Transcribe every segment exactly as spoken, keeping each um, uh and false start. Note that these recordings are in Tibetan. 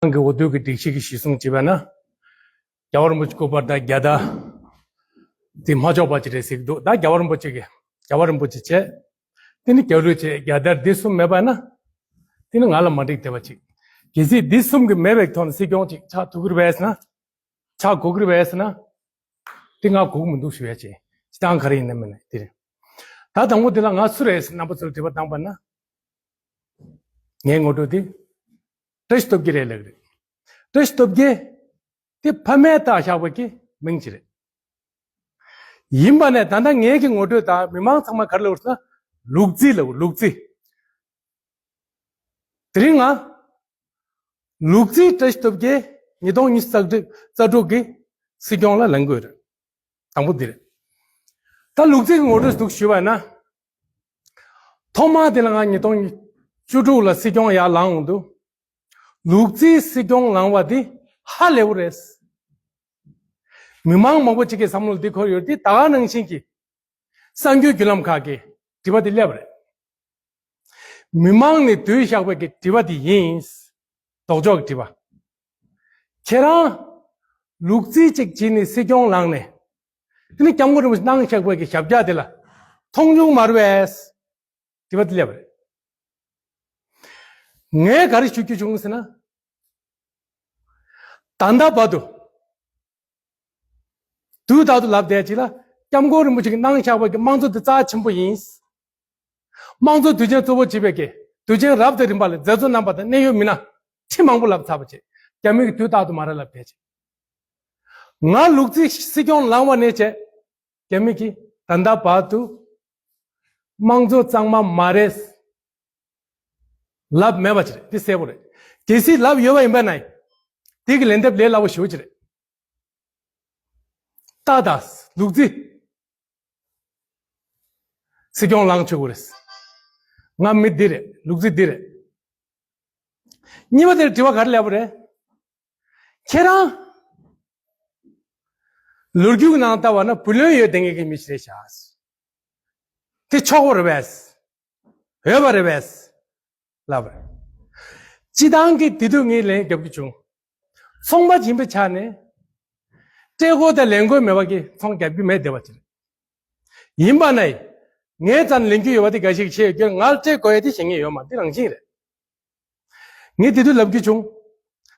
ཏང་གི་འོས་བསྡུ་གི་སྒྲིག་གཞི་གི་གཞི་བཟུང་བྱས་པ་ན། རྒྱལ་བ་རིན་པོ་ཆེ་སྐུ་པར་དང་རྒྱལ་དར་དེ་མ་ཆོག་པ་ཅིག་རེད་ཟེར་གྱི་འདུག་ད་རྒྱལ་བ་རིན་པོ་ཆེ་གིས་རྒྱལ་བ་རིན་པོ་ཆེ་བྱས། དེ་ནི་རྒྱལ་གླུ་བྱས། རྒྱལ་དར་འདི་གསུམ་མེད་པ་ན། དེ་ནི་ང་ལ་མ་འགྲིག་བསྡད་པ་ཅིག་གལ་སྲིད་འདི་གསུམ་གྱི་མེད་པའི་ཐོག་ནས་སྲིད་སྐྱོང་ཅིག་ཆགས་ཐུབ་ཀྱི་རེད་པས་ཟེར་ན། ཆགས་དགོས་ཀྱི་རེད་པས་ཟེར་ན། དེ་ང་དགོས་ཀྱི་མི་འདུག་ཞུ་ཡ་བྱས། སྤྱིར་བཏང་ག་རེ་ཡིན་ན་མིན་ན་དེ་རེད། ད་དང་པོ་དེ་ལ་ང་སུ་རེད་ཟེར་རྣམ་པ་ཚོར་དྲི་བ་བཏང་པ་ན། ངའི་ངོ་སྤྲོད་དེ། བཀྲ་ཤིས་སྟོབས་རྒྱལ་རེད་ལབ་ཀྱི་རེད། བཀྲ་ཤིས་སྟོབས་རྒྱལ་དེ་ཕ་མས་བཏགས་བཞག་པ་གི་མིང་ཅིག་རེད། ཡིན་པ་ནས་ད་ལྟ་ངའི་གི་ངོ་སྤྲོད་དང་མི་མང་ཚང་མ་ག་རེ་ལབ་ཟེར་ན། ལུག་རྫི་ལབ། ལུག་རྫི། དེ་རིང་ང་ལུག་རྫི་བཀྲ་ཤིས་སྟོབས་རྒྱལ་ཉིས་སྟོང་ཉི་ཤུ་རྩ་དྲུག་གི་སྲིད་སྐྱོང་ལ་ལངས་དགོས་རེད། དང་པོ་འདི་རེད། ད་ལུག་རྫི་གི་ངོ་སྤྲོད་འདུག་ཞུས་པ་ན། ཐོག་མ་དེ་ལ་ང་ཉིས་སྟོང་བཅུ་དྲུག་ལ་སྲིད་སྐྱོང་ཡར་ལངས་འོང་དུས། ལུག་རྫི་སྲིད་སྐྱོང་ལངས་པ་འདི་ཧ་ལས་པོ་རེད། མི་མང་མང་པོ་ཅིག་གི་བསམ་བློ་འདི་འཁོར་ཡོད་དེ། ད་ག་ནང་བཞིན་གྱི་གསར་འགྱུར་བརྒྱུད་ལམ་ཁག་གི་དྲི་བ་འདི་སླེབས་པ་རེད། མི་མང་ནས་བསྡུས་བཞག་པའི་གི་དྲི་བ་འདི་ཡིན། ལྡོག་ཕྱོགས་ཀྱི་དྲི་བ། ཁྱེད་རང་ལུག་རྫི་གཅིག་བྱས་ནས་སྲིད་སྐྱོང་ལངས་ནས། དེ་ནས་སྐྱབས་མགོན་རིན་པོ་ཆེ་གནང་བཞག་པའི་གི་ཞབས་བཀྱག་དེ་ལ་མཐོང་ཆུང་མ་རེད་པས། དྲི་བ་དེ་སླེབས་པ་རེད། ངས་ག་རེ་ཞུ་རྒྱུ་བྱུང་ཟེར་ན། ད་ལྟ་བར་དུ། དུས་རྟག་ཏུ་ལབ་བསྡད་ཅིག་ལ། སྐྱབས་མགོན་རིན་པོ་ཆེ་གིས་གནང་བཞག་པའི་གི་དམངས་གཙོ་དེ་རྩ་ཆེན་པོ་ཡིན། དམངས་གཙོ་དུས་ཆེན་གཙོ་བོ་བྱེད་པའི་གི་དུས་ཆེན་རབ་དང་རིམ་པ་ལ་མཛད་གཙོ་རྣམ་པ་དང་གནད་ཡོད་མི་སྣ་ཁྲི་མང་པོ་ལབ་ཚར་བ་བྱས། རྒྱ་མི་གིས་དུས་རྟག་ཏུ་མ་རེད་ལབ་བསྡད་ཅིག་ང་ལུག་རྫི་སྲིད་སྐྱོང་ལངས་པ་ནས་བྱས། རྒྱ་མི་གིས་ད་ལྟ་བར་དུ་དམངས་གཙོ་གཙང་མ་མ་རེད་ལབ་མེད་པ་ཅིག་རེད། འདི་གསལ་པོ་རེད། གལ་སྲིད་ལབ་ཡོད་པ་ཡིན་པ་ན། དེ་གི་ལན་འདེབས་ལས་སླ་པོ་ཞེ་པོ་ཅིག་རེད། ཏག་ཏག་ལུག་རྫི་སྲིད་སྐྱོང་ལངས་ཆོག་གི་རེད། ང་མི་འདི་རེད། ལུག་རྫི་འདི་རེད། གཉིས་པ་དེར་དྲི་བ་ག་རེ་སླེབས་པ་རེད། ཁྱེད་རང་ལོ་རྒྱུས་ནང་ལྟ་བ་ན་བུ་ལོན་ཡོད་བསྡད་མཁན་གྱི་མི་ཞིག་རེད་ཤག་དེ་ཆོག་པ་རེད་པས། འོས་པ་རེད་པས་ལབ་པ་རེད། སྤྱིར་བཏང་གི་དེ་དུས་ངས་ལན་རྒྱབ་ཀྱི་བྱུང་། ཚོང་པ་ཡིན་པའི་ཆ་ནས། སྤྲད་དགོས་དང་ལེན་དགོས་མེད་པ་གི་ཚོང་རྒྱག་རྒྱུ་མེད་བསྡད་པ་ཅིག་རེད། ཡིན་པ་ན། ངའི་རྩ་ནས་ལེན་རྒྱུ་ཡོད་པ་དེ་འགའ་ཞིག་བཤད་ཡོད་རྒྱུ། ང་ལ་སྤྲད་དགོས་ཡ་དེ་བཤད་མཁན་ཡོད་མ་རེད། དེ་རང་བཞིན་རེད། ངས་དེ་དུས་ལབ་རྒྱུ་བྱུང་།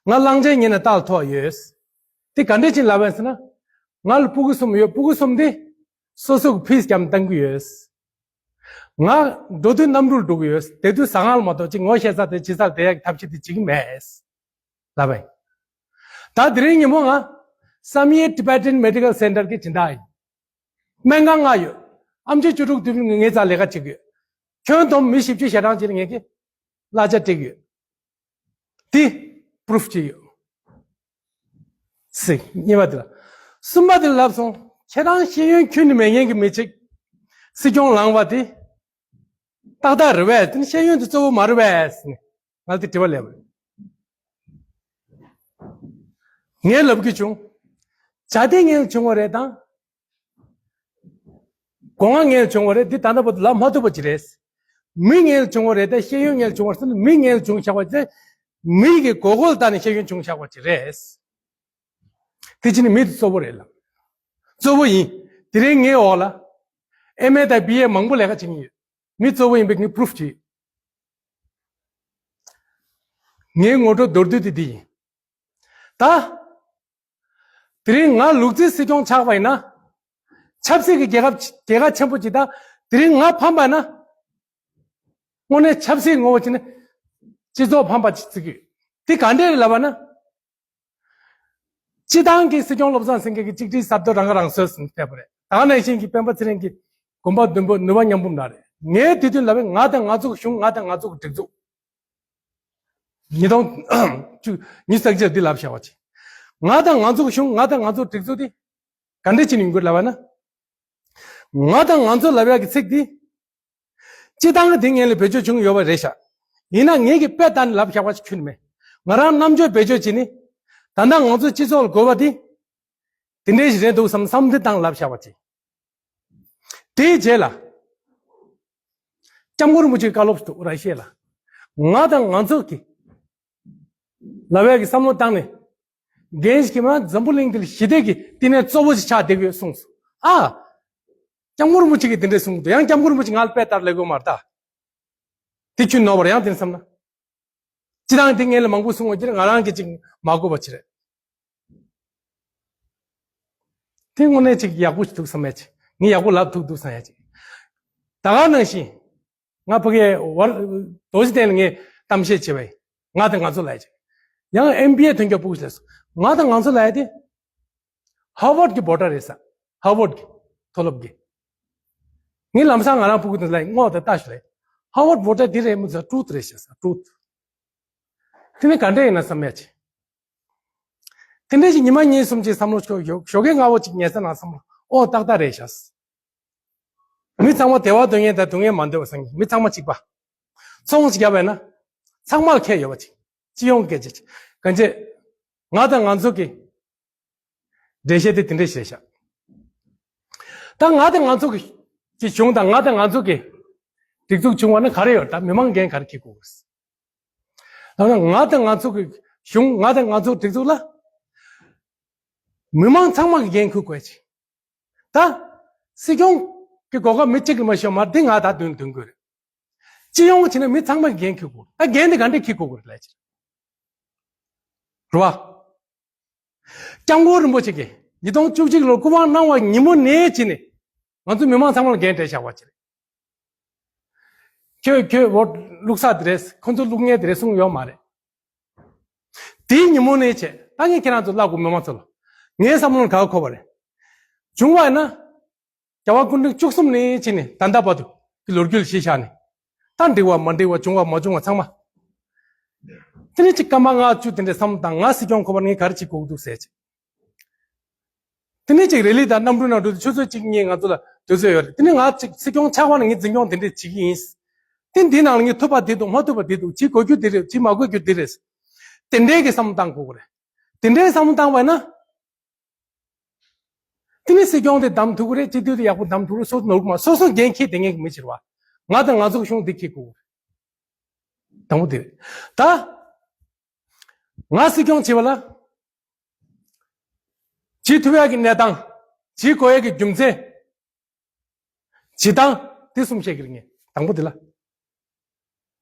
ང་གླང་ཆེན་ཉིན་ནས་རྟགས་ཐོག་ཡོད། དེ་ག་འདྲས་ཅིག་ལབ་པ་ཡིན་ཟེར་ན། ང་ལ་ཕྲུ་གུ་གསུམ་ཡོད། ཕྲུ་གུ་གསུམ་དེ་སོ་སོ་གི་ཕིས་བརྒྱབ་བཏང་གི་ཡོད། ང་འགྲོ་དུས་གནམ་གྲུར་འགྲོ་གི་ཡོད། དེ་དུས་ཟ་ཁང་ལ་མ་གཏོགས་ཅིག་ངོ་ཤེས་ས་དེ་ཇེ་གསར་དེ་ཡག་གི་ཐབས་ཤེས་དེ་བྱེད་ཀྱི་མེད། ལབ་པ་ཡིན། ད་དེ་རིང་ཉིན་མོ་ང་བསམ་ཡས་Tibetan Medical Center གི་སྦྱིན་བདག་ཡིན། སྨན་ཁང་ལྔ་ཡོད། ཨེམ་ཆི་བཅུ་དྲུག་དུས་ངའི་རྩར་ལས་ཀ་བྱེད་ཀྱི་ཡོད། ཁྱོན་བསྡོམས་མི་བཞི་བཅུ་ཞེ་གྲངས་ཅིག་ལ་ངས་ཀྱི་གླ་ཆ་སྤྲད་ཀྱི་ཡོད། དེ་པུ་རུཕ་ཅིག་ཡོད། ཟེར། གཉིས་པ་དེ་ལ། གསུམ་པ་དེ་ལ་ལབ་སོང་། ཁྱེད་རང་ཤེས་ཡོན་ཁྱོན་ནས་མེད་མཁན་གྱི་མི་ཅིག་སྲིད་སྐྱོང་ལངས་པ་དེ་ཏག་ཏག་རེད་པས། དེ་ནི་ཤེས་ཡོན་དེ་གཙོ་བོ་མ་རེད་པས་ཟེར་ནས་ང་ལ་དེ་དྲི་བ་སླེབས་པ་རེད། ངས་ལབ་ཀྱི་བྱུང་། བྱ་དེ་ངན་བྱུང་བ་རེད་དང་། སྒོ་ང་ངན་བྱུང་བ་རེད། འདི་ད་ལྟ་བར་དུ་ལབ་མ་ཐུབ་པ་ཅིག་རེད། མི་ངན་བྱུང་བ་རེད་དེ། ཤེས་ཡོན་ངན་བྱུང་བ་རེད་ཟེར་ན། མི་ངན་བྱུང་བཞག་པ་ཅིག་རེད། མི་གི་དགོས་མཁོ་ལ་བལྟས་ནས་ཤེས་ཡོན་བྱུང་བཞག་པ་ཅིག་རེད། དེ་ཅི་ནི་མི་དེ་གཙོ་བོ་རེད་ལ། གཙོ་བོ་ཡིན། དེ་རིང་ངའི་འོག་ལ་ཨེམ་ཨེ་དང་བི་ཨེ་མང་པོ་ལས་ཀ་བྱེད་ཀྱི་ཡོད། མི་གཙོ་བོ་ཡིན་པའི་ངས་པུ་རུཕ་བྱེད། ངའི་ངོ་སྤྲོད་མདོར་བསྡུས་དེ་འདི་ཡིན། ད་དེ་རིང་ང་ལུག་རྫི་སྲིད་སྐྱོང་ཆགས་པ་ཡིན་ན། ཆབ་སྲིད་ཀྱི་རྒྱལ་ཁབ་རྒྱལ་ཁ་ཆེན་པོ་ཅིག་དང་། དེ་རིང་ང་ཕམ་པ་ན། དངོས་གནས་ཆབ་སྲིད་ངོ་བོ་བྱས་ན་སྤྱི་ཚོགས་ཕམ་པ་ཅིག་བརྩི་གི་ཡོད། དེ་ག་འདྲས་རེད་ལབ་པ་ན། སྤྱིར་བཏང་གི་སྲིད་སྐྱོང་བློ་བཟང་སེང་གེ་གིས་གཅིག་སྒྲིལ་ཟབ་རྡོ་རང་ཁ་རང་གསོ་ཟེར་ནས་ཕེབས་པ་རེད། ད་ནང་བཞིན་གྱི་སྤེན་པ་ཚེ་རིང་གིས་གོམ་པ་མདུན་སྤོས་ནུས་པ་མཉམ་སྤུངས་འདྲ་རེད། ངས་དེ་དུས་ལབ་པའི་ང་དང་ང་ཚོ་གི་གཞུང་། ང་དང་ང་ཚོ་གི་སྒྲིག་འཛུགས། ཉིས་སྟོང་བཅུ་ཉི་ཤུ་རྩ་གཅིག་འདི་ལབ་བཞག་པ་ཅིག་ང་དང་ང་ཚོ་གི་གཞུང་། ང་དང་ང་ཚོ་གི་སྒྲིག་འཛུགས་འདི་ག་འདྲས་ཅིག་ཡིན་དགོས་ལབ་པ་ན། ང་དང་ང་ཚོ་ལབ་ཡག་གི་ཚིག་འདི། སྤྱིར་བཏང་གི་དེ་སྔོན་ལ་བེད་སྤྱོད་བྱུང་ཡོད་པ་རེད་ཤག་ཡིན་ན་ངེད་ཀྱིས་དཔེ་ལྟ་ནས་ལབ་བཞག་པ་ཞིག་ཁྱོན་ནས་མེད། ང་རང་རྣམ་དཔྱོད་བེད་སྤྱོད་བྱས་ནས། ད་ལྟ་ང་ཚོ་སྤྱི་ཚོགས་ལ་དགོས་པ་དེ། དེ་འདྲའི་ཞིག་རེད་འདུག་བསམ་བསམ་འདི་བཏང་ལབ་བཞག་པ་ཅིག་དེའི་རྗེས་ལ། སྐྱབས་མགོན་རིན་པོ་ཆེའི་བཀའ་སློབ་སུ་འདུག་ར་ཤེས་ལ། ང་དང་ང་ཚོ་གི་ ལབ་ཡག་གི་བསམ་བློ་བཏང་ནས། འགན་ཞིག་མ་འཛམ་བུ་གླིང་འདི་ལ་ཞི་བདེ་གི་བསྟི་གནས་གཙོ་བོ་ཞིག་ཆགས་བསྡད་ཀྱི་ཡོད་གསུངས་སོང་། ཨ། སྐྱབས་མགོན་རིན་པོ་ཆེ་གིས་དེ་འདྲས་གསུངས་འདུག་ཡང་སྐྱབས་མགོན་རིན་པོ་ཆེ་ང་ལ་དཔེ་ལྟར་ལས་དགོས་མ་རེད་ད། དེ་ཁྱོད་ནོར་བར་ཡང་དེ་བསམ་ན། སྤྱི་བཏང་དེ་ངས་ལ་མང་པོ་གསུང་བ་ཅིག་རེད། ང་རང་གིས་ཅིག་མ་གོ་བ་ཅིག་རེད། དེ་དངོས་གནས་ཅིག་ཡག་པོ་ཞིག་འདུག་བསམ་ཡ་ཅིག་ངས་ཡག་པོ་ལབ་ཐུབ་འདུག་བསམ་ཡ་ཅིག་ད་ག་ནང་བཞིན། ང་ཕ་གིའི་བར་རྡོ་རྗེ་གདན་ལ་ངས་གཏམ་བཤད་བྱས་པས། ང་དང་ང་ཚོ་ལ་ཡ་ཅིག་ཡང་ཨེམ་བི་ཨེ་ཐོན་རྒྱུ་ཕྲུ་གུ་ཞིག་ལ་སོང་། ང་དང་ང་ཚོ་ལ་ཡ་དེ། ཧར་ཝརཌ་གི་བྷོ་ཊར་རེད་ས། ཧར་ཝརཌ་གི་མཐོ་སློབ་ཀྱི། ངས་ལམ་སང་ང་རང་ཕྲུ་གུ་དེ་ལ་ངོ་དེ་ལྟ་ཞུ་ལེ། ཧར་ཝརཌ་བྷོ་ཊར་དེ་རེད་མི་ཚོ་ཊུ་རུཐ་རེད་ཤག་ས། ཊུ་རུཐ། དེ་ནི་ག་འདྲ་ཡིན་ན་བསམ་ཡ་ཅིག་དེ་འདྲ་ཞིག་ཉི་མ་གཉིས་གསུམ་ཅིག་བསམ་བློ་ཞོག་ཞོག་ཞོགས་ཀས་སྔ་བོ་ཅིག་ཉལ་ས་ནང་བསམ་བློ་ཨོ་ཏག་ཏག་རེད་ཤག་མི་ཚང་མ་བདེ་བ་འདོད་མཁན་དང་སྡུག་བསྔལ་མ་འདོད་པ་སང་ཉིན་མི་ཚང་མ་གཅིག་པ། ཚོང་ཞིག་བརྒྱབ་པས་ན། ཚང་མར་ཁེ་ཡོད་པ་ཅིག་སྤྱི་ཡོངས་སྐད་ཆ་ཅིག་གང་ཅི། ང་དང་ང་ཚོ་གི། འགྲེལ་བཤད་དེ་དེ་འདྲས་བྱས་ཤག་ད་ང་དང་ང་ཚོ་གི་གི་གཞུང་དང་ང་དང་ང་ཚོ་གི་སྒྲིག་འཛུགས་བྱུང་བ་ན་ག་རེ་ཡོད་ད། མི་མང་འགན་ག་རེ་འཁྱེར་དགོས་རེད། ད་ང་དང་ང་ཚོ་གི་གཞུང་ང་དང་ང་ཚོ་སྒྲིག་འཛུགས་ལ་མི་མང་ཚང་མ་གི་འགན་འཁུར་དགོས་ཅིག་ད་སྲིད་སྐྱོང་གི་གོ་སྐབས་མི་གཅིག་གི་མ་ཤོར་མ་འདི་ང་ད་དོན་དོན་དགོས་རེད། སྤྱི་ཡོངས་བྱས་ན་མི་ཚང་མ་གི་འགན་འཁྱེར་དགོས་རེད། ད་འགན་འདི་ག་འདྲས་འཁྱེར་དགོས་རེད་ལས་ཅིག་རེད་བ། སྐྱབས་མགོན་རིན་པོ་ཆེ་གིས་ཉིས་སྟོང་བཅུ་གཅིག་ལོར་སྐུ་དབང་གནང་བ་ཉིན་མོ་ནས་བྱས་ནས་ང་ཚོ་མི་མང་ཚང་མ་ལ་འགན་སྤྲད་བཞག་པ་ཅིག་རེད། ཁྱོད་ཁྱོད་འོ་བླུག་ས་དེ་རེད། ཁོ་ཚོ་བླུག་མཁན་དེ་རེད་གསུངས་ཡོད་མ་རེད། དེའི་ཉིན་མོ་ནས་བྱས་ད་ངས་ཁྱེད་རང་ཚོ་བཀླག་དགོས། མི་མང་ཚོ་ལ་ངའི་བསམ་བློར་ག་གོ་བ་རེད། བྱུང་བ་ཡིན་ན། རྒྱལ་བ་སྐུ་ཕྲེང་བཅུ་གསུམ་ནས་བྱས་ནས་ད་ལྟ་བར་དུ་གི་ལོ་རྒྱུས་ལ་གཞི་བཞག་ནས། ད་འགྲིག་བ་མ་འགྲིག་བ་བྱུང་བ་མ་བྱུང་བ་ཚང་མ། དེ་ནས་ཅིག་སྐར་མ་ལྔ་བཅུ་དེ་འདྲའི་བསམ་བློ་བཏང་། ང་སྲིད་སྐྱོང་ཁོ་པར་ངས་ག་རེ་བྱེད་དགོས་འདུག་ཟེར་ཅིག་དེ་ནས་ཅིག་རེ་ལི་དང་གནམ་གྲུ་ནང་འགྲོ་དུས་ཆུ་ཚོད་གཅིག་གཉིས་ང་ཚོ་ལ་དུས་ཚོད་ཡོད་རེད། དེ་ནས་ང་ཅིག་སྲིད་སྐྱོང་ཆགས་པ་ན་ངས་འཛིན་སྐྱོང་དེ་འདྲས་བྱེད་ཀྱི་ཡིན། དེ་འདི་ནང་ལ་ངས་ཐུབ་པ་འདི་འདུག་མ་ཐུབ་པ་འདི་འདུག་བྱེད་དགོས་རྒྱུ་འདི་རེད། བྱེད་མ་དགོས་རྒྱུ་འདི་རེད། དེ་འདྲའི་གི་བསམ་བློ་བཏང་དགོས་ཀྱི་རེད། དེ་འདྲའི་བསམ་བློ་བཏང་བ་ན། དེ་ནི་སྲིད་སྐྱོང་དེ་བདམས་ཐུབ་ཀྱི་རེད། སྤྱི་འཐུས་དེ་ཡག་པོ་བདམས་ཐུབ་ཀྱི་རེད། སོ་སོ་ནོར་གི་མ་སོ་སོ་འགན་འཁྱེར་བསྡད་མཁན་གྱི་མི་ཕྱིར་བ། ང་དང་ང་ཚོ་གི་གཞུང་འདི་འཁྱེར་དགོས་ཀྱི་རེད། དང་པོ་དེ་རེད། ད་ང་སྲིད་སྐྱོང་བྱེད་པ་ལ་བྱེད་ཐུབ་ཡག་གི་གནས་སྟངས། བྱེད་དགོས་ཡག་གི་རྒྱུ་མཚན། བྱེད་སྟངས་དེ་གསུམ་བཤད་ཀྱི་རེད་ངས། དང་པོ་དེ་ལ།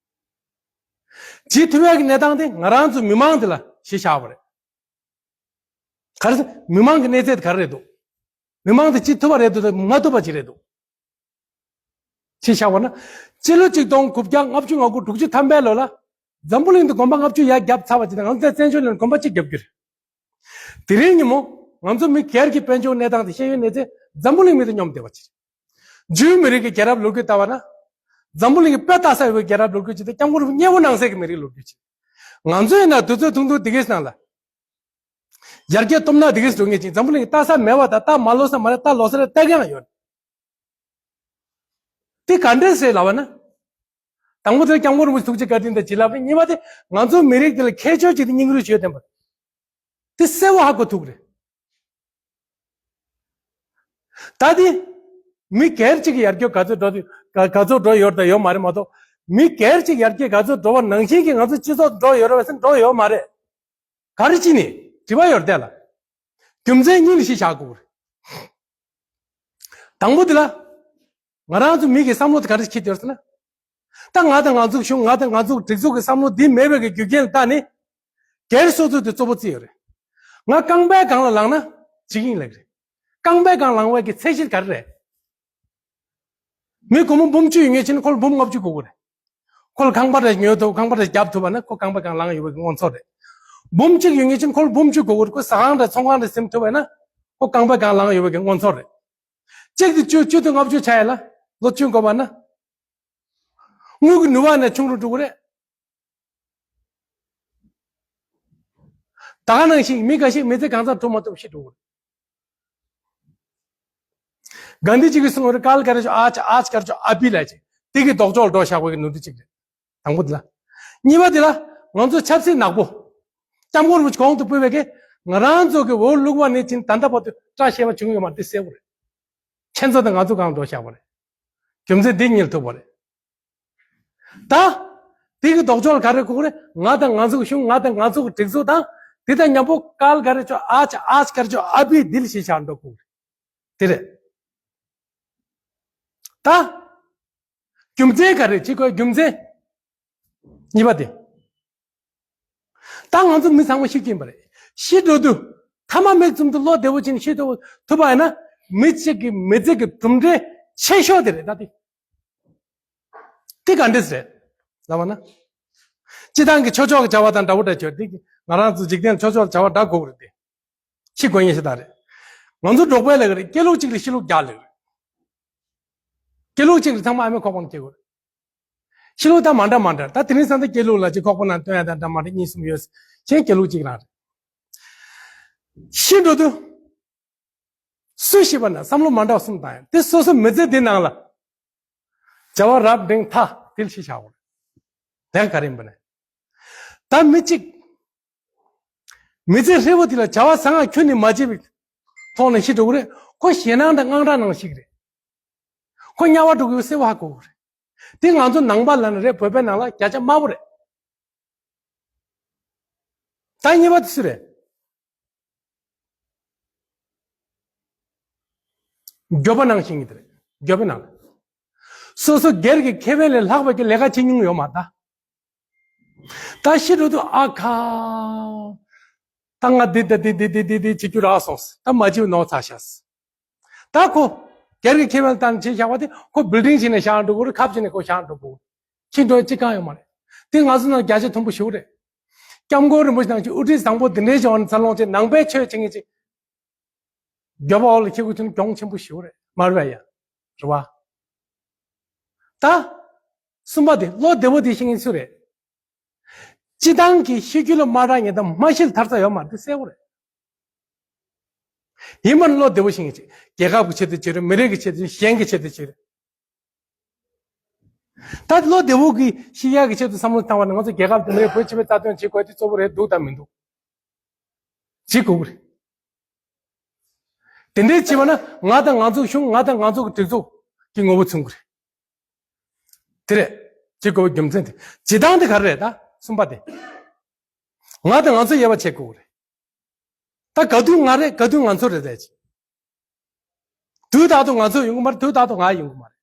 བྱེད་ཐུབ་ཡག་གི་གནས་སྟངས་དེ་ང་རང་ཚོ་མི་མང་དེ་ལ་གཞི་བཞག་པ་རེད། ག་རེ་ཟེར། མི་མང་གི་གནས་ཚད་ག་རེ་རེད་འདུག་མི་མང་དེ་ཅི་ཐུབ་པ་རེད་འདུག་དང་མ་ཐུབ་པ་ཅི་རེད་འདུག་ཅི་བཞག་པ་ན། སྤྱི་ལོ་ཆིག་སྟོང་དགུ་བརྒྱ་ལྔ་བཅུ་ང་དགུ་དྲུག་ཅུ་ཐམ་པའི་ལོ་ལ། འཛམ་བུ་གླིང་དུ་གོམ་པ་ལྔ་བཅུ་ཡར་བརྒྱབ་ཚར་བ་ཅིག་དང་། ང་ཚོ་བཙན་བྱོལ་ནང་གོམ་པ་གཅིག་བརྒྱབ་རྒྱུ་རེད། དེ་རིང་ཉིན་མོ་ང་ཚོ་མི་སྒེར་གྱི་དཔལ་འབྱོར་གནས་སྟངས་དེ་ཤེས་ཡོན་གནས་ཚད་འཛམ་བུ་གླིང་མི་དང་མཉམ་བསྡད་པ་ཅིག་རེད། འཇུའི་མི་རིགས་ཀྱི་རྒྱལ་རབས་ལོ་རྒྱུས་ལྟ་བ་ན། འཛམ་བུ་གླིང་གི་དཔེ་ལྟ་ས་ཡོད་པའི་རྒྱལ་རབས་ལོ་རྒྱུས་ཅིག་དང་། སྐྱབས་མགོན་རིན་པོ་ཆེ་མཉེས་པོ་གནང་སའི་གི་མི་རིགས་ལོ་རྒྱུས་ཅིག་ང་ཚོ་ཡིན་ན་དུས་ཚོད་ཐུང་ཐུང་འདི་གའི་ནང་ལ། ཡར་རྒྱས་སྟོབས་ན་འདི་གའི་འགྲོ་ངེས་ཅིག་འཛམ་བུ་གླིང་གི་ལྟ་ས་མེད་པ་དང་། ལྟ་མ་ལོག་ས་མ་རེད། ལྟ་ལོག་ས་རེད། ལྟ་མཁན་ཡང་ཡོད། དེ་ག་འདྲས་རེད་ལབ་པ་ན། དང་པོ་དེ་སྐྱབས་མགོན་རིན་པོ་ཆེ་ཐུགས་རྗེ་བཀའ་དྲིན་དང་བྱིན་རླབས་རེད། གཉིས་པ་དེ་ང་ཚོའི་མི་རིགས་དེ་ལ་ཁྱད་ཆོས་ཅིག་དང་སྙིང་རུས་ཆེ་ཡོད་བསྟན་པ། དེ་གསལ་བོ་ཧ་གོ་ཐུབ་རེད། ད་དེ་མི་སྒེར་གཅིག་གི་ཡར་རྒྱས་ག་ཚོད་འགྲོ་དུས་ག་ག་ཚོད་འགྲོ་ཡོད་དང་ཡོད་མ་རེད་མ་གཏོགས། མི་སྒེར་གཅིག་ཡར་རྒྱས་ག་ཚོད་འགྲོ་བ་ནང་བཞིན་གྱི་ང་ཚོ་སྤྱི་ཚོགས་འགྲོ་ཡོད་རེད་པས་ཟེར་ན་འགྲོ་ཡོད་མ་རེད། ག་རེ་བྱས་ནས་དྲི་བ་ཡོད་རེད་དེ་ལ། རྒྱུ་མཚན་གཉིས་ལ་གཞི་བཞག་དགོས་རེད། དང་པོ་དེ་ལ། ང་རང་ཚོ་མི་གི་བསམ་བློ་དེ་ག་རེ་འཁྱེར་ཡོད་ཟེར་ན། ད་ང་དང་ང་ཚོ་གཞུང་། ང་དང་ང་ཚོ་སྒྲིག་འཛུགས་ཀྱི་བསམ་བློ་འདི་མེད་པའི་གི་རྒྱུ་རྐྱེན་ལ་བརྟེན་ནས། སྒེར་སོ་སོ་དེ་གཙོ་བོ་བརྩིས་ཡོད་རེད། ང་རྐང་པའི་སྒང་ལ་ལངས་ན་བྱེད་ཀྱི་ཡིན་ལབ་ཀྱི་རེད། རྐང་པའི་སྒང་ལངས་པའི་གི་ཚད་གཞི་ག་རེ་རེད། མི་སྒོར་མོ་འབུམ་གཅིག་ཡོད་མཁན་ཅིག་ཁོ་ལ་འབུམ་ལྔ་བཅུ་དགོས་ཀྱི་རེད། ཁོ་ལ་ཁང་པ་རེ་ཉོ་ཐུབ། ཁང་པ་རེ་བརྒྱབ་ཐུབ་པ་ན་ཁོ་རྐང་པའི་སྒང་ལངས་ཡོད་པའི་གི་མངོན་ཚོར་རེད། འབུམ་གཅིག་ཡོད་མཁན་ཅིག་ཁོ་ལ་འབུམ་བཅུ་དགོས་ཀྱི་རེད། ཁོ་ཟ་ཁང་རེ་ཚོང་ཁང་རེ་ཟིན་ཐུབ་པ་ན་ཁོ་རྐང་པའི་སྒང་ལངས་ཡོད་པའི་གི་མངོན་ཚོར་རེད། གཅིག་དེ་བཅུ། བཅུ་དེ་ལྔ་བཅུ་ཆགས་ཡ་ལ་ལོ་བཅུ་འགོར་བ་ན། དངུལ་གྱི་ནུས་པ་ནི་ཆུང་རུ་འགྲོ་གི་རེད། ད་ག་ནང་བཞིན་མི་འགའ་ཤས་མི་ཚེ་གང་ཚང་སྒྲུབ་མ་ཐུབ་ཤི་འགྲོ་གི་རེད། གྷན་དྷི་ཇི་གིས་གསུངས་པ་རེད། काल करें जो आज, आज करें जो अभी ལབ་ཅིག་དེ་གི་ལྡོག་ཕྱོགས་འགྲོ་བཞག་པའི་གི་ནོར་འཁྲུལ་གཅིག་རེད། དང་པོ་དེ་ལ། གཉིས་པ་དེ་ལ་ང་ཚོ་ཆབ་སྲིད་ནག་པོ། སྐྱབས་མགོན་རིན་པོ་ཆེ་གོང་དུ་སྤོས་པའི་གི་ང་རང་ཚོ་གི་འོག་བླུགས་པ་ནས་ཕྱིན་ད་ལྟ་བར་དུ་བཀྲ་ཤིས་པ་བྱུང་ཡོད་མ་རེད། དེ་གསལ་པོ་རེད། ཁྱེད་ཚོ་དང་ང་ཚོ་གང་འགྲོ་བཞག་པ་རེད། རྒྱུ་མཚན་འདི་གཉིས་ལ་ཐུག་པ་རེད། ད། དེ་གི་ལྡོག་ཕྱོགས་ག་རེ་གོ་གི་རེད། ང་དང་ང་ཚོ་གི་གཞུང་། ང་དང་ང་ཚོ་གི་སྒྲིག་འཛུགས་དང་། དེ་དང་མཉམ་པོ་ཀལ་ག་རེ་ཆོ་ཨ་ཆ་ཨ་ཆ་ག་རེ་ཆོ་ཨ་བི་དིལ་ཞེས་བྱ་འགྲོ་གོ་གི་རེད། དེ་རེད། ད་རྒྱུ་མཚན་ག་རེ་ཅི་དགོས་རྒྱུ་མཚན། གཉིས་པ་དེ། ད་ང་ཚོ་མི་ཚང་མ་ཤི་གི་ཡིན་པ་རེད། ཤི་འགྲོ་དུས་ཐ་མ་མིག་བཙུམ་དུས་བློ་བདེ་བོ་བྱས་ནས་ཤི་ཐུབ་པ་ཡིན་ན། མི་གཅིག་གི་མི་ཚེ་གི་གྲུབ་འབྲས་ཆེ་ཤོས་དེ་རེད། ད་དེ་དེ་ག་འདྲས་རེད་ལབ་པ་ན། སྤྱི་བཏང་གི་ཆོས་ཕྱོགས་ཀྱི་བྱ་བ་དང་འདྲ་བོ་འདྲ་བྱོས་དེ། ང་རང་ཚོ་འཇིག་རྟེན་ཆོས་ཕྱོགས་བྱ་བ་འདྲ་དགོས་ཀྱི་རེད་དེ། ཤི་དགོས་ངེས་ཤིག་ད་རེད། ང་ཚོ་འབྲོག་པའི་ལས་ཀ་རེད། སྐྱེ་ལུགས་གཅིག་ལ་ཤི་ལུགས་བརྒྱ་ལས་རེད། སྐྱེ་ལུགས་གཅིག་ལ་ཚང་མ་ཨ་མའི་ཁོག་པ་ནས་སྐྱེ་དགོས་རེད། ཤི་ལུགས་དང་མ་འདྲ་མ་འདྲ། ད་དེ་རིང་སང་ད་སྐྱེ་ལུགས་ལ་ཅིག་ཁོག་པ་ནང་སྟོན་ཡ་དང་འདྲ་མ་འདྲ་གཉིས་གསུམ་ཡོད། གཞན་སྐྱེ་ལུགས་གཅིག་རང་རེད། ཤི་འགྲོ་དུས། སུ་ཤི་བ་ན་བསམ་བློ་མ་འདྲ་བ་གསུམ་བཏང་ཡ། དེ་སོ་སོ་མི་ཚེ་འདི་ནང་ལ་བྱ་བ་རབ་འབྲིང་ཐ་དིལ་ཞེས་བྱ་བ་རེད། ལས་ཀ་ག་རེ་ཡིན་པ་ནས། ད་མི་གཅིག་མི་ཚེ་ཧྲིལ་བོ་དེ་ལ་བྱ་བ་བཟང་ང་ཁྱོན་ནས་མ་བྱས་པའི་ཐོག་ནས་ཤི་འགྲོ་གི་རེད། ཁོ་ཞེད་སྣང་དང་དངངས་སྐྲག་ནང་ཤི་གི་རེད། ཁོ་དམྱལ་བ་འགྲོ་གི་ཡོད་གསལ་བོ་ཧ་གོ་གི་རེད། དེ་ང་ཚོ་ནང་པ་ལ་ནི་རེད། བོད་པའི་ནང་ལ་བརྒྱ་ཆ་དམའ་བོ་རེད། ད་གཉིས་པ་དེ་སུ་རེད། འགྱོད་པ་ནང་ཤི་གི་དེ་རེད། འགྱོད་པ་ནང་། སོ་སོ་སྒེར་གྱི་ཁེ་ཕན་ལས་ལྷག་པའི་གི་ལས་ཀ་བྱེད་མྱོང་ཡོད་མ་རེད་ད། ད་ཤི་འགྲོ་དུས་ཨ་ཁ། ད་ང་འདི་འདི་འདི་བྱེད་རྒྱུ་རག་སོང་། ད་མ་བྱེད་ནོར་ཚར་ཤག། ད་ཁོ་སྒེར་གྱི་ཁེ་ཕན་བཏང་བྱས་བཞག་པ་དེ་ཁོ་བིལ་ཌིང་བྱས་ནས་བཞག་འགྲོ་གི་རེད། ཁབ་བྱས་ནས་ཁོ་བཞག་འགྲོ་གི་རེད། ཁྱི་འགྲོ་ཅི་གང་ཡོད་མ་རེད། དེ་ང་ཚོ་ནང་བརྒྱ་ཆ་མཐོན་པོ་ཞེ་པོ་རེད། སྐྱབས་མགོན་རིན་པོ་ཆེ་ནང་བཞིན་དབུ་ཁྲིད་བཟང་པོ་དེ་འདྲའི་བྱུང་བ་ནི་འཚར་ལོངས་བྱས་ནང་པའི་ཆོས་བྱེད་མཁན་ཅིག་འགྱོད་པ་འོག་ལ་འཁྱེར་དགོས་ཐུག་ན་གྱོང་ཆེན་པོ་ཞེ་པོ་རེད། མ་རེད་པ་ཡ། རེད་བ། ད། གསུམ་པ་དེ་བློ་བདེ་བོ་དེ་ཤེས་མཁན་སུ་རེད། སྤྱི་བཏང་གི་ཤི་རྒྱུ་ལ་མ་རག་ཉེན་དང་མ་ཤི་ལ་ཐར་ས་ཡོད་མ་རེད། དེ་གསལ་བོ་རེད། ཡིན་པ་ནི་བློ་བདེ་བོ་ཤེས་མཁན་ཅིག་རྒྱལ་ཁབ་ཀྱི་ཆེད་དུ་བྱེད་རེད། མི་རིགས་ཀྱི་ཆེད་དུ། གཞན་གྱི་ཆེད་དུ་བྱེད་རེད། ད་བློ་བདེ་བོ་གི་ཤི་ཡག་གི་ཆེད་དུ་བསམ་བློ་བཏང་བ་ན་ང་ཚོ་རྒྱལ་ཁབ་དེ་མི་རིགས་བོད་སྤྱི་པའི་རྩ་དོན་བྱེད་དགོས་དེ་གཙོ་བོ་རེད་འདུག་དང་མི་འདུག་བྱེད་དགོས་ཀྱི་རེད། དེ་འདྲའི་བྱེད་པ་ན་ང་དང་ང་ཚོའི་གཞུང་། ང་དང་ང་ཚོ་གི་སྒྲིག་འཛུགས་ཀྱི་ངོ་བོ་མཚོན་གྱི་རེད། དེ་རེད། བྱེད་དགོས་པའི་རྒྱུ་མཚན་དེ། བྱེད་སྟངས་དེ་ག་རེ་རེད། ད་གསུམ་པ་དེ། ང་དང་ང་ཚོ་དབྱེ་བ་ཕྱེ་དགོས་ཀྱི་རེད། ད་ག་དུས་ང་རེད། ག་དུས་ང་ཚོ་རེད་ཟེར་ཅིག་དུས་རྟག་ཏུ་ང་ཚོ་ཡོང་གི་མ་རེད། དུས་རྟག་ཏུ་ང་ཡོང་གི་མ་རེད།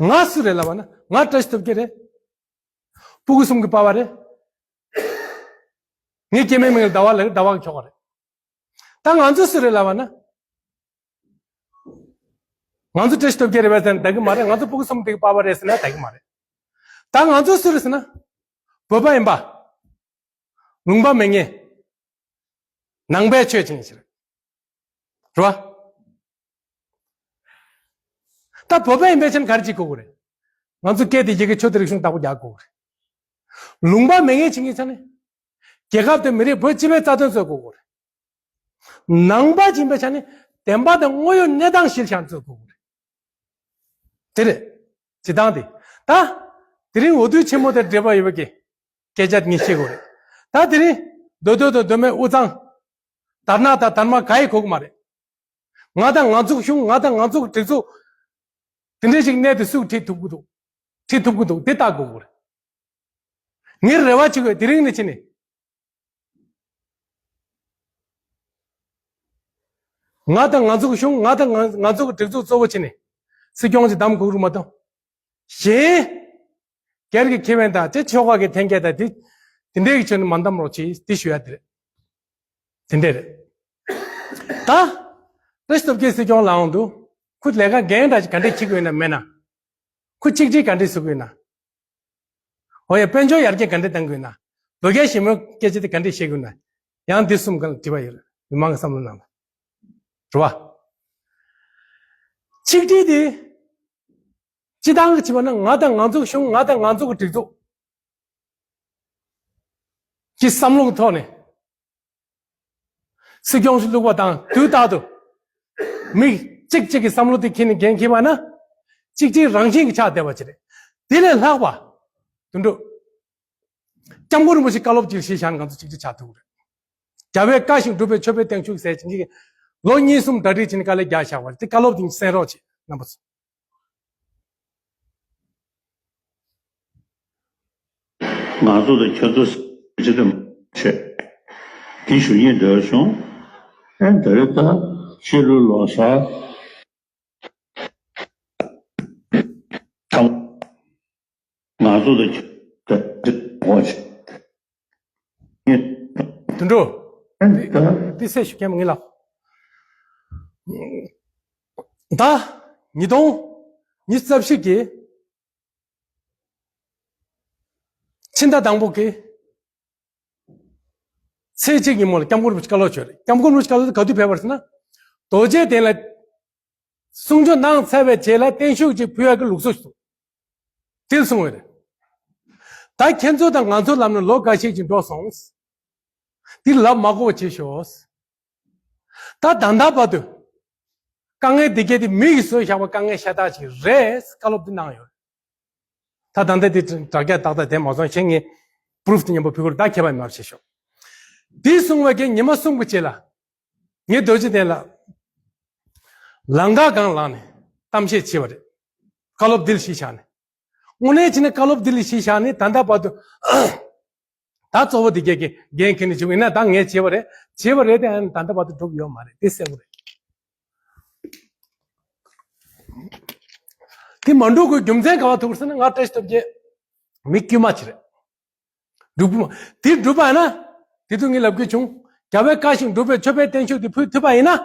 ང་སུ་རེད་ལབ་པ་ན། ང་བཀྲ་ཤིས་སྟོབས་རྒྱལ་རེད། སྤུ་གུ་གསུམ་གྱི་པ་ཕ་རེད། ངའི་སྐྱེ་དམན་མིང་ལ་ཟླ་བ་ལབ། ཟླ་བ་གི་ཁྱོ་ག་རེད། ད་ང་ཚོ་སུ་རེད་ལབ་པ་ན། ང་ཚོ་བཀྲ་ཤིས་སྟོབས་རྒྱལ་རེད་པས་ཟེར་ན་འགྲིག་གི་མ་རེད། ང་ཚོ་སྤུ་གུ་གསུམ་དེ་གི་པ་ཕ་རེད་ཟེར་ན་འགྲིག་གི་མ་རེད། ད་ང་ཚོ་སུ་རེད་ཟེར་ན། བོད་པ་ཡིན་པ། ལུང་པ་མེད་མཁན། ནང་པའི་ཆོས་བྱེད་མཁན་ཞིག་རེད། རེད་བ། ད་བོད་པ་ཡིན་པའི་ཆ་ནས་ག་རེ་བྱེད་དགོས་ཀྱི་རེད། ང་ཚོ་སྐད་དེ་རྒྱ་སྐད་ཆོས་དང་རིག་གཞུང་བདག་པོ་རྒྱག་དགོས་ཀྱི་རེད། ལུང་པ་མེད་མཁན་བྱེད་མཁན་ཆ་ནས། རྒྱལ་ཁབ་དེ་མི་རིགས་བོད་སྤྱི་པའི་རྩ་དོན་རྩོད་དགོས་ཀྱི་རེད། ནང་པ་ཡིན་པའི་ཆ་ནས་བདེན་པ་དང་དངོས་ཡོད་གནས་སྟངས་གཞིར་བཞག་རྩོད་དགོས་ཀྱི་རེད། དེ་རེད། བྱེད་སྟངས་དེ། ད། དེ་རིང་འོས་བསྡུ་ཆེན་མོ་དང་འབྲེལ་བ་ཡོད་པའི་གི་སྐད་ཆ་ངས་བཤད་དགོས་རེད། ད་དེ་རིང་མདོ་སྟོད་དང་མདོ་སྨད་དབུས་གཙང་། དར་ནག་དང་དར་དམར་ག་ཡེ་གོ་གི་མ་རེད། ང་དང་ང་ཚོ་གི་གཞུང་། ང་དང་ང་ཚོ་གི་སྒྲིག་འཛུགས། དེ་འདྲ་ཞིག་གནས་དེ་སུས་ཁྲིད་ཐུབ་ཀྱི་འདུག་ཁྲིད་ཐུབ་ཀྱི་འདུག་དེ་བལྟ་དགོས་ཀྱི་རེད། ངས་རེ་བ་བྱེད་དགོས། དེ་རིང་ནས་བྱས་ནས། ང་དང་ང་ཚོ་གི་གཞུང་། ང་དང་ང་ང་ཚོ་གི་སྒྲིག་འཛུགས་གཙོ་བོ་བྱས་ནས། སྲིད་སྐྱོང་ཅིག་བདམས་དགོས་རུ་མ་གཏོགས། གཞན། སྒེར་གྱི་ཁེ་ཕན་དང་དེ་ཆོལ་ཁ་གི་འཐེན་འཁྱེར་དང་དེ། དེ་འདྲའི་གི་ཆོས་ནི་མ་འདམ་རོགས་བྱེད། དེ་ཞུ་ཡ་དེ་རེད། དེ་འདྲ་རེད། ད། བཀྲ་ཤིས་སྟོབས་རྒྱལ་སྲིད་སྐྱོང་ལངས་འདུག་ཁོ་ལས་ཀ་འགན་འདྲ་ཞིག་ག་འདྲས་འཁྱེར་གྱི་ཡོད་ན་མེད་ན། ཁོ་གཅིག་སྒྲིལ་ག་འདྲས་བཟོ་གི་ཡོད་ན། འོ་ཡ། དཔལ་འབྱོར་ཡར་རྒྱས་ག་འདྲས་གཏང་གི་ཡོད་ན། བོད་རྒྱ་ཞི་མོལ་སྐད་ཆ་དེ་ག་འདྲས་བཤད་གི་ཡོད་ན། ཡང་འདི་གསུམ་ག་ལ་དྲི་བ་ཡོད་རེད། མི་མང་གི་བསམ་བློ་ནང་ལ། རེད་བ། གཅིག་སྒྲིལ་དེ། སྤྱི་བཏང་གི་བྱས་པ་ན་ང་དང་ང་ཚོ་གི་གཞུང་། ང་དང་ང་ཚོ་གི་སྒྲིག་འཛུགས་ཀྱི་བསམ་བློ་གི་ཐོག་ནས། སྲིད་སྐྱོང་ཞིག་བླུགས་པ་དང་དུས་རྟག་ཏུ་མི་གཅིག་གཅིག་གི་བསམ་བློ་དེ་འཁྱེར་ནས་འགན་འཁྱེར་བ་ན། གཅིག་སྒྲིལ་རང་བཞིན་གྱི་ཆགས་བསྡད་པ་ཅིག་རེད། དེ་ལས་ལྷག་པ། དོན་གྲུབ། སྐྱབས་མགོན་རིན་པོ་ཆེ་བཀའ་སློབ་ཅིག་བཞེས་བཞག་ན་ང་ཚོ་གཅིག་སྒྲིལ་ཆགས་ཐུབ་ཀྱི་རེད། རྒྱལ་བས་བཀའ་བཞིན་སྒྲུབ་པའི་མཆོད་པའི་བརྟན་བཞུགས་ཟེར་བྱས་ཀྱི། ལོ་གཉིས་གསུམ་གྲ་སྒྲིག་བྱས་ནས་དཀའ་ལས་རྒྱག་བཞག་པ་རེད། དེ་བཀའ་སློབ་དེ་གསན་རོགས་བྱེད། རྣམ་པ་ཚོ། ང་ཚོ་དང་ཁྱེད་ཚོ་ཟེར་གྱི་དེ་མ་བྱས། དེ་ཞུ་སྙིང་འདོད་བྱུང་། ཨེ་འདི་རེད། ད་ཕྱི་ལོ་ལོ་གསར་ཐང་། ང་ཚོ་དང་ཁྱེད་ཚོ་ཟེར་གྱི་དེ་མ་བྱས། དུད་འགྲོ། ཨེ་ད། འདི་སེ་ཞུ་མཁན་མ་ངེས་ལ། ད་ཉིས་སྟོང་ཉི་ཤུ་རྩ་བཞི་གི་ཕྱི་ཟླ་དང་པོ་གི་ཚེས་གཅིག་ཉིན་མོ་ལ་སྐྱབས་མགོན་རིན་པོ་ཆེ་བཀའ་སློབ་བྱོས་རེད། སྐྱབས་མགོན་རིན་པོ་ཆེ་བཀའ་སློབ་དེ་ག་དུས་ཕེབས་པ་རེད་ཟེར་ན། རྡོ་རྗེ་གདན་ལ་གསུང་ཆོས་གནང་ཚར་བའི་རྗེས་ལ་བརྟན་བཞུགས་ཅིག་ཕུལ་ཡག་གི་ལུགས་སྲོལ་ཞིག་འདུག་དེ་གསུངས་པ་རེད། ད་ཁྱེད་ཚོ་དང་ང་ཚོ་ལབ་ན་ལོ་འགའ་ཤས་ཅིག་འགྲོ་སོང་། འདི་ལབ་མ་དགོས་པ་བྱེད་ཤོག་ད་ད་ལྟ་བར་དུ་དཀའ་ངལ་འདི་གས་དེ་མི་ཡིས་བཟོས་བཞག་པ་དཀའ་ངལ་ཤ་སྟག་ཅིག་རེད། བཀའ་སློབ་འདི་གནང་ཡོད། ད་ད་ལྟ་འདི་དྲ་རྒྱ་ཏག་ཏག་དེ་མ་སོང་ཞེས་ངས་པུ་རུབ་དེ་མཉམ་པོ་ཕུལ་གོ་རེད། ད་ཁྱད་པར་མེད་པ་བྱེད་ཤོག་འདི་གསུངས་པའི་གི་ཉི་མ་གསུམ་གྱི་རྗེས་ལ་ངས་རྡོ་རྗེ་གདན་ལ་ལང་ཀ་སྒང་ལངས་ནས་གཏམ་བཤད་བྱས་པ་རེད། བཀའ་སློབ་འདི་ལ་གཞི་བཞག་ནས། དངོས་གནས་བྱས་ན་བཀའ་སློབ་འདི་ལ་གཞི་བཞག་ནས་ད་ལྟ་བར་དུ། ད་གཙོ་བོ་འདི་གས་ཀྱི་འགན་འཁྱེར་ནས་བྱུང་ཡིན་ན་ད་ངས་བྱས་པ་རེད། བྱས་པ་རེད་དེ་ཨ་ནི་ད་ལྟ་བར་དུ་འགྲུབ་ཡོད་མ་རེད། དེ་གསལ་པོ་རེད། དེ་མ་འགྲུབ་དགོས་རྒྱུ་མཚན་ག་བ་ཐུག་ཟེར་ན། ང་བཀྲ་ཤིས་སྟོབས་རྒྱལ་མི་དཀྱུས་མ་ཅིག་རེད། འགྲུབ་མ་དེ་འགྲུབ་པ་ཡིན་ན། དེ་དུས་ངས་ལབ་དགོས་བྱུང་། རྒྱལ་བའི་བཀའ་བཞིན་སྒྲུབ་པའི་མཆོད་པའི་བརྟན་བཞུགས་དེ་ཕུལ་ཐུབ་པ་ཡིན་ན།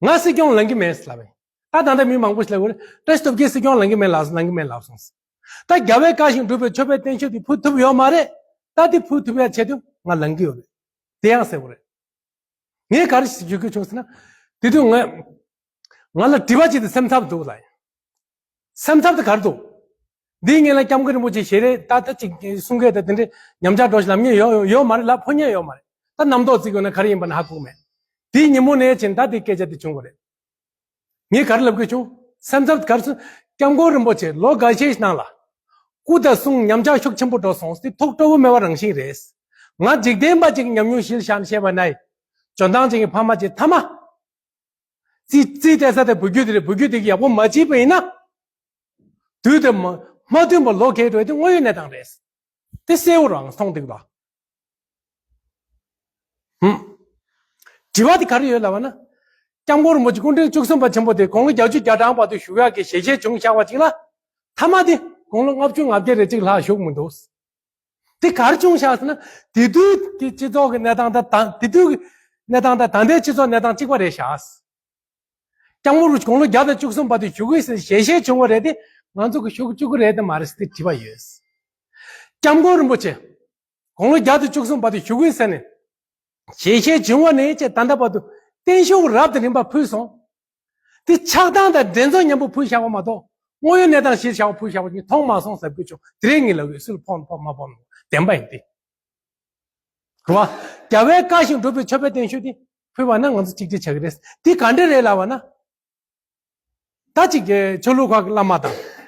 ང་སྲིད་སྐྱོང་ལངས་ཀྱི་མེད་ལབ་པས། ད་ད་ལྟ་མི་མང་པོ་ཞིག་ལབ་ཡོད་རེད། བཀྲ་ཤིས་སྟོབས་རྒྱལ་སྲིད་སྐྱོང་ལངས་ཀྱི་མེད་ལབ་སོང་། ལངས་ཀྱི་མེད་ལབ་སོང་། ད་རྒྱལ་བའི་བཀའ་བཞིན་སྒྲུབ་པའི་མཆོད་པའི་བརྟན་བཞུགས་དེ་ཕུལ་ཐུབ་ཡོད་མ་རེད། ད་དེ་ཕུལ་ཐུབ་ཡ་ཆེད་དུ་ང་ལངས་ཀྱི་ཡོད་རེད། དེ་ཡང་གསལ་པོ་རེད། ངས་ག་རེ་ཞིག་ཞུ་དགོས་བྱུང་ཟེར་ན། དེ་དུས་ང་ང་ལ་དྲི་བ་ཅིག་དེ་སེམས་འཚབ་འདུག་ལ། སེམས་འཚབ་དེ་ག་རེ་འདུག་འདིའི་སྔོན་ལ་སྐྱབས་མགོན་རིན་པོ་ཆེ་ཞལ་རས་ད་ལྟ་ཅིག་གསུང་སྐད་དང་དེ་འདྲའི་ཉམས་ཆག་འགྲོ་ཞིག་ལབ་མཁན་ཡོད་ཡོད་མ་རེད་ལ། ཕོ་ཉ་ཡོད་མ་རེད། ད་རྣམ་རྟོག་བརྩི་དགོས་ན་ག་རེ་ཡིན་པ་ན་ཧ་གོ་མེད། དེའི་ཉིན་མོ་ནས་བྱས་ད་དེ་སྐད་ཆ་དེ་བྱུང་བ་རེད། ངས་ག་རེ་ལབ་དགོས་བྱུང་། སེམས་འཚབ་ག་རེ་སོང་། སྐྱབས་མགོན་རིན་པོ་ཆེ་ལོ་འགའ་ཤས་ནང་ལ་སྐུ་དང་གསུང་ཉམས་ཆག་ཤུགས་ཆེན་པོ་འགྲོ་སོང་། དེ་ཐུགས་སྤྲོ་བོ་མེད་པ་རང་བཞིན་རེད། ང་འཇིག་རྟེན་པ་ཅིག་གི་ཉམས་མྱོང་གཞིར་བཞག་ནས་བཤད་པ་ན། འཇོན་ཐང་ཅན་གྱི་ཕ་མ་ཅིག་མཐའ་མ། རྩིས་རྩིས་སྤྲད་ས་དེ་བུ་རྒྱུད་དེ་རེད། བུ་རྒྱུད་དེ་གི་ཡག་པོ་མ་བྱས་པ་ཡིན་ན། དུས་དེ་མ་མ་བསྟུན་པར་ལོ་འཁེལ་འགྲོ་ཡ་དེ་དངོས་ཡོད་གནས་སྟངས་རེད། དེ་གསལ་བོ་རང་མཐོང་འདུག་ལ། ཧུམ། དྲི་བ་དེ་ག་རེ་ཡོད་ལབ་པ་ན། སྐྱབས་མགོན་རིན་པོ་ཆེ་སྐུ་ཕྲེང་བཅུ་གསུམ་པ་ཆེན་པོ་དེ་དགུང་ལོ་བརྒྱད་ཅུ་གྱ་གྲངས་བར་དུ་བཞུགས་ཡག་གི་ཞལ་བཞེས་བྱུང་བཞག་པ་ཅིག་ལ། མཐའ་མ་དེ་དགུང་ལོ་ལྔ་བཅུ་ང་བརྒྱད་རེ་གཅིག་ལྷག་བཞུགས་མི་འདུག་དེ་ག་རེ་བྱུང་བཞག་ཟེར་ན། དེ་དུས་ཀྱི་སྤྱི་ཚོགས་ཀྱི་གནས་སྟངས་དང་ད་དེ་དུས་ཀྱི་གནས་སྟངས་དང་ད་ལྟའི་སྤྱི་ཚོགས་གནས་སྟངས་གཅིག་པ་རེད་བཞག་སྐྱབས་མགོན་རིན་པོ་ཆེ་དགུང་ལོ་བརྒྱ་དང་བཅུ་གསུམ་བར་དུ་བཞུགས་ཀྱི་ཟེར་ཞལ་བཞེས་བྱུང་བ་རེད་དེ། ང་ཚོ་གི་བཞུགས་བཅུག་གི་རེད་དེ་མ་རེད་ཟེར་དེ་དྲི་བ་ཡོད། སྐྱབས་མགོན་རིན་པོ་ཆེ་དགུང་ལོ་བརྒྱ་དང་བཅུ་གསུམ་བར་དུ་བཞུགས་ཀྱི་ཟེར་ནས་ཞལ་བཞེས་བྱུང་བ་ནས་བྱས་ད་ལྟ་བར་དུ་བརྟན་བཞུགས་རབ་དང་རིམ་པ་ཕུལ་སོང་། དེ་ཆགས་སྡང་དང་འགྲན་རྩོད་མཉམ་པོ་ཕུལ་བཞག་པ་མ་གཏོགས། དངོས་ཡོད་གནས་སྟངས་གཞིར་བཞག་པ་ཕུལ་བཞག་པ་ཉིད་མཐོང་མ་སོང་ཟེར་དགོས་བྱུང་། དེ་རིང་ངས་ལབ་ཡོད། སུ་ལ་ཕོག་ན་ཕོག་མ་ཕོག་ན་བདེན་པ་ཡིན་ཏེ། རེད་བ། རྒྱལ་བའི་བཀའ་བཞིན་སྒྲུབ་པའི་མཆོད་པའི་བརྟན་བཞུགས་དེ་ཕུལ་བ་ན་ང་ཚོ་གཅིག་སྒྲིལ་ཆགས་ཀྱི་རེད། དེ་ག་འདྲ་རེད་ལབ་པ་ན། ད་ཅིག་གི་ཆོས་ལུགས་ཁག་གི་བླ་མ་དང་།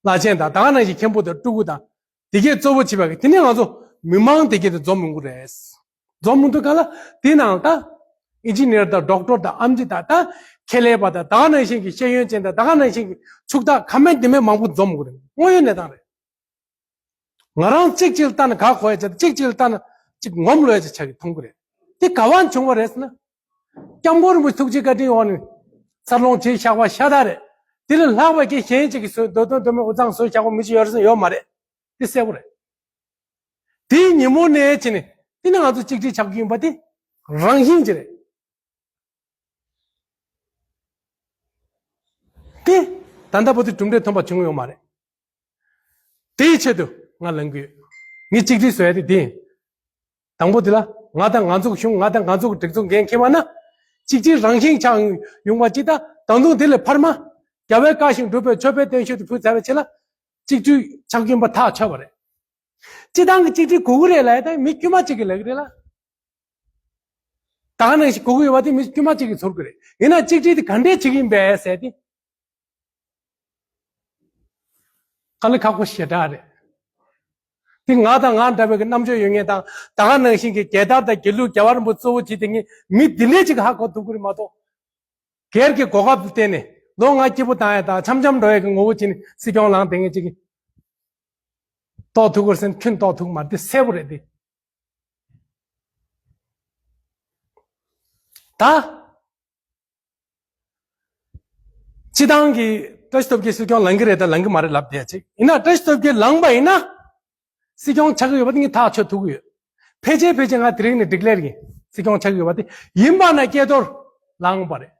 བླ་ཆེན་དང་ད་ག་ནང་བཞིན་མཁན་པོ་དང་སྤྲུལ་སྐུ་དང་། དེ་གས་གཙོ་བོ་བྱེད་པ་གི་དེ་ནས་ང་ཚོ་མི་མང་དེ་གས་དེ་འཛོམས་ཡོང་གི་རེད། འཛོམས་མི་འདུག་ག་ལ། དེ་ནང་ད་ཨིན་ཇི་ནི་ཡར་དང་ཌོག་ཊར་དང་ཨེམ་ཆི་དང་ད་ཁེ་ལས་པ་དང་ད་ག་ནང་བཞིན་གྱི་ཤེས་ཡོན་ཅན་དང་ད་ག་ནང་བཞིན་གྱི་ཕྱུག་བདག་ཁ་མེད་འདི་མེད་མང་པོ་འཛོམས་ཡོང་གི་རེད། དངོས་ཡོད་གནས་སྟངས་རེད། ང་རང་གཅིག་གཅིག་ལ་ལྟ་ན་ག་གོ་ཡ་ཆ་གཅིག་གཅིག་ལ་ལྟ་ན་གཅིག་ངོམ་ལོ་ཡ་ཆ་ཆགས་ཀྱི་མཐོང་གི་རེད། དེ་ག་བ་བྱུང་བ་རེད་ཟེར་ན། སྐྱབས་མགོན་རིན་པོ་ཆེ་ཐུགས་རྗེ་བཀའ་དྲིན་འོག་ནས་འཚར་ལོངས་བྱས་བཞག་པ་ཤ་སྟག་རེད། དེ་ལས་ལྷག་པའི་གི་གཞན་གཅིག་གིས་བཟོས་འདོད་དོན་འདོད་མོས་དབུ་གཙང་བཟོས་བཞག་པ་མི་གཅིག་ཡོད་རེད་ཟེར་ཡོད་མ་རེད། དེ་གསལ་པོ་རེད། དེའི་ཉིན་མོ་ནས་བྱས་ནས་དེ་ནི་ང་ཚོ་གཅིག་སྒྲིལ་ཆགས་ཀྱི་ཡིན་པ་དེ་རང་བཞིན་གྱིས་རེད། དེ་ད་ལྟ་བར་དུ་གྲུབ་འབྲས་ཐོན་པ་བྱུང་ཡོད་མ་རེད། དེའི་ཆེད་དུ་ང་ལངས་ཀྱི་ཡོད། ངས་གཅིག་སྒྲིལ་བཟོ་ཡ་དེ་འདི་ཡིན། དང་པོ་དེ་ལ་ང་དང་ང་ཚོ་གི་གཞུང་ང་དང་ང་ཚོ་གི་སྒྲིག་འཛུགས་འགན་འཁྱེར་བ་ན། གཅིག་སྒྲིལ་རང་བཞིན་ཆགས་ཡོང་བ་ཅིག་དང་། ད་དུང་དེ་ལས་འཕར་མ། རྒྱལ་བའི་བཀའ་བཞིན་སྒྲུབ་པའི་མཆོད་པའི་བརྟན་བཞུགས་དེ་ཕུལ་ཚར་བའི་ཆེད་ལ། གཅིག་སྒྲིལ་ཆགས་ཀྱིན་པ་ཐག་ཆོད་པ་རེད། སྤྱི་བཏང་གི་གཅིག་སྒྲིལ་དགོས་ཀྱི་རེད་ལབ་ཡ་ད་མི་དཀྱུས་མ་གཅིག་གིས་ལབ་ཀྱི་རེད་ལ། ད་ག་ནང་བཞིན་དགོས་ཀྱི་ཡོད་པ་དེ་མི་དཀྱུས་མ་གཅིག་གིས་ཚོར་གྱི་རེད། ཡིན་ན་གཅིག་སྒྲིལ་དེ་ག་འདྲས་བྱེད་ཀྱི་ཡིན་པས་ཟེར་ཏེ། དཀའ་ལས་ཁག་པོ་ཞེ་དྲག་རེད། དེ་ང་དང་ང་འདྲ་བའི་གི་རྣམ་དཔྱོད་ཡོད་མཁན་དང་། ད་ག་ནང་བཞིན་གྱི་རྒྱལ་དར་དང་དགེ་ལུགས་རྒྱལ་བ་རིན་པོ་ཆེ་གཙོ་བོ་བྱེད་དེ་ངས་མི་འདི་འདྲས་ཅིག་ཧ་གོ་ཐུབ་ཀྱི་རེད་མ་གཏོགས། སྒེར་གྱི་གོ་སྐབས་དེ་བརྟེན་ནས་ལོ་ལྔ་སྐྱིད་པོ་བཏང་ཡ་དང་འཆམ་འཆམ་འགྲོ་ཡ་གི་ངོ་བོ་བྱས་ནས་སྲིད་སྐྱོང་ལངས་བསྡད་མཁན་ཅིག་གིས། གཏོགས་ཐུབ་ཀྱི་རེད་ཟེར་ན་ཁྱོན་གཏོགས་ཐུབ་ཀྱི་མ་རེད། དེ་གསལ་པོ་རེད་དེ། ད། སྤྱི་བཏང་གི་བཀྲ་ཤིས་སྟོབས་རྒྱལ་སྲིད་སྐྱོང་ལངས་ཀྱི་རེད་དང་ལངས་ཀྱི་མ་རེད་ལབ་བསྡད་ཅིག་ཡིན་ན། བཀྲ་ཤིས་སྟོབས་རྒྱལ་ལངས་པ་ཡིན་ན། སྲིད་སྐྱོང་ཆགས་ཀྱི་ཡོད་པ་དེ་ངས་ཐག་ཆོད་ཐུབ་ཀྱི་ཡོད། ཕལ་ཆེར་ཕལ་ཆེར་ང་དེ་རིང་ནས་ཌི་ཀི་ལེར་ཡིན། སྲིད་སྐྱོང་ཆགས་ཀྱི་ཡོད་པ་དེ་ཡིན་པ་ན་སྐལ་རྡོར་ལངས་པ་རེད།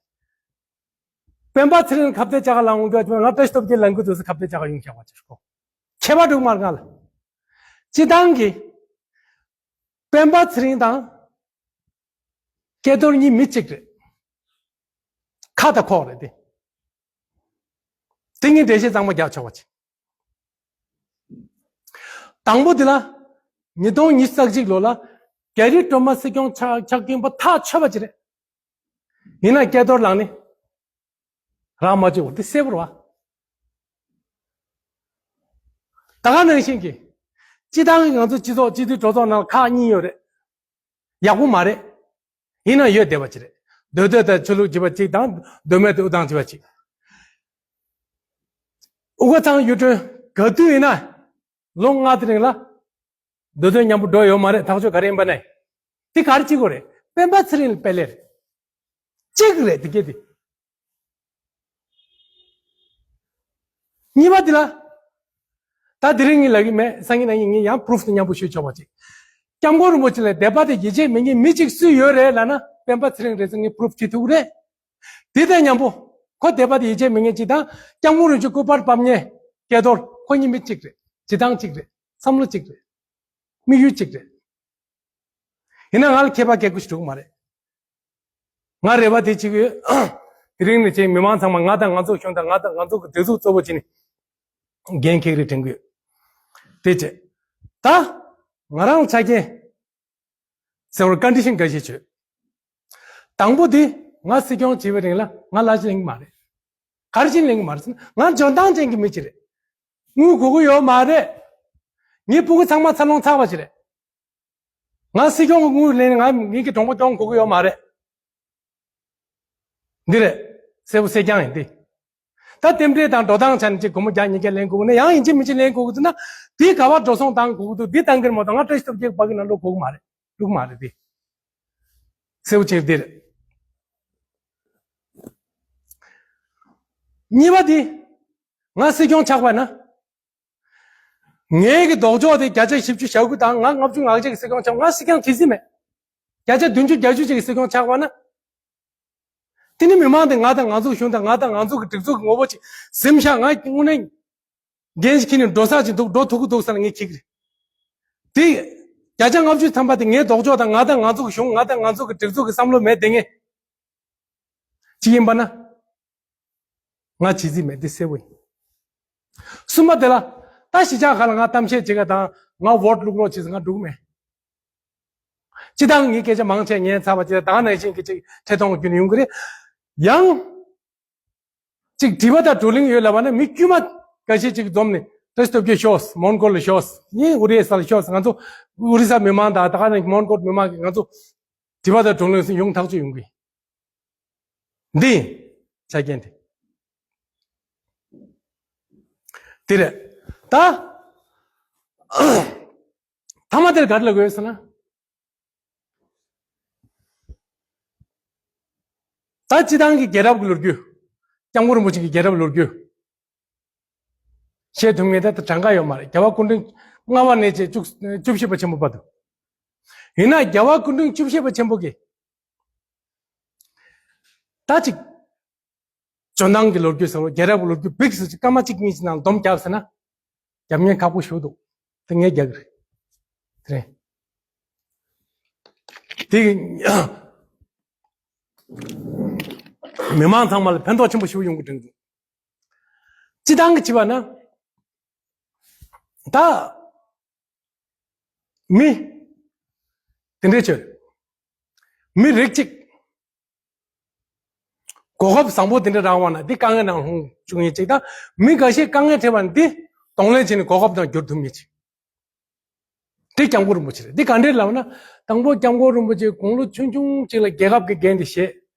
སྤེན་པ་ཚེ་རིང་ཁ་གཏད་བཅག་ག་ལངས་འོང་གི་ཡོད་པ། ང་བཀྲ་ཤིས་སྟོབས་རྒྱལ་ལངས་ཀྱི་འདུག་ཟེར་ཁ་གཏད་བཅག་ག་ཡོང་བཞག་པ་ཅིག་གོ། ཁྱད་པར་འདུག་མ་རེད་ང་ལ། སྤྱི་བཏང་གི་སྤེན་པ་ཚེ་རིང་དང་སྐལ་རྡོར་གཉིས་མི་གཅིག་རེད། ཁ་དང་ཁོག་རེད་དེ། དེ་གཉིས་འགྲེལ་བཤད་གཙང་མ་རྒྱག་ཆོག་པ་བྱེད། དང་པོ་དེ་ལ། ཉིས་སྟོང་ཉི་ཤུ་རྩ་གཅིག་ལོ་ལ་རྒྱ་རི་སྒྲོལ་མ་སྲིད་སྐྱོང་ཆགས་ཆགས་ཀྱིན་པ་ཐག་ཆོད་པ་ཅིག་རེད། ཡིན་ན་སྐལ་རྡོར་ལངས་ནས་རང་མ་བཅུག་པ་དེ་གསལ་པོ་རེད་བ། ད་ག་ནང་བཞིན་གྱི། སྤྱི་བཏང་གི་ང་ཚོ་སྤྱི་ཚོགས་སྤྱི་འཐུས་གྲོས་ཚོགས་ནང་ལ་ཁག་གཉིས་ཡོད་རེད། ཡག་པོ་མ་རེད། ཡིན་ན་ཡོད་བསྡད་པ་ཅིག་རེད། མདོ་སྟོད་དང་ཆོས་ལུགས་བརྗེ་པ་གཅིག་དང་མདོ་སྨད་དུ་དབུ་ཐང་བརྗེ་པ་གཅིག་དབུ་དཀར་ཚང་གཡུ་སྒྲོན་ག་དུས་ཡིན་ན། ལོ་ལྔ་དེ་རིང་ལ། མདོ་སྟོད་མཉམ་པོ་འགྲོ་ཡོད་མ་རེད། ཐག་ཆོད་ག་རེ་ཡིན་པ་ནས། དེ་ག་རེ་བྱེད་དགོས་རེད། སྤེན་པ་ཚེ་རིང་ལ་དཔེ་ལེན་རེད། གཅིག་རེད་དེ་གས་དེ། གཉིས་པ་དེ་ལ། ད་དེ་རིང་ངས་ལབ་ཀྱི་མེད། སང་ཉིན་གནངས་ཉིན་ངས་ཡང་པུ་རུབ་དེ་མཉམ་པོ་ཞུས་ཆོག་པ་ཅིག་སྐྱབས་མགོན་རིན་པོ་ཆེ་ལ་དད་པ་དང་ཡིད་ཆེས་མེད་མཁན་མི་གཅིག་སུ་ཡོད་རེད་ལབ་ན། སྤེན་པ་ཚེ་རིང་རེད་ཟེར་ངས་པུ་རུབ་བྱེད་ཐུབ་ཀྱི་རེད། དེ་དང་མཉམ་པོ། ཁོ་དད་པ་དང་ཡིད་ཆེས་མེད་མཁན་གཅིག་དང་། སྐྱབས་མགོན་རིན་པོ་ཆེ་སྐུ་པར་ཕབ་མཁན་སྐལ་རྡོར། ཁོ་གཉིས་མི་གཅིག་རེད། བྱེད་སྟངས་གཅིག་རེད། བསམ་བློ་གཅིག་རེད། དམིགས་ཡུལ་གཅིག་རེད། ཡིན་ན་ང་ལ་ཁྱད་པར་གལ་དགོས་ཞིག་འགྲོ་གི་མ་རེད། ང་རེ་བ་དེ་གཅིག་ཡོད། དེ་རིང་ནས་ཅིག་མི་མང་ཚང་མ་ང་དང་ང་ཚོ་གཞུང་དང་ང་དང་ང་ཚོ་གི་སྒྲིག་འཛུགས་གཙོ་བོ་བྱས་ནས་འགན་འཁྱེར་རེ་དྲན་གི་ཡོད། དེ་བྱས། ད་ང་རང་ཆ་རྐྱེན་ཟེར་བར་ཀོན་ཌི་ཤན་འགའ་ཤས་བྱོས། དང་པོ་དེ་ང་སྲིད་སྐྱོང་བྱེད་པའི་རིང་ལ་ང་ལ་ཅི་ལེན་གི་མ་རེད། ག་རེ་བྱས་ནས་ལེན་གི་མ་རེད་ཟེར་ན། ང་འཇོན་ཐང་ཅན་གྱི་མི་ཅིག་རེད། དངུལ་དགོས་ཀྱི་ཡོད་མ་རེད། ངའི་སྤུ་གུ་ཚང་མ་འཚར་ལོངས་ཚར་བ་ཅིག་རེད། ང་སྲིད་སྐྱོང་གི་དངུལ་ལེན་ནས་ང་ངེད་ཀྱི་གྲོང་པ་སྐྱོང་དགོས་ཀྱི་ཡོད་མ་རེད། འདི་རེད། གསལ་པོ་གསལ་རྐྱང་ཡིན་ཏེ། ད་རྟེན་འབྲེལ་དང་འགྲོ་སྟངས་ཆ་ནས་ཅིག་སྒོར་མོ་བརྒྱ་ཉིས་བརྒྱ་ལེན་དགོས་ན་ཡང་ཡིན་གཅིག་མིན་གཅིག་ལེན་དགོས་ཀྱི་འདུག་ན། དེའི་ག་པར་འགྲོ་སོང་བཏང་དགོས་ཀྱི་འདུག་འདི་བཏང་གི་རེད་མ་གཏོགས་ང་བཀྲ་ཤིས་སྟོབས་རྒྱལ་ཕ་གི་ནང་འགྲོ་དགོས་ཀྱི་མ་རེད། འགྲོ་གི་མ་རེད་དེ། གསལ་པོ་བྱས་འདི་རེད། གཉིས་པ་དེ། ང་སྲིད་སྐྱོང་ཆགས་པ་ན། ངའི་གི་ལྡོག་ཕྱོགས་དེ་བརྒྱ་ཆ་བཞི་བཅུ་ཞེ་དགུ་དང་ང་ལྔ་བཅུ་ང་གཅིག་གི་སྲིད་སྐྱོང་ཆགས། ང་སྲིད་སྐྱོང་བྱེད་རྩིས་མེད། བརྒྱ་ཆ་བདུན་ཅུ་བརྒྱད་ཅུ་ཅིག་གི་སྲིད་སྐྱོང་ཆགས་པ་ན། དེ་ནི་མི་མང་དེ་ང་དང་ང་ཚོ་གཞུང་དང་ང་དང་ང་ཚོ་གི་སྒྲིག་འཛུགས་ཀྱི་ངོ་བོ་ཅིག་ཟིན་ཤག་ང་དངོས་གནས་འགན་ཞིག་འཁྱེར་ནས་འགྲོ་ས་ཅིག་འདུག་འགྲོ་ཐུབ་ཀྱི་འདུག་ཟེར་ནས་ངས་འཁྱེར་གི་རེད། དེ་བརྒྱ་ཆ་ལྔ་བཅུ་ཐམ་པ་དེ་ངའི་ལྡོག་ཕྱོགས་དང་ང་དང་ང་ཚོ་གི་གཞུང་ང་དང་ང་ཚོ་གི་སྒྲིག་འཛུགས་ཀྱི་བསམ་བློ་མེད་དེ་ངས་ཅིག་ཡིན་པ་ན། ང་བྱེད་རྩིས་མེད་དེ་གསལ་པོ་ཡིན། གསུམ་པ་དེ་ལ། ད་གཞིས་ཆགས་ཁག་ལ་ང་གཏམ་བཤད་བྱེད་ག་དང་ང་ཝོ་ཊི་བླུག་རོགས་བྱེད་ཟེར་ང་འགྲོ་གི་མེད། སྤྱི་བཏང་ངས་སྐད་ཆ་མང་ཆེ་ཉན་ཚར་བ་བྱས། ད་ག་ནང་བཞིན་གྱི་ཅིག་ཐད་གཏོང་རྒྱུ་ནས་ཡོང་གི་རེད། ཡང་། ཅིག་དྲི་བ་དང་བགྲོ་གླེང་ཡོད་ལབ་པ་ན་མི་དཀྱུས་མ་འགའ་ཤས་ཅིག་འཛོམས་ནས་བཀྲ་ཤིས་སྟོབས་རྒྱལ་ཤོག་མོན་གྷོ་ལ་ཤོག་ཡིན་ཨོ་རི་ས་ལ་ཤོག་ང་ཚོ་ཨོ་རི་ས་མི་མང་དང་ད་ག་ནང་མོན་གྷོ་མི་མང་གིས་ང་ཚོ་དྲི་བ་དང་བགྲོ་གླེང་ཡོང་ཐག་ཆོད་ཡོང་གི། འདི་ཡིན། ཆ་རྐྱེན་དེ། དེ་རེད། ད། ཐ་མ་དེར་ག་རེ་ལབ་དགོས་ཟེར་ན། ད་སྤྱི་བཏང་གི་རྒྱལ་རབས་ཀྱི་ལོ་རྒྱུས། སྐྱབས་མགོན་རིན་པོ་ཆེ་གི་རྒྱལ་རབས་ལོ་རྒྱུས། བཤད་ཐུབ་མཁན་ད་ལྟ་གྲངས་ཀ་ཡོད་མ་རེད། རྒྱལ་བ་སྐུ་ཕྲེང་ལྔ་པ་ནས་བྱས་བཅུ་བཅུ་བཞི་པ་ཆེན་པོ་བར་དུ། ཡིན་ན་རྒྱལ་བ་སྐུ་ཕྲེང་བཅུ་བཞི་པ་ཆེན་པོ་གིས། ད་ཅིག་འཇོན་ཐང་གི་ལོ་རྒྱུས་ཟེར་བ། རྒྱལ་རབས་ཀྱི་ལོ་རྒྱུས་བིག་ཟེར་ཅིག་སྐར་མ་གཅིག་གཉིས་ཅིག་ནང་སྡོམ་རྒྱབ་ཟེར་ན། རྒྱབ་མཁན་ཁག་པོ་ཞེ་པོ་འདུག་དེ་ངས་རྒྱག་གི་རེད། དེ་རེད། དེ་མི་མང་ཚང་མ་ལ་ཕན་ཐོགས་ཆེན་པོ་ཞེ་པོ་ཡོང་གི་དྲན་འདུག་སྤྱི་བཏང་གི་བྱས་པ་ན། ད། མི། དེ་འདྲའི་ཆོས། མི་རིགས་གཅིག་གོ་སྐབས་བཟང་པོ་དེ་འདྲ་རག་པ་ན་འདི་དཀའ་ངལ་ནང་ལྷུང་བཅུག་མཁན་གཅིག་དང་། མི་འགའ་ཤས་དཀའ་ངལ་འཕྲད་པ་ན་འདི་གདོང་ལེན་བྱས་ནས་གོ་སྐབས་ནང་བསྒྱུར་ཐུབ་མཁན་གཅིག་དེ་སྐྱབས་མགོན་རིན་པོ་ཆེ་རེད། འདི་ག་འདྲས་ལབ་ན། དང་པོ་སྐྱབས་མགོན་རིན་པོ་ཆེ་དགུང་ལོ་ཆུང་ཆུང་གཅིག་ལ་རྒྱལ་ཁབ་ཀྱི་འགན་དེ་བཞེས།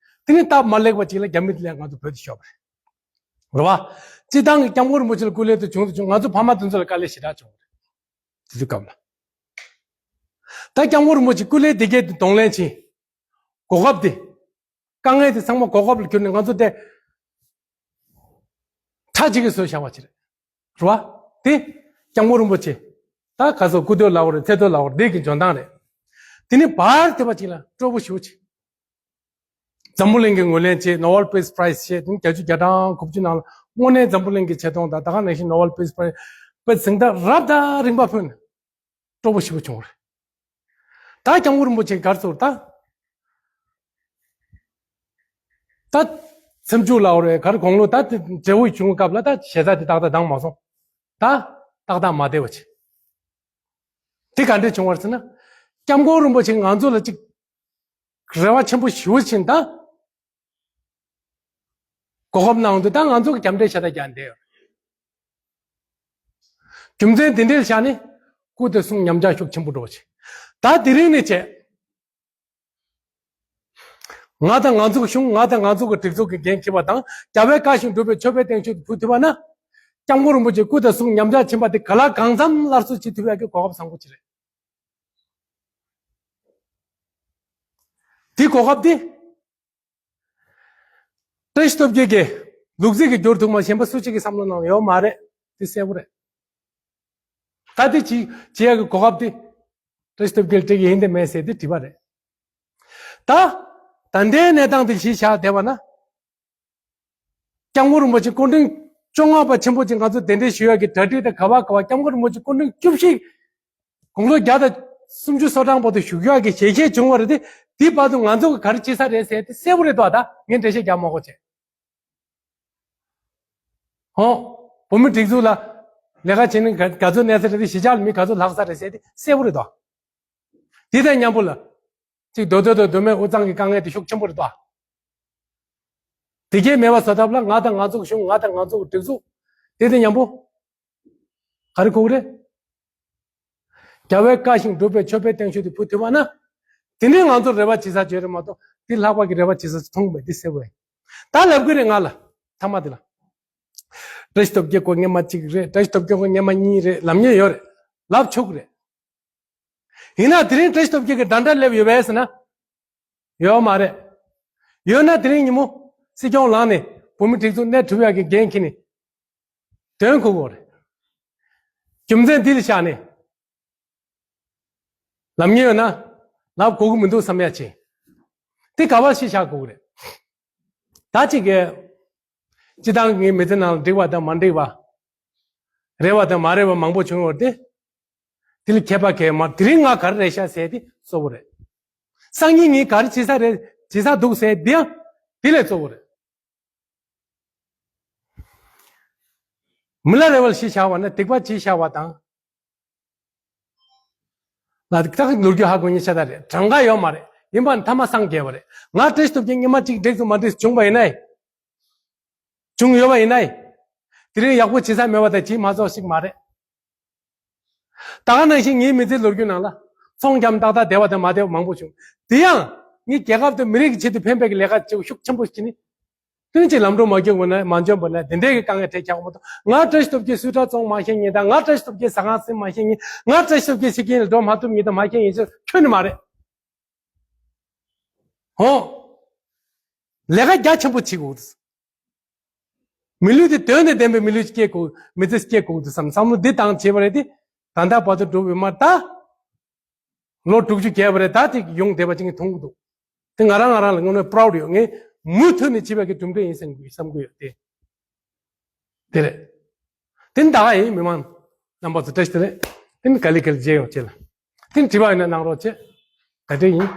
དེ་ནས་སྟབས་མ་ལེགས་པ་གཅིག་ལ་རྒྱ་མི་དེ་ལས་ང་ཚོ་བོད་དུ་ཤོར་བ་རེད། རེད་བ། སྤྱི་བཏང་གི་སྐྱབས་མགོན་རིན་པོ་ཆེ་ལ་སྐུ་ལས་དུ་བྱུང་དུ་བྱུང་ང་ཚོ་ཕ་མ་དེ་ཚོ་ལ་དཀའ་ལས་ཞེ་དྲག་བྱུང་བ་རེད། དེ་དུས་སྐབས་ལ། ད་སྐྱབས་མགོན་རིན་པོ་ཆེ་སྐུ་ལས་དེ་གའི་གདོང་ལེན་བྱེད། གོ་སྐབས་དེ། དཀའ་ངལ་དེ་ཚང་མ་གོ་སྐབས་ལ་གྱུར་ནས་ང་ཚོ་དེ་ཁྲ་གཅིག་གིས་བཟོས་བཞག་པ་ཅིག་རེད། རེད་བ། དེ་སྐྱབས་མགོན་རིན་པོ་ཆེ། ད་ག་ཚོད་སྐུ་ཐོག་ལ་འོ་རེད། ཚེ་ཐོག་ལ་འོ་རེད། འདི་གི་འཇོན་ཐང་རེད། དེ་ནི་བར་དེ་བ་ཅིག་ལ་སྤྲོ་པོ་ཞེ་པོ་ཅིག་འཛམ་བུ་གླིང་གི་ངོས་ལེན་བྱས། Nobel Peace Prize བྱས། དེ་ནི་བརྒྱད་ཅུ་གྱ་གྲངས་དགུ་བཅུ་ནང་ལ་དངོས་གནས་འཛམ་བུ་གླིང་གི་ཆེ་མཐོང་དང་ད་ག་ནང་བཞིན་Nobel Peace Prize དཔེ་གཟེངས་རྟགས་རབ་དང་རིམ་པ་ཕུལ་ནས་སྤྲོ་པོ་ཞེ་པོ་བྱུང་བ་རེད། ད་སྐྱབས་མགོན་རིན་པོ་ཆེ་ག་རེ་ཟེར་ད། ད་སེམས་ཤུགས་ལ་འོ་རེད། ག་རེ་དགུང་ལོ་ད་དེ་བགྲེས་པོ་བྱུང་སྐབས་ལ་ད་ཞེ་ས་དེ་ཏག་ཏག་འདང་མ་སོང་། ད་ཏག་ཏག་མ་བདེ་བ་བྱས། དེ་ག་འདྲས་བྱུང་བ་རེད་ཟེར་ན། སྐྱབས་མགོན་རིན་པོ་ཆེ་ང་ཚོ་ལ་ཅིག་རེ་བ་ཆེན་པོ་ཞེ་པོ་བྱིན། ད་གོ་སྐབས་གནང་དུས་ད་ང་ཚོ་གི་རྒྱབ་འདྲེ་ཤ་སྟག་རྒྱག་བསྡད་ཡོད། རྒྱུ་མཚན་དེ་འདྲའི་ཆ་ནས་སྐུ་དེ་གསུང་ཉམས་ཆག་ཤུགས་ཆེན་པོ་འགྲོ་བ་བྱས། ད་དེ་རིང་ནས་བྱས། ང་དང་ང་ཚོ་གི་གཞུང་། ང་དང་ང་ཚོ་གི་སྒྲིག་འཛུགས་ཀྱི་འགན་འཁྱེར་བ་དང་། རྒྱལ་བའི་བཀའ་བཞིན་སྒྲུབ་པའི་ཆོས་པའི་སྟེང་ཤུགས་ཕུལ་ཐུབ་པ་ན། སྐྱབས་མགོན་རིན་པོ་ཆེ་སྐུ་དང་གསུང་ཉམས་ཆག་ཕྱིན་པ་དེ་ག་ལ་གང་འཚམ་སླར་གསོ་བྱེད་ཐུབ་ཡག་གི་གོ་སྐབས་བཟང་པོ་ཅིག་རེད། དེ་གོ་སྐབས་དེ། བཀྲ་ཤིས་སྟོབས་རྒྱལ་གྱིས་ལུག་རྫི་གིས་བསྒྱུར་ཐུབ་མ་གཞན་པ་སུ་གཅིག་གི་བསམ་བློ་ནང་ཡོད་མ་རེད། དེ་གསལ་པོ་རེད། ད་དེ་ཅི་བྱེད་ཡག་གི་གོ་སྐབས་དེ་བཀྲ་ཤིས་སྟོབས་རྒྱལ་སྤྲད་ཀྱི་ཡིན་དེ་མེད་ཟེར་དེ་དྲིས་པ་རེད། ད་ད་ལྟའི་གནས་སྟངས་དེ་གཞི་བཞག་བསྡད་པ་ན། སྐྱབས་མགོན་རིན་པོ་ཆེ་སྐུ་ཕྲེང་བཅོ་ལྔ་པ་ཆེན་པོ་ཅིག་ང་ཚོ་གདན་འདྲེན་ཞུ་ཡག་གི་གྲ་སྒྲིག་དང་ག་བ་ག་བ། སྐྱབས་མགོན་རིན་པོ་ཆེ་སྐུ་ཕྲེང་བཅུ་བཞི། དགུང་ལོ་བརྒྱ་དང་སུམ་ཅུ་སོ་གྲངས་བར་དུ་བཞུགས་ཡག་གི་ཞལ་བཞེས་བྱུང་བ་རེད་དེ། དེ་བར་དུ་ང་ཚོ་གི་ག་རེ་བྱེད་ས་རེད་ཟེར་དེ་གསལ་པོ་རེད་དོ། ད་ངས་འགྲེལ་བཤད་རྒྱག་མ་དགོས་བྱས། ཧོ། བོད་མི་སྒྲིག་འཛུགས་ལ་ལས་ཀ་བྱེད་ནི་ག་ག་ཚོད་གནས་ཚུལ་རེད་དེ། གཞིས་ཆགས་ལ་མི་ག་ཚོད་ལྷག་ས་རེད་ཟེར་དེ་གསལ་པོ་རེད་དོ། དེ་དང་མཉམ་པོ་ལ། གཅིག་མདོ་སྟོད་དང་མདོ་སྨད་དབུས་གཙང་གི་དཀའ་ངལ་དེ་ཤུགས་ཆེན་པོ་རེད་དོ། དེ་གས་མེད་པ་བཟོ་ཐབས་ལ་ང་དང་ང་ཚོ་གི་གཞུང་། ང་དང་ང་ཚོ་གི་སྒྲིག་འཛུགས། དེ་དང་མཉམ་པོ། ག་རེ་དགོས་རེད། རྒྱལ་བའི་བཀའ་བཞིན་སྒྲུབ་པའི་ཆོས་པའི་སྟེང་ཤུགས་དེ་ཕུལ་ཐུབ་པ་ན། དེ་ནས་ང་ཚོར་རེ་བ་བྱེད་ས་ཅིག་ཡོད་རེད་མ་གཏོགས། དེ་ལྷག་པ་གི་རེ་བ་བྱེད་ས་ཅིག་མཐོང་མེད། དེ་གསལ་པོ་ཡིན། ད་ལབ་གི་རེད་ང་ལ། མཐའ་མ་དེ་ལ། བཀྲ་ཤིས་སྟོབས་རྒྱལ་སྐོར་སྔོན་མ་གཅིག་རེད། བཀྲ་ཤིས་སྟོབས་རྒྱལ་སྐོར་སྔོན་མ་གཉིས་རེད། ལབ་མཁན་ཡོད་རེད། ལབ་ཆོག་གི་རེད། ཡིན་ན་དེ་རིང་བཀྲ་ཤིས་སྟོབས་རྒྱལ་གྱི་འདྲ་འདྲ་སླེབས་ཡོད་པས་ཟེར་ན། ཡོད་མ་རེད། ཡོད་ན་དེ་རིང་ཉིན་མོ་སྲིད་སྐྱོང་ལངས་ནས་བོད་མི་སྒྲིག་འཛུགས་གནས་ཐུབ་ཡག་གི་འགན་འཁྱེར་ནས་དོན་གོ་གི་རེད། རྒྱུ་མཚན་འདི་ལ་བཞག་ནས་ལབ་མཁན་ཡོད་ན་ལབ་དགོས་ཀྱི་མི་འདུག་བསམ་ཡག་ཅིག། དེ་ག་བ་ཞིག་བཞག་དགོས་ཀྱི་རེད། ད་ཅིག་གི། སྤྱི་བཏང་གི་མི་ཚེ་ནང་ལ་འགྲིག་པ་དང་མ་འགྲིག་པ། རེད་པ་དང་མ་རེད་པ་མང་པོ་བྱུང་ཡོད་རེད་དེ། དེ་ལ་མཁས་པ་མཁས་མ། དེ་རིང་ང་ག་རེ་རེད་ཤག་ཟེར་དེ་གཙོ་བོ་རེད། སང་ཉིན་ངས་ག་རེ་བྱེད་ས་རེད། བྱེད་ས་འདུག་ཟེར་དེ་ཡང་དེ་ལས་གཙོ་བོ་རེད། མི་ལ་རེ་བ་ལ་གཞི་བཞག་པ་ན་སྡིག་པ་གཞི་བཞག་པ་དང་། ལ་ཏག་ཏག་ལོ་རྒྱུས་ཧ་གོ་ཉེ་ཆ་ད་རེད། གྲངས་ཀ་ཡོད་མ་རེད། ཡིན་པ་ནི་ཐ་མ་སངས་རྒྱས་པ་རེད། ང་བཀྲ་ཤིས་སྟོབས་རྒྱལ་སྔོན་མ་གཅིག་འགྲིག་དང་མ་འགྲིག་བྱུང་བ་ཡིན་ནའི། བྱུང་ཡོད་པ་ཡིན་ནའི། དེ་རིང་ཡག་པོ་བྱེད་ས་མེད་པ་དང་བྱེད་མ་ཚོགས་ཤིག་མ་རེད། ད་ག་ནང་བཞིན་ངའི་མི་ཚེའི་ལོ་རྒྱུས་ནང་ལ་ཚོང་རྒྱག་ཏག་ཏག་བདེ་བ་དང་མ་བདེ་བ་མང་པོ་བྱུང་། དེ་ཡང་ངས་རྒྱལ་ཁབ་དང་མི་རིགས་ཀྱི་ཆེད་དུ་ཕན་པའི་ལས་ཀ་བྱེད་ཤུགས་ཆེན་པོ་ཞིག་ནི། དོན་གཅིག་ལམ་འགྲོ་མ་བསྐྱོད་པ་ན་མ་འཇོན་པ་ན་དེ་འདྲའི་གི་དཀའ་ངལ་འཕྲད་ཀྱང་མ་གཏོགས། ང་བཀྲ་ཤིས་སྟོབས་རྒྱལ་སུས་ཊར་བཙོང་མ་ཤེས་ཉིན་དང་། ང་བཀྲ་ཤིས་སྟོབས་རྒྱལ་ཟ་ཁང་ཟིན་མ་ཤེས་ཉིན། ང་བཀྲ་ཤིས་སྟོབས་རྒྱལ་ཕྱི་རྒྱལ་ལ་འགྲོ་མ་ཐུབ་ཉིན་དང་མ་ཤེས་ཉིན་ཚོ་ཁྱོན་ནས་མ་རེད། ཧོ། ལས་ཀ་རྒྱ་ཆེན་པོ་བྱེད་དགོས། མི་ལུས་དེ་དོན་དང་ལྡན་པའི་མི་ལུས་སྐྱེ་དགོས། མི་ཚེ་སྐྱེ་དགོས་དུས་བསམ་བསམ་བློ་འདི་བཏང་བྱས་པ་རེད་དེ། ད་ལྟ་བར་དུ་འགྲོ་བའི་མ་ད། ལོ་དྲུག་ཅུ་བརྒལ་བ་རེད། ད་དེ་ཡོང་བསྡད་པ་ཅིག་མཐོང་གི་འདུག། དེ་ང་རང་ང་རང་ལ་དངོས་གནས་པ་རའུ་ཌི་ཡོད། ངས་མུ་མཐུད་ནས་བྱེད་པའི་གི་གྲུབ་འབྲས་ཡིན་བསམ་གི་བསམ་གི་ཡོད་དེ། དེ་རེད། དེ་ནི་ད་ག་ཡིན། མི་མང་རྣམ་པ་ཚོ་བཀྲ་ཤིས་བདེ་ལེགས། དེ་ནི་ག་ལེ་ག་ལེ་མཇལ་ཡོང་བྱེད་ལ། དེ་ནི་དྲི་བ་ཡོད་ན་གནང་རོགས་བྱེད། ག་འདྲ་ཡིན།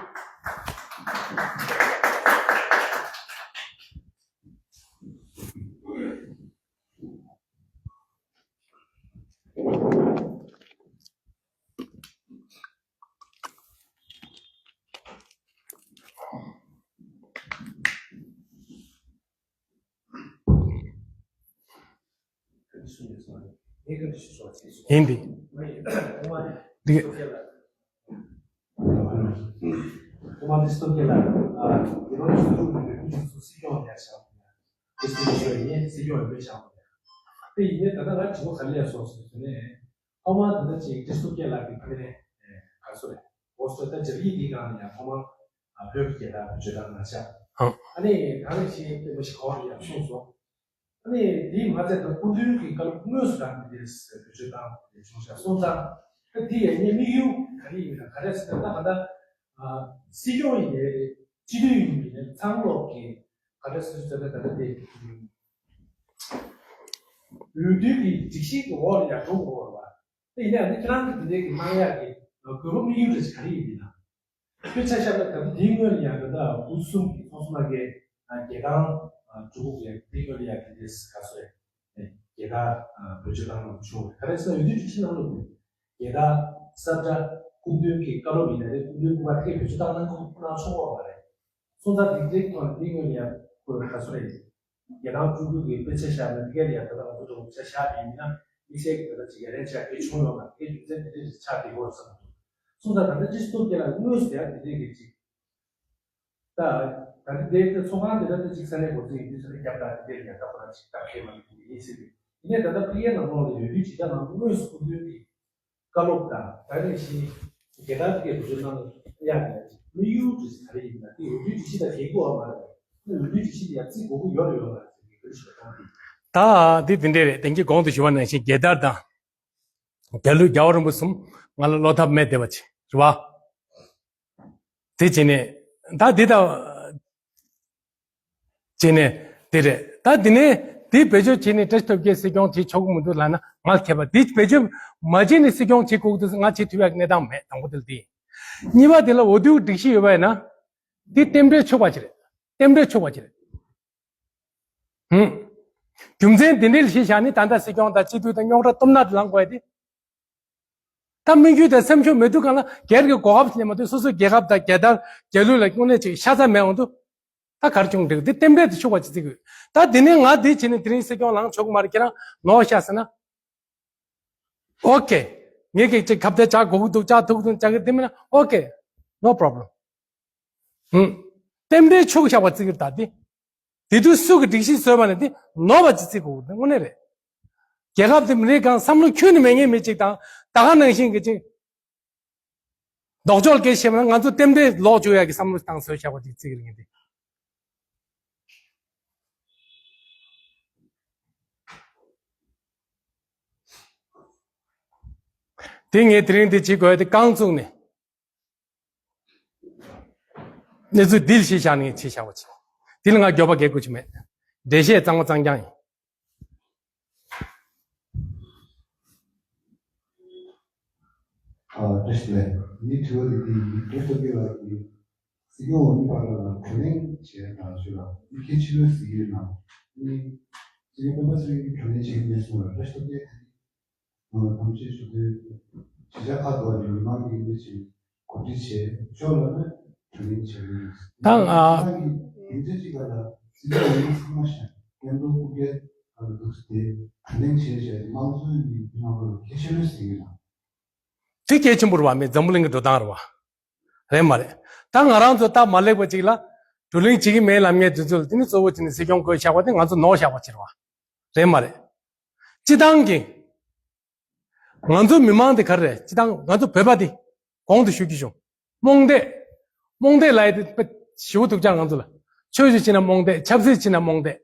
ཡིན་ཏེ། འདི། ཐོག་མར་འདི་འདྲ་ཅིག་ཀྲི་སྟོབས་རྒྱལ་ལགས་ཀྱིས་ཕ་གི་ནས་ག་ཚོད་རེད། འོ་སོ་ད་སྦྱར་ཡིག་འདིའི་སྒང་ནས་ཡང་ཐོག་མར་བོད་ཀྱི་རྒྱལ་དར་བེད་སྤྱོད་བཏང་གནང་ཤག་ཨ་ནི་ད་རེས་ཤིང་ཏེ་མ་ཤི་གོ་རེ་ཡང་གསུངས་སོང་། ཨ་ནི་དེའི་མ་ཚད་ད་སྐུ་མདུན་གྱི་བཀའ་སློབ་དངོས་སུ་ད་འདི་འདྲས་བེད་སྤྱོད་བཏང་བྱུང་ཤག་སོང་ཙང་ད་དེ་ཡང་ངའི་དམིགས་ཡུལ་ག་རེ་ཡིན་མིན་ད་ག་རེ་ཟེར་ན་ད་ད་སྲིད་སྐྱོང་ཡིན་ནའི་རེད། སྤྱི་འཐུས་ཡིན་ནའི་རེད། ཚང་ལོག་གི་ག་རེ་ཟེར་ཟེར་ན་ད་ལྟ་དེ་འོས་བསྡུ་གི་སྒྲིག་གཞི་གི་འོག་ལ་ཡར་འགྲོ་དགོས་པ་རེད་པ། དེ་ཡིན་ན་ཡང་ཁྱེད་རང་གི་དེ་འདྲའི་གི་གནང་ཡག་གི་དགོས་པ་དམིགས་ཡུལ་རེ་ཞིག་ག་རེ་ཡིན་མིན་ན། དཔེར་ཆ་བཞག་ན་ད་ལྟ་དེའི་སྔོན་ལ་ཡང་ད་ལྟ་དབུས་གསུམ་གྱི་ཚོགས་གཙོ་མ་གི་རྒྱལ་ཐང་འབྲུག་གི་དེའི་སྔོན་ལ་ཡང་དེ་འདྲའི་ག་ཚོད་རེད། རྒྱལ་དར་བེད་སྤྱོད་བཏང་གནང་བྱུང་། ག་རེ་ཟེར་ན་འོས་བསྡུ་སྒྲིག་གཞི་ནང་ལ་རྒྱལ་དར་ས་བཀྲ་སྐུ་མདུན་གྱི་བཀའ་སློབ་ཡིན་ན་རེད། སྐུ་མདུན་སྐུ་པར་ཐད་བེད་སྤྱོད་བཏང་གནང་གནང་ཆོག་གི་ཡོད་མ་རེད། སོང་ཙང་དེ་འདྲའི་ཐོག་ནས་དེའི་སྔོན་ལ་ཡང་ཁོས་ག་ཚོད་རེད། རྒྱལ་ཐང་སྤྲུལ་སྐུ་གི་དཔེ་ཆ་བཞག་ན་དེ་ག་ལ་ཡང་ད་ལྟ་ང་ཚོ་འགྲོ་ཆ་བཞག་པ་ཡིན་ན་དམིགས་བསལ་གྱི་ད་ལྟ་ཅིག་ཡ་ལན་ཆགས་དེ་བྱུང་ཡོད་མ་རེད། རྒྱུ་མཚན་དེ་འདྲ་ཞིག་ཆགས་བསྡད་ཡོད་བསམ་འདུག་སོང་ཙང་ད་ལྟ་ཀྲི་སྟོབས་རྒྱལ་ལགས་དངོས་སུ་ཡང་དེ་འདྲའི་གི་ཅིག་ད་ད་ལྟ་དེ་ཚོགས་ཁང་དེ་ད་ལྟ་ཅིག་ས་གནས་འགོ་འཛིན་ཡིན་དུས་ས་གནས་རྒྱབ་དང་དེ་འདྲ་ཡང་ད་ཁོ་རང་ཅིག་ད་ཁེལ་མ་ཐུབ་ཡིན་སྲིད་པས། ཡིན་ནའི་ད་ལྟ་ཕ་གིའི་ནང་ལོགས་ལ་ཡོད་དུས་ཇི་ལྟར་ནང་དངོས་སུ་སྐུ་མདུན་གྱི་བཀའ་སློབ་དང་ད་རེས་ཤིང་རྒྱལ་དར་དེ་གའི་བེད་སྤྱོད་གནང་ཡག་གི་དམིགས་ཡུལ་དེ་ག་རེ་ཡིན་ན། དེ་འོས་བསྡུའི་སྒྲིག་གཞི་དང་འགལ་གྱི་ཡོད་མ་རེད། དེ་འོས་བསྡུའི་སྒྲིག་གཞི་དེ་ཡང་བརྩི་དགོས་ཀྱི་ཡོད་རེད་ཡོད་མ་རེད་ཟེར་གྱི་འགྲེལ་བཤད་གཏོང་གི། ད་དེ་དེ་འདྲ་རེད། དེང་གི་གོང་དུ་ཞུ་བ་ནང་བཞིན་རྒྱལ་དར་དང་རྒྱལ་གླུ་རྒྱལ་བ་རིན་པོ་གསུམ་ང་ལ་བློ་ཐབས་མེད་བསྡད་པ་ཅིག་རེད་བ། དེ་བྱས་ནས་ད་འདི་ད་བྱས་ནས་དེ་རེད། ད་དེ་ནས་དེ་བེད་སྤྱོད་བྱས་ནས་བཀྲ་ཤིས་སྟོབས་རྒྱལ་སྲིད་སྐྱོང་བྱེད་ཆོག་གི་མི་འདུག་ལབ་ན་ང་ཁྱད་པར། དེ་བེད་སྤྱོད་མ་བྱས་ནས་སྲིད་སྐྱོང་བྱེད་དགོས་ཀྱི་འདུག་ང་བྱེད་ཐུབ་ཡག་གི་གནས་སྟངས་མེད། དང་པོ་དེ་ལ་དེ་ཡིན། གཉིས་པ་དེ་ལ་འོས་བསྡུའི་སྒྲིག་གཞི་ཡོད་པ་ཡིན་ན་དེ་རྟེན་འབྲེལ་ཆོག་པ་ཅིག་རེད། རྟེན་འབྲེལ་ཆོག་པ་ཅིག་རེད། ཧུམ། རྒྱུ་མཚན་དེ་འདྲའི་གཞི་བཞག་ནས་ད་ལྟ་སྲིད་སྐྱོང་དང་སྤྱི་འཐུས་དང་རྙོག་དྲ་གཏུབ་ན་དེ་ལངས་དགོས་ཡ་དེ། ད་དམིགས་ཡུལ་དང་སེམས་ཤུགས་མེད་དུས་གང་ལ་སྒེར་གྱི་གོ་སྐབས་ལེན་མ་ཐུབ། སོ་སོའི་རྒྱལ་ཁབ་དང་རྒྱལ་དར་རྒྱལ་གླུ་ལ་དངོས་གནས་ཅིག་ཤ་ཚ་མེད་འོང་དུས། ད་གར་བྱུང་འགྲིག་འདི་རྟེན་འབྲེལ་དུ་ཆུག་པ་ཅི་བརྩི་དགོས། ད་འདི་ནས་ང་འདི་བྱས་ནས་དེ་རིང་སྲིད་སྐྱོང་ལངས་ཆོག་གི་མ་རེད། ཁྱེད་རང་ནོར་ཤག་ཟེར་ན། ཨོ་ཀེ། ངས་ཀྱི་ཅིག་ཁ་གཏད་བཅག་དགོས་ཀྱི་འདུག་བཅག་ཐུབ་ཀྱི་འདུག་བཅག་གི་འདི་མིན་ན་ཨོ་ཀེ། ནོ་པོ་རོབ་ལེམ། ཧུམ། རྟེན་འབྲེལ་ཆུག་བཞག་པ་བརྩི་གི་རེད་ད་འདི། དེ་དུས་སུ་གི་སྒྲིག་གཞི་བཟོས་པ་ནས་དེ་ནོར་བ་ཅི་བརྩི་དགོས་དེ་དངོས་གནས་རེད། རྒྱལ་ཁབ་དེ་མི་རིགས་གང་བསམ་བློ་ཁྱོན་ནས་མེད་མཁན་མི་གཅིག་དང་ད་ག་ནང་བཞིན་གི་ཅིག་ལྡོག་ཕྱོགས་སྐད་བཤད་པ་ན་ང་ཚོ་རྟེན་འབྲེལ་ལོག་བཅུག་ཡག་གི་བསམ་བློ་བཏང་བཟོས་བཞག་པ་ཅིག་བརྩི་གི་རེད་ངས་དེ། དེ་ངས་དེ་རིང་འདི་བྱེད་དགོས་དེ་རྐང་བཙུགས་ནས། གནས་ཚུལ་འདི་ལ་གཞི་བཞག་ནས་ཆེ་བཞག་པ་བྱེད། འདི་ལ་ང་འགྱོད་པ་གལ་དགོས་ཀྱི་མེད། འགྲེལ་བཤད་གཙང་མ་གཙང་རྐྱང་ཡིན། ཨ་བཀྲ་ཤིས་བདེ་ལེགས། ངའི་དྲི་བ་དེ་འདི་ཡིན། བཀྲ་ཤིས་རྡོ་རྗེ་ལགས་ཀྱིས་སྲིད་སྐྱོང་འོས་མི་ཁག་ལ་བགྲོ་གླེང་བྱས་གནང་ཞུ་ལ་ཨི་ཁེ་ཆི་ལོས་ཟེར་གྱི་ཡོད་ན་ནི་སྲིད་སྐྱོང་སྤེན་པ་ཚེ་རིང་གིས་བགྲོ་གླེང་བྱེད་ཀྱི་མེད་གསུངས་ལ། བཀྲ་ཤིས་རྡོ་རྗེ་དེ་ཐམས་ཅད་ཞུ་དོན་ཇི་བྱ་ཁ་དོག་ནི་མི་མང་གི་མི་ཆེ་གོ་སྒྲིག་བྱས་ཆོག་ལ་ནི་བགྲོ་གླེང་བྱས་ཡོད། དང་ཨ། ཁྱེད་རང་གིས་དེ་ཚོའི་གཅིག་ལ་སྲིད་སྐྱོང་འོས་མི་ཚང་མ་ཞིག་སྐད་འབོད་སྐུ་སྒེར་ལ་འདུག་སྟེ་བགྲོ་གླེང་བྱས་བྱས་དམངས་གཙོའི་མི་ཁྱེད་རང་ལ་ཁྱད་ཆོས་ལོས་ཟེར་གྱི་ན། དེ་གལ་ཆེན་པོ་རེད་བ། མི་འཛམ་བུ་གླིང་གི་འགྲོ་སྟངས་རེད་བ། རེད་མ་རེད། ད་ང་རང་ཚོ་སྟབས་མ་ལེགས་པ་ཅིག་ལ་བགྲོ་གླེང་བྱེད་ཀྱི་མེད་ལབ་མཁན་དེ་ཚོ་ལ་དེ་ནི་གཙོ་བོ་བྱས་ནས་སྲིད་སྐྱོང་བསྐོས་བཞག་པ་དེ་ང་ཚོ་ནོར་བཞག་པ་ཅིག་རེད་བ། རེད་མ་རེད། སྤྱི་བཏང་གི་ང་ཚོ་མི་མང་དེ་ག་རེ་རེད། སྤྱི་བཏང་ང་ཚོ་བོད་པ་དེ་གོང་དུ་ཞུ་རྒྱུ་བྱུང་། རྨོངས་དད། རྨོངས་དད་ལབ་ཡ་དེ་དཔེ་ཞེ་པོ་འདུག་ཅག་ང་ཚོ་ལ། ཆོས་ཞུ་བྱེད་ན་རྨོངས་དད། ཆབ་སྲིད་བྱེད་ན་རྨོངས་དད། རེད་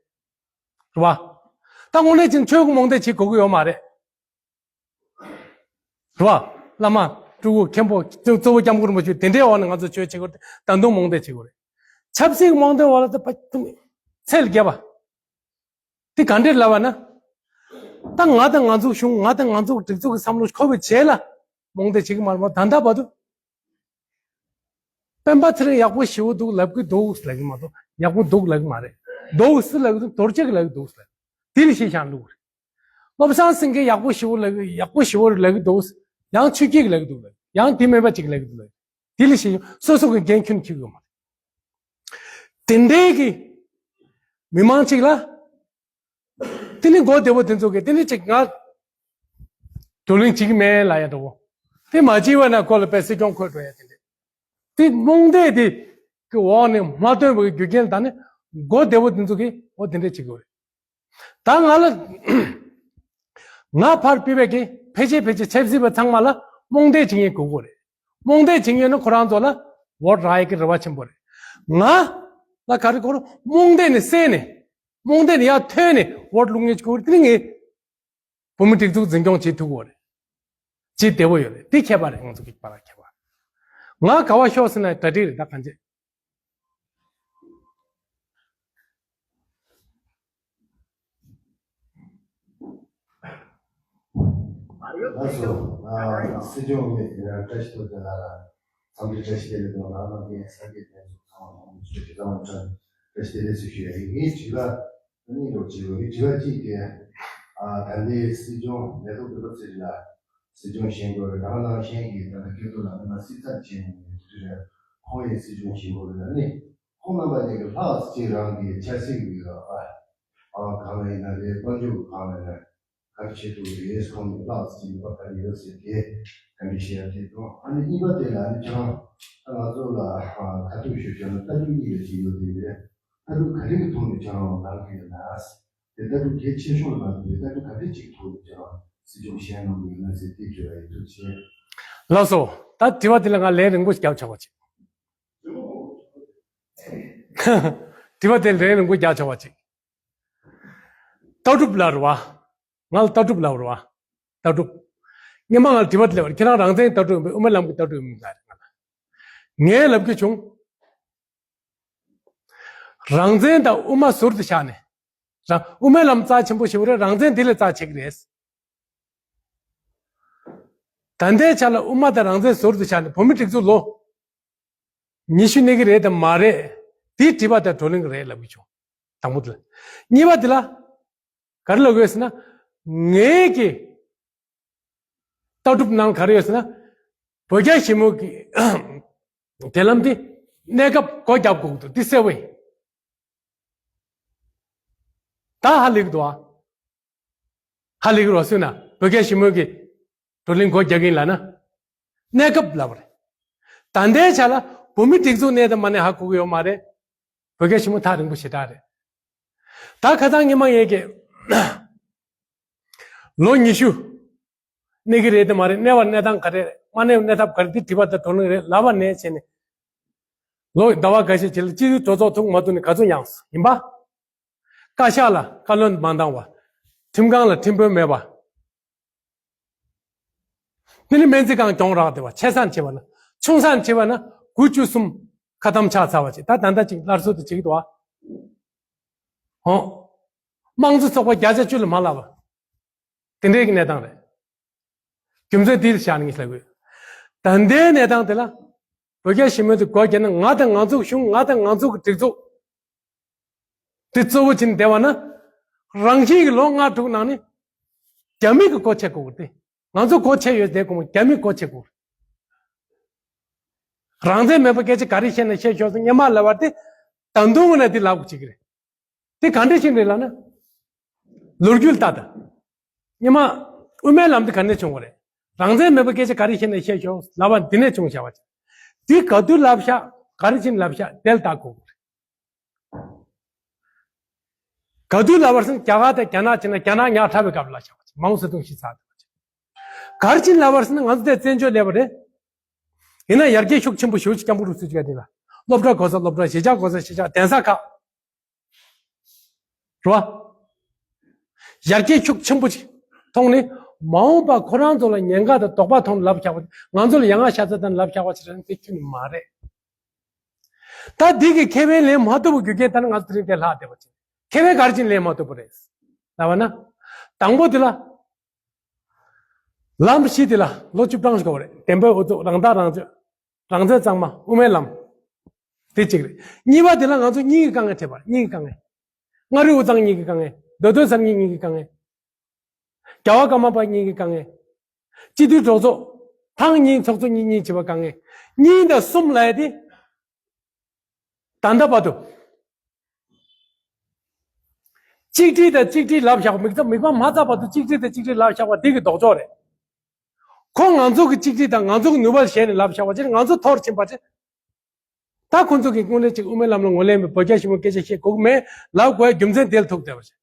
བ། ད་དངོས་གནས་བྱས་ན་ཆོས་ཀྱི་རྨོངས་དད་བྱེད་དགོས་ཀྱི་ཡོད་མ་རེད། རེད་བ། བླ་མ། སྤྲུལ་སྐུ། མཁན་པོ། གཙོ་བོ་སྐྱབས་མགོན་རིན་པོ་ཆེ་དེ་འདྲའི་འོག་ནས་ང་ཚོ་ཆོས་བྱེད་དགོས་རེད། ད་དུང་རྨོངས་དད་བྱེད་དགོས་རེད། ཆབ་སྲིད་རྨོངས་དད་འོག་ལ་ད་ཕ་ཚད་ལ་བརྒལ་བ། དེ་ག་འདྲས་ལབ་པ་ན། ད་ང་དང་ང་ཚོའི་གཞུང་། ང་དང་ང་ཚོའི་སྒྲིག་འཛུགས་ཀྱི་བསམ་བློ་འཁོར་བའི་རྗེས་ལ་རྨོངས་དད་བྱེད་ཀྱི་མ་རེད་མོ། ད་ལྟ་བར་དུ། སྤེན་པ་ཚེ་རིང་ཡག་པོ་ཞེ་པོ་འདུག་ལབ་ཀྱི་འདུག་ལབ་ཀྱི་མ་གཏོགས་ཡག་པོ་འདུག་ལབ་ཀྱི་མ་རེད། འདུག་སེ་ལབ་ཀྱི་འདུག་རྡོ་རྗེ་གིས་ལབ་ཀྱི་འདུག་ལབ། དེ་ལ་གཞི་བཞག་འདུག་རེད། བློ་བཟང་སེང་གེ་ཡག་པོ་ཞེ་པོ་ལབ་ཀྱི། ཡག་པོ་ཞེ་པོ་ལབ་ཀྱི་འདུག་ཡང་ཆོས་སྐྱིད་ལབ་ཀྱི་འདུག་ལབ། ཡང་དེ་མེད་པ་ཅིག་ལབ་ཀྱི་འདུག་ལབ། དེ་ལ་གཞི་བཞག་སོ་སོ་གི་འགན་ཁྱོན་འཁྱེར་དགོས་མ་རེད། དེ་འདྲའི་གི་མི་མང་ཅིག་ལ། དེ་ནི་མགོ་བདེ་པོ་དེ་ཚོ་གིས་དེ་ནི་ཅིག་ང་བགྲོ་གླེང་བྱེད་ཀྱི་མེད་ལབ་ཡ་འདྲ་བོ། དེ་མ་བྱས་པ་ན་ཁོ་ལ་དཔེ་སྲིད་སྐྱོང་འཁོད་འགྲོ་ཡ་དེ་འདྲ། དེ་རྨོངས་དད་དེ་གི་འོག་ནས་མ་ཐོན་པའི་རྒྱུ་རྐྱེན་དང་ནི་མགོ་བདེ་པོ་དེ་ཚོ་གིས་འོ་དེ་འདྲ་བྱེད་དགོས་རེད། ད་ང་ལ་ ང་ཕར་ཕུད་པའི་གི་ཕལ་ཆེར་ཕལ་ཆེར་ཆབ་སྲིད་པ་ཚང་མ་ལ་རྨོངས་དད་བྱེད་མཁན་དགོས་ཀྱི་རེད། རྨོངས་དད་བྱེད་མཁན་ཡོད་ན་ཁོ་རང་ཚོ་ལ་འོ་ཊི་རག་ཡག་གི་རེ་བ་ཆེན་པོ་རེད། ང་ལ་ག་རེ་དགོས་རེད། རྨོངས་དད་ནས་བསལ་ནས། རྨོངས་དད་ནས་ཡར་ཐོན་ནས་འོ་ཊི་བླུག་མཁན་ཅིག་དགོས་རེད། དེ་ནི་ངས་བོད་མི་སྒྲིག་འཛུགས་འཛིན་སྐྱོང་བྱེད་ཐུབ་ཀྱི་རེད། བྱེད་བདེ་པོ་ཡོད་རེད། དེ་ཁྱད་པར་རེད། ང་ཚོ་གི་བར་ལ་ཁྱད་པར། ང་ག་པར་ཤོག་ཟེར་ན་གྲ་སྒྲིག་རེད། ད་གང་བྱེད། ལགས་སོ། ཨ། སྲིད་སྐྱོང་མི་བཀྲ་ཤིས་རྡོ་རྗེ་ལགས་ལ་འཚམས་འདྲི་བཀྲ་ཤིས་བདེ་ལེགས་དང་། རང་རང་གི་ས་དགེ་རྒན་ཚོ་ཚང་མ་ལ་ཚང་མ་བཀྲ་ཤིས་བདེ་ལེགས་ཞུ་ཞུ་ཡ་ཡིན། ངའི་དྲི་བ་གཉིས་ལོག་བྱེད་དགོས། ངའི་དྲི་བ་གཅིག་དེ། ཨ། ད་ལྟའི་སྲིད་སྐྱོང་ལས་ཐོག་སྤེན་པ་ཚེ་རིང་ལགས་སྲིད་སྐྱོང་བཞེངས་དགོས་རེད། ད་ག་ནང་བཞིན་གྱི་ད་ལྟ་སྐལ་རྡོར་ལགས་མི་མང་སྲིད་ཚབ་བྱས་ནས་དེ་དུས་རེད། ཁོང་ཡང་སྲིད་སྐྱོང་བཞེངས་དགོས་རེད། ཨ་ནི་ཁོང་རྣམ་པ་གཉིས་ཀྱི་ལྷག་ཅིག་རང་གི་ཆབ་སྲིད་ཀྱི་ཨ། ཨ། སྒང་ལ་ཡིན་ན་རེད། དཔལ་འབྱོར་གྱི་སྒང་ལ་ཡིན་ན་ག་རེ་བྱེད་ཐུབ་རེད། ཁོང་གི་ལྷག་ཅིག་ནུས་པ་ག་རེ་ཡོད་ཟེར་དེ་བཀའ་འདྲི་ཞུ་ཡ་དེ་དང་། ཨ་ནི་གཉིས་པ་དེ་ལ་ཨ་ནི་ཁྱེད་རང་ད་ང་ཚོ་ལ་ཁ་ཐུག་ཞུ་བྱས་ན་ལྟ་གྲུབ་གཉིས་ལ་ཅིག་ཡོད་དེ་རེད། ལྟ་གྲུབ་ག་རེ་གི་ཐོག་ནས་ཁྱེད་རང་ལངས་ཀྱི་ཡོད་ན། དེ་ལྟ་གྲུབ་གལ་ཆེ་ཤོས་ལ་མ་ལྟོས་པའི་ལྟ་གྲུབ་ག་འདྲ་ཅིག་ཐོག་ནས་ཁྱེད་རང་སྲིད་སྐྱོང་བཞེངས་གནང་གི་ཡོད་ན་ཟེར་དེ་དྲི་བ་ཡིན། ཐུགས་རྗེ་ཆེ། ལགས་སོ། ད་དྲི་བ་དེ་ལ་ང་ལན་རིང་པོ་རྒྱབ་ཆོག་པ་ཅིག་དྲི་བ་དེ་ལན་རིང་པོ་རྒྱབ་ཆོག་པ་ཅིག་ལྟ་གྲུབ་ལབ་རེད་བ། ང་ལ་ལྟ་གྲུབ་ལབ་རེད་བ། ལྟ་གྲུབ། སྔོན་མ་ང་ལ་དྲི་བ་དེ་སླེབས་པ་རེད། ཁྱེད་རང་རང་བཙན་ལྟ་གྲུབ་ཡིན་པས་དབུ་མའི་ལམ་གྱི་ལྟ་གྲུབ་ཡིན་པ་རེད། ང་ལ། ངས་ལབ་རྒྱུ་བྱུང་། རང་བཙན་དང་དབུ་མ་ཟུར་དུ་བཞག་ནས། རང་དབུ་མའི་ལམ་རྩ་ཆེན་པོ་ཞེ་པོ་རེད། རང་བཙན་དེ་ལས་རྩ་ཆེ་གི་རེད། ད་ལྟའི་ཆ་ལ་དབུ་མ་དང་རང་བཙན་ཟུར་དུ་བཞག་ནས་བོད་མི་སྒྲིག་འཛུགས་ལོ་ཉི་ཤུ་གནས་ཀྱི་རེད་དམ་མ་རེད། དེའི་དྲི་བ་དང་བགྲོ་གླེང་གི་རེད་ལབ་གི་བྱུང་། དང་པོ་དེ་ལ། གཉིས་པ་དེ་ལ་ག་རེ་ལབ་དགོས་ཟེར་ན། ངའི་གི་ལྟ་གྲུབ་ནང་ག་རེ་ཡོད་ཟེར་ན། བོད་རྒྱ་ཞི་མོལ་གྱི་འབྲེལ་ལམ་དེ་གནས་སྐབས་སྒོ་རྒྱབ་དགོས་འདུག་དེ་གསལ་བོ་ཡིན། ད་ཧ་ལས་ཀྱི་འདུག་ཨ། ཧ་ལས་ཀྱི་རོ་སུས་ན་བོད་རྒྱ་ཞི་མོལ་གྱི་བགྲོ་གླེང་སྒོ་རྒྱག་གིན་ལ་ན། གནས་སྐབས་ལབ་པ་རེད། ད་ལྟའི་ཆ་ལ་བོད་མི་སྒྲིག་འཛུགས་གནས་དང་མ་གནས་ཧ་གོ་གི་ཡོད་མ་རེད། བོད་རྒྱ་ཞི་མོལ་ཐག་རིང་པོ་ཞེ་དྲག་རེད། ད་ཁ་སང་ཉི་མ་ངས་ཀྱི་ལོ་ཉི་ཤུ་གནས་ཀྱི་རེད་དེ་མ་རེད། གནས་པར་གནས་སྟངས་ག་རེ་རེད། མ་གནས་པར་གནས་ཐབས་ག་རེ། འདི་དྲི་བ་དང་བགྲོ་གླེང་རེད་ལབ་པ་ནས་བྱས་ནས། ལོ་ཟླ་བ་འགའ་ཤས་རྗེས་ལ་སྤྱི་འཐུས་གྲོས་ཚོགས་ཐུག་མ་ཐུག་ནས་ག་ཚོད་ཡངས་སོང་ཡིན་པ། བཀའ་ཤག་ལ་བཀའ་བློན་མ་འདང་བ། ཁྲིམས་ཁང་ལ་ཁྲིམས་དཔོན་མེད་པ། འདི་ནི་སྨན་རྩིས་ཁང་གྱོང་རག་བསྡད་པ། ཆེ་སར་བྱས་པ་ན། ཆུང་སར་བྱས་པ་ན་དགུ་བཅུ་གསུམ་ཁ་གཏམ་ཆགས་ཚར་བ་ཅིག་ད་ད་ལྟ་ཅིག་སླར་གསོ་དེ་བྱེད་ཀྱི་འདུག་ཨ། ཧོ། དམངས་གཙོ་ཚོགས་པ་བརྒྱ་ཆ་བཅུ་ལས་མ་ལབ་པ། དེ་འདྲའི་གནས་སྟངས་རེད། རྒྱུ་མཚན་དེ་བཞག་ནས་ངས་ལབ་དགོས། ད་ལྟའི་གནས་སྟངས་དེ་ལ་བོད་རྒྱ་ཞི་མོལ་དེ་སྒོ་རྒྱག་ན། ང་དང་ང་ཚོའི་གཞུང་། ང་དང་ང་ཚོའི་སྒྲིག་འཛུགས་དེ་གཙོ་བོ་བྱས་ནས་བསྡད་པ་ན། རང་བཞིན་གྱི་ལོ་ལྔ་དྲུག་ནང་ནས་རྒྱ་མི་གི་སྒོ་ཕྱེ་དགོས་ཀྱི་རེད། ང་ཚོ་སྒོ་ཕྱེ་ཡོད་དེ་གོང་རྒྱ་མི་སྒོ་ཕྱེ་དགོས་རེད། རང་བཙན་མེད་པ་སྐད་ཆ་ག་རེ་བཤད་ན་བཤད་ཤོག་ཟེར་སྔོན་མ་ལབ་པ་དེ་ད་དུང་ངོ་ན་དེ་ལབ་དགོས་ཀྱི་རེད། དེ་ག་འདྲ་ཞིག་རེད་ལབ་ན། ལོ་རྒྱུས་ལ་ལྟ་དང་། སྔོན་མ་དབུ་མའི་ལམ་དེ་ག་ནས་བྱུང་བ་རེད། རང་བཙན་མེད་པའི་སྐད་ཆ་ག་རེ་བཤད་ན་བཤད་ཤོག་ལབ་པ་འདི་ནས་བྱུང་བཞག་པ་ཅིག་དེ་ག་དུས་ལབ་བཞག་ག་རེ་བྱས་ནས་ལབ་བཞག་དེ་ལ་ལྟ་དགོས་རེད། ག་དུས་ལབ་པ་རེད་ཟེར་ན། རྒྱ་གར་དང་རྒྱ་ནག་བྱས་ན་རྒྱ་ནག་ཉག་ཕྲ་བའི་སྐབས་ལ་བཞག་པ་ཅིག་མའོ་ཙེ་ཏུང་ཤི་ཚར་བ་ཅིག་ག་རེ་བྱས་ནས་ལབ་པ་རེད་ཟེར་ན། ང་ཚོ་དེ་བཙན་བྱོལ་སླེབས་པ་རེད། ཡིན་ན་ཡར་རྒྱས་ཤུགས་ཆེན་པོ་ཞེ་པོ་ཅིག་སྐྱབས་མགོན་རིན་པོ་ཆེ་ག་དེ་ལ་སློབ་གྲྭ་དགོས་ས་སློབ་གྲྭ། གཞིས་ཆགས་དགོས་ས་གཞིས་ཆགས། གདན་ས་ཁག་རེད་བ། ཡར་རྒྱས་ཤུགས་ཆེན་པོ་ཅིག་མཐོང་ནས། མ་འོངས་པ་ཁོ་རང་ཚོ་ལ་ཉེན་ཁ་དང་དོགས་པ་མཐོང་ནས་ལབ་བཞག་པ། ང་ཚོ་ལ་ཡ་ང་ཤ་ཚ་དང་ལབ་བཞག་པ་ཞིག་རེད་ན་དེ་ཁྱོན་ནས་མ་རེད། ད་འདི་གི་ཁེ་ཕན་ལེན་མ་ཐུབ་པའི་རྒྱུ་རྐྱེན་ད་ནི་ང་ཚོ་དེ་རིང་དེ་ལྷག་བསྡད་པ་ཅིག་ཁེ་ཕན་ག་རེ་བྱས་ནས་ལེན་མ་ཐུབ་པ་རེད་ལབ་པ་ན། དང་པོ་དེ་ལ། ལམ་བཞི་དེ་ལ་ལོ་བཅུ་གྲངས་ཤིག་འགོར་བ་རེད། བདེན་པའི་འུ་ཚུགས། རང་ཐག་རང་གཅོད། རང་བཙན་གཙང་མ། དབུ་མའི་ལམ། དེ་གཅིག་རེད། གཉིས་པ་དེ་ལ་ང་ཚོ་གཉིས་ཀྱི་དཀའ་ངལ་འཕྲད་པ། གཉིས་ཀྱི་དཀའ་ངལ། མངའ་རིས་དབུས་གཙང་གཉིས་ཀྱི་དཀའ་ངལ། མདོ་སྟོད་གསར་རྙིང་གཉིས་ཀྱི་དཀའ་ངལ། རྒྱལ་བ་ཀརྨ་པ་གཉིས་ཀྱི་དཀའ་ངལ། སྤྱི་འཐུས་གྲོས་ཚོགས་ཐེངས་གཉིས་ཚོགས་གཙོ་གཉིས་གཉིས་བྱེད་པའི་དཀའ་ངལ། གཉིས་དང་གསུམ་ལབ་ཡ་དེ། ད་ལྟ་བར་དུ། གཅིག་སྒྲིལ་དང་གཅིག་སྒྲིལ་ལབ་བཞག་པ། མིག་ཙམ་མིག་པ་མ་བཙགས་བར་དུ་གཅིག་སྒྲིལ་དང་གཅིག་སྒྲིལ་ལབ་བཞག་པ་འདི་གི་ལྡོག་ཕྱོགས་རེད། ཁོ་ང་ཚོ་གི་གཅིག་སྒྲིལ་དང་ང་ཚོ་གི་ནུས་པ་ལ་ཞེན་ནས་ལབ་བཞག་པ་ཅིག་ང་ཚོ་འཐོར་ཕྱིན་པ་ཅིག་ད་ཁོ་ཚོ་གི་དངོས་གནས་ཅིག་དབུ་མའི་ལམ་ལ་ངོས་ལེན་པའི་བོད་རྒྱ་ཞི་མོལ་སྐད་ཆ་བཤད་དགོས་ཀྱི་མེད་ལབ་དགོས་ཡ་རྒྱུ་མཚན་དེ་ལ་ཐུག་བསྡད་པ་ཅིག་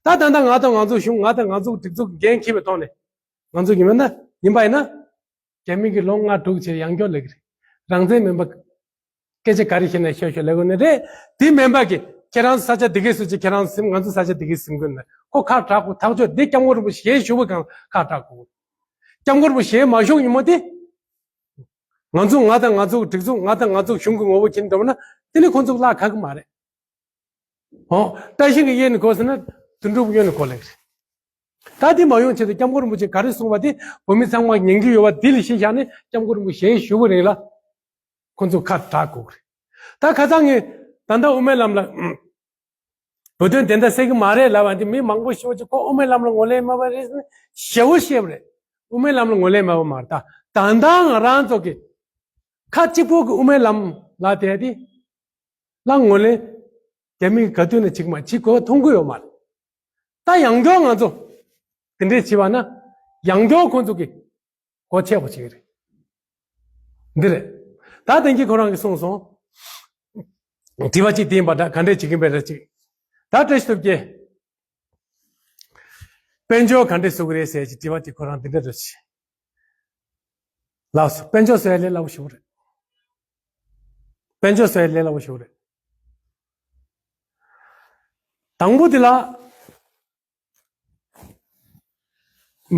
ད་ད་ལྟ་ང་དང་ང་ཚོ་གཞུང་ང་དང་ང་ཚོ་སྒྲིག་འཛུགས་འགན་འཁྱེར་བའི་ཐོག་ནས་ང་ཚོ་ཡིན་མིན་ན་ཡིན་པ་ཡིན་ན། རྒྱ་མི་གི་ལོ་ལྔ་དྲུག་བྱས་ཡང་སྐྱོར་ལས་ཀྱི་རེད། རང་བཙན་མིན་པ་སྐད་ཆ་ག་རེ་བཤད་ན་ཤོད་ཤོད་ལས་དགོས་ནི་རེད། དེ་མིན་པ་གི་ཁྱེད་རང་ས་ཆ་དེ་གས་སུ་ཅིག་ཁྱེད་རང་སེམས་ང་ཚོ་ས་ཆ་དེ་གས་སེམས་དགོས་ན་ཁོ་ཁ་གྲག་གོ་ཐག་ཆོད་དེ་སྐྱབས་མགོན་རིན་པོ་ཆེ་ཞུ་བ་གང་ཁ་གྲག་གོ། སྐྱབས་མགོན་རིན་པོ་ཆེ་མ་ཞུ་ཉིན་མོ་དེ། ང་ཚོ་ང་དང་ང་ཚོ་སྒྲིག་འཛུགས་ང་དང་ང་ཚོ་གཞུང་གི་ངོ་བོ་ཁྱེར་འགྲོ་ན་དེ་ནི་ཁོང་ཚོ་བརླག་ཁག་གི་མ་རེད། ཨོ། བཀྲ་ཤིས་ཀྱི་གཡས་ནས་གོ་ཟེར་ན་དོན་གྲུབ་གཡོན་ནས་གོ་ལེགས་རེད། ད་དེ་མ་ཡོང་ཆེད་དུ་སྐྱབས་མགོན་རིན་པོ་ཆེ་ག་རེ་གསུངས་པ་དེ་བོད་མི་ཚང་མ་ཉན་གྱི་ཡོད་པ་དེ་ལ་གཞི་བཞག་ནས་སྐྱབས་མགོན་རིན་པོ་ཆེ་ཞུ་བ་རེད་ལ། ཁོང་ཚོ་ཁ་གྲག་དགོས་རེད། ད་ཁ་སང་ངས་ད་ལྟ་དབུ་མའི་ལམ་ལ་བོད་དོན་བདེན་མཐའ་གསལ་གྱི་མ་རེད་ལབ་པ་འདི་མི་མང་པོ་ཞེ་པོ་ཅིག་ཁོ་དབུ་མའི་ལམ་ལ་ངོས་ལེན་མེད་པ་རེད་ཟེར་ཞེ་པོ་བཤད་པ་རེད། དབུ་མའི་ལམ་ལ་ངོས་ལེན་མེད་པ་མ་རེད། ད་ད་ལྟ་ང་རང་ཚོ་གི་ཁ་གཅིག་པོ་གི་དབུ་མའི་ལམ་ལ་བསྡད་དེ་ལ་ངོས་ལེན་རྒྱ་མི་གི་ག་དུས་ནས་བྱེད་ཀྱི་མ་བྱེད་དགོས་མཐོང་གི་ཡོད་མ་རེད། ད་ཡང་སྐྱར་ང་ཚོ་དེ་འདྲས་བྱས་པ་ན་ཡང་སྐྱར་ཁོང་ཚོ་གི་སྒོ་ཕྱེ་བ་བྱེད་ཀྱི་རེད། འདི་རེད། ད་དེང་གི་ཁོ་རང་གིས་གསུངས་སོང་། དྲི་བ་གཅིག་དེ་ཡིན་པ་འདྲ་ག་འདྲས་བྱེད་ཀྱིན་པའི་རེད་ཅིག་ད་བཀྲ་ཤིས་སྟོབས་རྒྱལ། དཔལ་འབྱོར་ག་འདྲས་བཟོ་གི་རེད་ཟེར་གྱི་དྲི་བ་དེ་ཁོ་རང་འདི་འདྲ་རེད་ཅིག་ལགས་སོ། དཔལ་འབྱོར་བཟོ་ཡ་ལས་སླ་པོ་ཞིག་རེད། དཔལ་འབྱོར་བཟོ་ཡ་ལས་སླ་པོ་ཞིག་རེད། དང་པོ་དེ་ལ།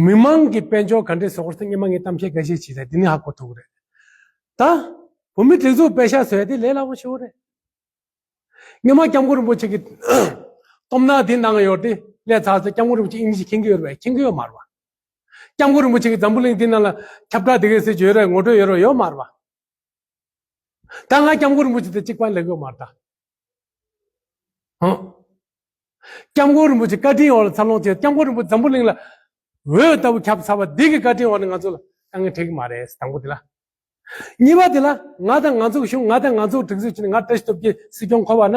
མི་མང་གི་དཔལ་འབྱོར་ག་འདྲས་བཟོ་དགོས་ཟེར་སྔོན་མ་ངས་གཏམ་བཤད་འགའ་ཤས་བྱས་ཏེ་འདི་ནས་ཧ་གོ་ཐུབ་ཀྱི་རེད། ད། བོད་མི་སྒྲིག་འཛུགས་པད་ཤག་བཟོ་ཡ་དེ་ལས་སླ་པོ་ཞིག་རེད། སྔོན་མ་སྐྱབས་མགོན་རིན་པོ་ཆེ་གི་རྟོགས་སྣང་དེ་ནང་ཡོད་དེ་ལས་ཚར་ཚེ་སྐྱབས་མགོན་རིན་པོ་ཆེ་ཨིན་ཇི་མཁྱེན་གྱི་ཡོད་རེད་པས། མཁྱེན་གྱི་ཡོད་མ་རེད་པ། སྐྱབས་མགོན་རིན་པོ་ཆེ་གི་འཛམ་བུ་གླིང་འདི་ནང་ལ་ཁྱབ་བསྒྲགས་དེ་གས་ཟེར་གྱི་ཡོད་རེད། ངོ་སྤྲོད་ཡོད་རེད་ཡོད་མ་རེད་པ། ད་ང་སྐྱབས་མགོན་རིན་པོ་ཆེ་དེ་གཅིག་པ་ལེགས་ཡོད་མ་རེད་ད། ཧང་། སྐྱབས་མགོན་རིན་པོ་ཆེ་བཀའ་དྲིན་འོག་ལ་འཚར་ལོངས་བྱས། སྐྱབས་མགོན་རིན་པོ་ཆེ་འཛམ་བུ་གླིང་ལ་འོད་ལྟ་བུ་ཁྱབ་ཚར་བ་འདི་གི་བཀའ་དྲིན་འོག་ནས་ང་ཚོ་ལ་དཀའ་ངལ་འཕྲད་ཀྱི་མ་རེད། དང་པོ་དེ་ལ། གཉིས་པ་དེ་ལ་ང་དང་ང་ཚོ་གཞུང་ང་དང་ང་ཚོ་སྒྲིག་འཛུགས་བྱས་ནས་ང་བཀྲ་ཤིས་སྟོབས་རྒྱལ་སྲིད་སྐྱོང་འཁོར་བ་ན།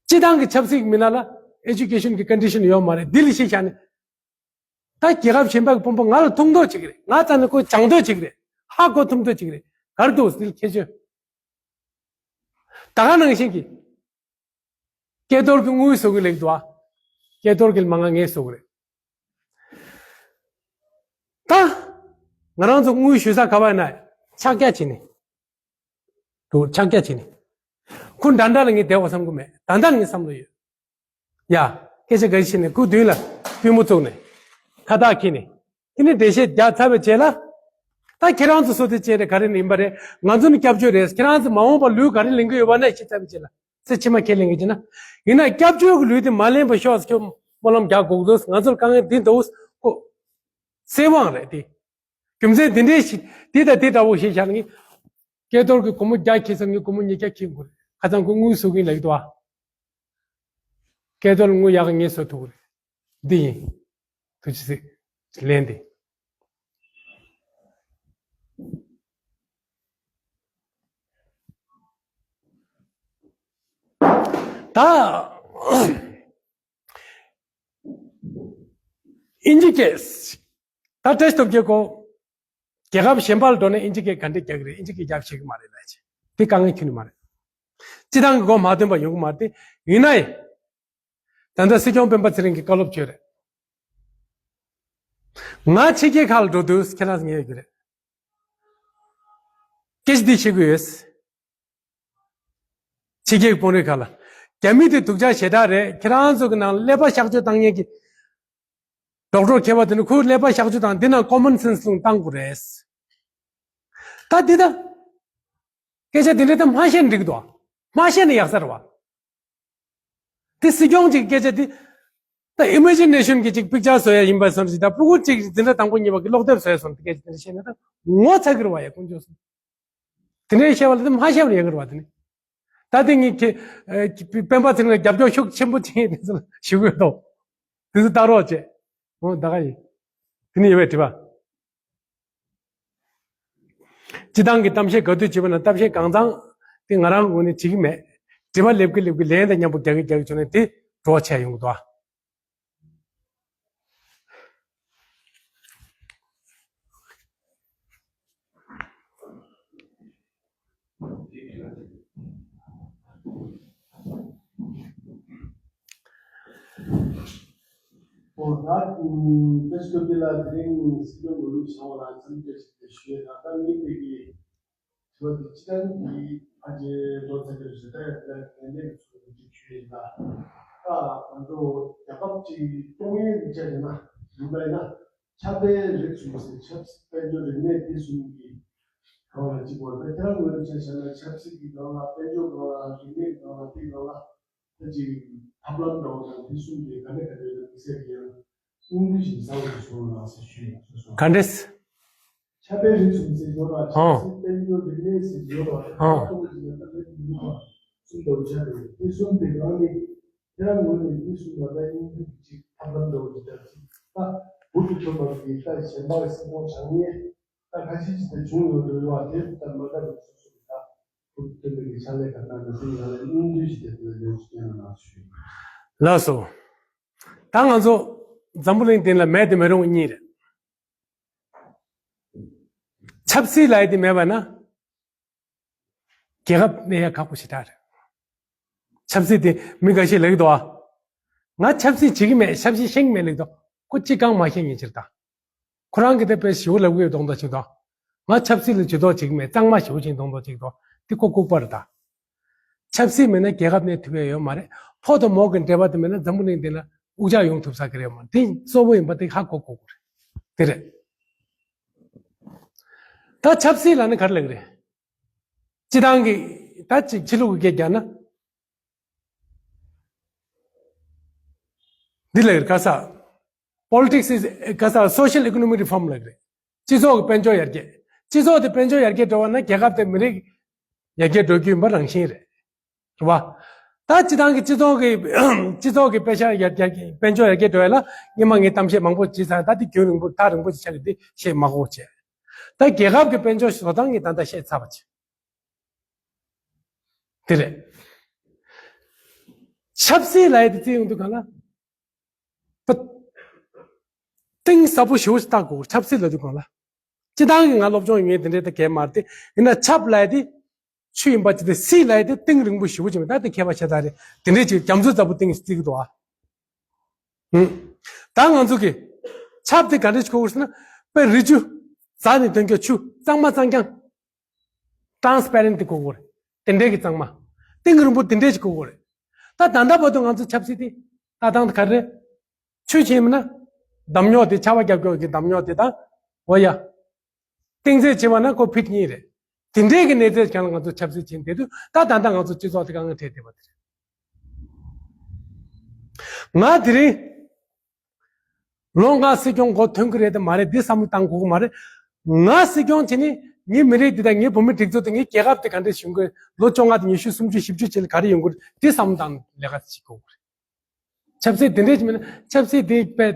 སྤྱི་བཏང་གི་ཆབ་སྲིད་མི་སྣ་ལ་ཨེ་ཇུ་ཀེ་ཤན་གྱི་ཀོན་ཌི་ཤན་ཡོད་མ་རེད། འདི་ལ་གཞི་བཞག་ནས། ད་རྒྱལ་ཁབ་གཞན་པ་གི་དཔོན་པོ་ང་ལ་ཐུག་འདོད་བྱེད་ཀྱི་རེད། ང་རྩ་ནས་ཁོ་སྦྱང་འདོད་བྱེད་ཀྱི་རེད། ཧ་གོ་ཐུབ་འདོད་བྱེད་ཀྱི་རེད། ག་རེ་འདུག་ཟེར་ཁྱད་ཆོས། ད་ག་ནང་བཞིན་གྱི། སྐལ་རྡོར་གྱི་དངུལ་བཟོ་གི་ལེགས་འདུག་ཨ། སྐལ་རྡོར་གྱི་མ་ང་ངས་བཟོ་གི་རེད། ད། ང་རང་ཚོ་དངུལ་ཞུ་ས་ག་པར་ན། ཕྱག་རྒྱ་བྱེད་ནི། འདུག་ཕྱག་རྒྱ་བྱེད་ནི། ཁོ་འདྲ་འདྲ་ལ་ངས་བསྡད་པ་བསམ་གི་མེད། ད་ལྟ་ངའི་བསམ་བློ་ཡོད། ཡ། སྐད་ཆ་འགའ་ཞིག་བཤད་ནས་སྐུ་མདུན་ལ་པུས་མོ་བཙུགས་ནས། ཁ་བཏགས་འཁྱེར་ནས། དེ་ནས་འགྲེལ་བཤད་རྒྱག་ཚར་བའི་རྗེས་ལ། ད་ཁྱེད་རང་ཚོ་བཟོ་དེ་བྱས་ཏེ་ག་རེ་ཡིན་པ་རེད། ང་ཚོ་ནི་སྐྱབས་བཅོལ་རེད། ཁྱེད་རང་ཚོ་མ་འོངས་པར་ལུས་ག་རེ་ལེན་གི་ཡོད་པ་ན་ཤེས་ཚར་བའི་རྗེས་ལ། ཚེ་ཕྱི་མ་ཁས་ལེན་གི་བྱས་ན། ཡིན་ན་སྐྱབས་བཅོལ་གྱི་ལུས་དེ་མ་ལེན་པ་ཤོག་ཟེར་ཁྱོད་སྨོན་ལམ་རྒྱག་དགོས་འདུག་ང་ཚོར་དཀའ་ངལ་འདི་འདུག་ཁོ། ཚེ་དབང་རེད་དེ། རྒྱུ་མཚན་འདི་འདྲའི་ཞིག་འདི་དང་འདི་འདྲ་བོ་ཞིག་བཞག་ནས། སྐལ་རྡོར་གྱི་སྒོར་མོ་བརྒྱ་འཁྱེར་ཙམ་གྱི་སྒོར་མོ་ཉིས་བརྒྱ་འཁྱེར་དགོས་རེད། ཁ་སང་ཁོ་དངུལ་བཟོ་གིན་ལེགས་འདུག་ཨ། སྐལ་རྡོར་དངུལ་ཡག་ག་ངས་བཟོ་ཐུབ་ཀྱི་རེད། འདི་ཡིན། ཐུགས་རྗེ་ཆེ། ལན་འདི། ད། ཨིན་ཇི་སྐད། ད་བཀྲ་ཤིས་སྟོབས་རྒྱལ་ཁོ། རྒྱལ་ཁབ་གཞན་པ་ལ་འགྲོ་ནས་ཨིན་ཇི་སྐད་ག་འདྲས་རྒྱག་གི་རེད། ཨིན་ཇི་སྐད་རྒྱབ་ཤེས་ཀྱི་མ་རེད་ལབ་བྱས། དེ་དཀའ་ངལ་ཁྱོན་ནས་མ་རེད། སྤྱི་བཏང་གི་གོ་མ་ཐོན་པ་ཡོང་གི་མ་རེད་དེ། ཡིན་ན་ཡང་། ད་ལྟ་སྲིད་སྐྱོང་སྤེན་པ་ཚེ་རིང་གིས་བཀའ་སློབ་བྱོས་རེད། ང་ཕྱི་རྒྱལ་ཁག་ལ་འགྲོ་དུས་ཁྱེད་རང་ཚོ་ངེས་ཡོད་ཀྱི་རེད། སྐད་ཆ་འདི་བཤད་ཀྱི་ཡོད། ཕྱི་རྒྱལ་གྱི་དཔོན་རིགས་ཁག་ལ། རྒྱ་མི་དེ་སྡུག་ཅག་ཞེ་དྲག་རེད། ཁྱེད་རང་ཚོ་གི་ནང་ཀླད་པ་གཤག་བཅོས་བཏང་མཁན་གྱི་ཌོག་ཊར་མཁས་པ་དེ་ནི་ཁོའི་ཀླད་པ་གཤག་བཅོས་བཏང་འདི་ནང་ཀོ་མོན་སེན་སི་ལུང་བཏང་དགོས་རེད། ད་འདི་ད། སྐད་ཆ་འདི་འདྲ་ད་མ་བཤད་ན་འགྲིག་འདུག་མ་བཤད་ན་ཡག་ས་རེད་བ། དེ་སྲིད་སྐྱོང་གཅིག་སྐད་ཆ་དེ། ད་ཨི་མེ་ཇི་ནེ་ཤན་གྱི་གཅིག་པིག་ཅར་བཟོ་ཡ་ཡིན་པ་བསམ་ཞིག་ད་ཕྲུ་གུ་གཅིག་འཛིན་གྲྭ་དང་པོ་གཉིས་པ་གི་ཀློག་དེབ་བཟོ་ཡ་སོང་དེ་སྐད་ཆ་དེ་འདྲ་བཤད་ན་ད་ངོ་ཚ་གི་རེད་བ་ཡ་དཀོན་མཆོག་གསུམ། དེ་འདྲའི་བཤད་པ་ལ་དེ་མ་བཤད་པ་ཡག་གི་རེད་བ་དེ་ནི། ད་དེ་ངས་ཁྱེད། སྤེན་པ་ཚེ་རིང་ལ་རྒྱབ་སྐྱོར་ཤུགས་ཆེན་པོ་བྱས་ནས་ཞུ་གི་ཡོད་དོ། དེ་ཚོ་ལྟ་རོགས་བྱེད། འོ་ད་ག་ཡིན། དེ་ནི་ཡོད་པའི་དྲི་བ། སྤྱི་བཏང་གི་གཏམ་བཤད་ག་དུས་བྱེད་པ་ན་གཏམ་བཤད་གང་ཚང་དེ་ང་རང་ངོས་ནས་བྱེད་ཀྱི་མེད། དྲི་བ་ལེབ་ཀི་ལེབ་ཀི་ལན་དང་མཉམ་པོ་རྒྱག་གི་རྒྱག་གི་བྱུང་ན་དེ་བྲོ་བ་ཆེ་ཡོང་གི་འདུག་ཨ། ང་ཨུམ་བཀྲ་ཤིས་སྟོབས་རྒྱལ་ལགས། དེ་རིང་སྲིད་སྐྱོང་མི་ལུགས་བྱ་བ་ལ་འཚམས་འདྲི་ཞུ་ཡས་དང་། ད་ངས་དེ་གི་དྲི་བ་དེ་སྤྱི་བཏང་གི་ཕལ་ཆེར་འགྲོ་ཚར་གི་རེད། ད་ཡང་ད་ངས་ལན་འདེབས་ཚོ་འདི་ཞུ་ཡས་ད། ད་ང་ཚོ་རྒྱལ་ཁབ་ཅིག་གཏོང་ཡས་རིགས་ཆ་ཡིན་ན་ཡིན་པ་ཡིན་ན། ཆབ་དཔལ་རིག་གསུམ་ཟེར། ཆབ་སྲིད་དཔལ་འབྱོར་རིག་གནས་དེ་གསུམ་གྱི་སྒང་ལ་གཅིག་པ། ད་ཁྱེད་རང་ངོས་ནས་ཆ་བཞག་ན་ཆབ་སྲིད་ཀྱི་སྒང་ལ། དཔལ་འབྱོར་སྒང་ལ། རིག་གནས་སྒང་ལ། དེའི་སྒང་ལ་ད་ཅིག་ཐབས་ལམ་འདྲ་བོ་དང་དེ་གསུམ་གྱི་ག་འདྲ་ག་འདྲ་ཡོད་ན་དམིགས་བསལ་གྱི་ཡང་སྙིང་བསྡུས་ཤིག་གསར་དུ་བཟོ་རོགས་གནང་ཟེར་ཞུ་ཡིན། སོ་སོ་ག་འདྲས། ཆབ་དཔལ་རིག་གསུམ་ཟེར་ཡོད་ལ། ཨང་། ཆབ་སྲིད་དཔལ་འབྱོར་རིག་གནས་ཟེར་ཡོད་ལ། ཨང་། ཁ་ཐོག་ཅིག་ཡང་ད་ལྟ་མི་འདུག་པ། གསུམ་འདྲ་བོ་ཆགས་ཡོད། དེ་གསུམ་དེ་གང་ནས་ཁྱེད་རང་ངོས་ནས་འདི་གསུམ་ལ་ད་སྙིང་བསྡུས་ཀྱི་ཅིག་ཐབས་ལམ་འདྲ་བོ་ཅིག་ད་ཅིག་ད་འུ་ཐུག་ཐུབ་པ་གི་ད་གཞན་པ་གི་སྲིད་སྐྱོང་བྱང་ཉེས་ད་ཁ་ཤས་ཅིག་ད་བྱུང་ཡོད་འགྲོ་ཡོད་པ་དེ་ད་མ་ད་གི་སོ་སོ་གི་ད་འུ་ཐུག་ཐུབ་པའི་གི་ཕྱག་ལས་ག་ད་འདི་ཚོའི་ནང་ལ་སྙིང་བསྡུས་ཅིག་དེ་ཚོ་ཡོངས་སུ་བསྟན་གནང་ཞུ། ལགས་སོ། ད་ང་ཚོ་འཛམ་བུ་གླིང་སྟེང་ལ་མེད་དེ་མི་རུང་གཉིས་རེད། ཆབ་སྲིད་ལབ་ཡས་དེ་མེད་པ་ན། རྒྱལ་ཁབ་གནས་ཡ་ཁག་པོ་ཞེ་དྲག་རེད། ཆབ་སྲིད་དེ་མི་འགའ་ཤས་ལབ་ཀྱི་འདུག་ཨ། ང་ཆབ་སྲིད་བྱེད་ཀྱི་མེད། ཆབ་སྲིད་ཤེས་ཀྱི་མེད་ལབ་ཀྱི་འདུག་ཁོ་ཅི་གང་མ་ཤེས་མཁན་ཅིག་རེད་ད། ཁོ་རང་གིས་དེ་དཔེ་ཞེ་པོ་ལབ་ཀྱི་ཡོད་མདོག་མདོག་བྱེད་ཀྱི་འདུག་ང་ཆབ་སྲིད་ལ་ཇུས་གཏོགས་བྱེད་ཀྱི་མེད། གཙང་མ་ཞེ་པོ་བྱེད་མདོག་མདོག་བྱེད་ཀྱི་འདུག་དེ་ཁོ་ལྐུགས་པ་རེད་ད། ཆབ་སྲིད་མེད་ན་རྒྱལ་ཁབ་གནས་ཐུབ་ཡ་ཡོད་མ་རེད། ཕོ་དང་མོ་གི་འབྲེལ་བ་དེ་མེད་ན་འཛམ་བུ་གླིང་འདི་ལ་དབུགས་ཆག་ཡོང་ཐུབ་ས་གི་རེད་ཡོད་མ་རེད། དེ་གཙོ་བོ་ཡིན་པ་དེ་ཧ་གོ་དགོས་ཀྱི་རེད། དེ་རེད། ད་ཆབ་སྲིད་ལབ་ན་ག་རེ་ལབ་ཀྱི་རེད། སྤྱི་བཏང་གི་ད་ཅིག་ཕྱི་ལུགས་ཀྱི་སྐད་རྒྱག་ན། འདི་ལ་ག་ས། Politics is ག་ས་social economic reform ལབ་རེད། སྤྱི་ཚོགས་ཀྱི་དཔལ་འབྱོར་ཡར་རྒྱས། སྤྱི་ཚོགས་དེ་དཔལ་འབྱོར་ཡར་རྒྱས་འགྲོ་བ་ན་རྒྱལ་ཁབ་དེ་མི་རིགས་ཡར་རྒྱས་འགྲོ་རྒྱུ་ཡིན་པ་རང་བཞིན་རེད། རེད་བ། ད་སྤྱི་བཏང་གི་སྤྱི་ཚོགས་ཀྱི་སྤྱི་ཚོགས་ཀྱི་དཔལ་ཤ་ཡར་རྒྱས་དཔལ་འབྱོར་ཡར་རྒྱས་འགྲོ་ཡ་ལ་སྔོན་མ་ངས་གཏམ་བཤད་མང་པོ་བྱས་ཚར། ད་འདི་རྒྱུན་རིང་པོ་ཐག་རིང་པོ་ཅིག་ཆགས་ཀྱི་འདི་བཤད་མ་དགོས་བྱས། ད་རྒྱལ་ཁབ་ཀྱི་དཔལ་འབྱོར་བཟོ་སྟངས་ངས་ད་ལྟ་བཤད་ཚར་བ་བྱས། དེ་རེད། ཆབ་སྲིད་ལབ་ཡས་དེ་བརྩི་ཡོང་དུས་གང་ལ། པ། གཏིང་ཟབ་པོ་ཞེ་པོ་ཞིག་བལྟ་དགོས། ཆབ་སྲིད་ལབ་དུས་གང་ལ། སྤྱི་བཏང་གི་ང་སློབ་སྦྱོང་ཡོད་མཁན་དེ་འདྲས་ད་གས་མ་རེད་དེ། ཡིན་ན་ཆབ་ལབ་ཡས་དེ་ཆུ་ཡིན་པ་ཅི་སྟེ། སྲིད་ལབ་ཡས་དེ་གཏིང་རིང་པོ་ཞེ་པོ་ཅིག་མེད། ད་དེ་མཁས་པ་ཤ་སྟག་རེད། དེ་འདྲས་ཅིག་རྒྱ་མཚོ་ལྟ་བུ་གཏིང་ཞིག་བརྩི་གི་འདུག་ཨ། ཧུམ། ད་ང་ཚོ་གི་ཆབ་དེ་ག་འདྲས་ཞིག་གོ་དགོས་ཟེར་ན། དཔེ་རི་ཆུ་འཛག་ནས་ཐོན་རྒྱུ་ཆུ་གཙང་མ་གཙང་རྐྱང་། transparent དེ་གོ་དགོས་རེད། དེ་འདྲས་ཀྱི་གཙང་མ། གཏིང་རིང་པོ་དེ་འདྲས་ཞིག་གོ་དགོས་རེད། ད་ད་ལྟ་བར་དུ་ང་ཚོ་ཆབ་སྲིད་དེ་ལྟ་སྟངས་དེ་ག་རེ་རེད། ཆུ་ཆེན་མིན་ན་འདམ་རྙོག་དེ། ཆར་པ་རྒྱབ་རྒྱུ་གི་འདམ་རྙོག་དེ་དང་། འོ་ཡ། གཏིང་ཚད་ཆེ་བ་ན་ཁོ་ཕིཊ་གཉིས་རེད། དེ་འདྲས་ཀྱི་གནས་ཚད་ཀྱང་ང་ཚོ་ཆབ་སྲིད་བྱེད་བསྡད་དུས། ད་ད་ལྟ་ང་ཚོ་སྤྱི་ཚོགས་དེ་དཀའ་ངལ་འཕྲད་བསྡད་པ་དེ་རེད། ང་དེ་རིང་ལོ་ལྔ་སྲིད་སྐྱོང་འགོ་ཐོན་གྱི་རེད་དམ་མ་རེད་འདི་བསམ་བློ་བཏང་དགོས་ཀྱི་མ་རེད། ང་སྲིད་སྐྱོང་བྱས་ནས་ངའི་མི་རིགས་འདི་དང་ངའི་བོད་མི་སྒྲིག་འཛུགས་དེ། ངའི་རྒྱལ་ཁབ་དེ་ག་འདྲས་བྱུང་གི། ལོ་བཅོ་ལྔ་དང་ཉི་ཤུ་སུམ་ཅུ་བཞི་བཅུ་ཅིག་ལ་ག་རེ་ཡོང་གི་རེད། འདི་བསམ་བློ་བཏང་ལས་ཀ་བྱེད་དགོས་ཀྱི་རེད། ཆབ་སྲིད་དེ་འདྲས་ཅིག་མིན་ན། ཆབ་སྲིད་དེ་དཔེ་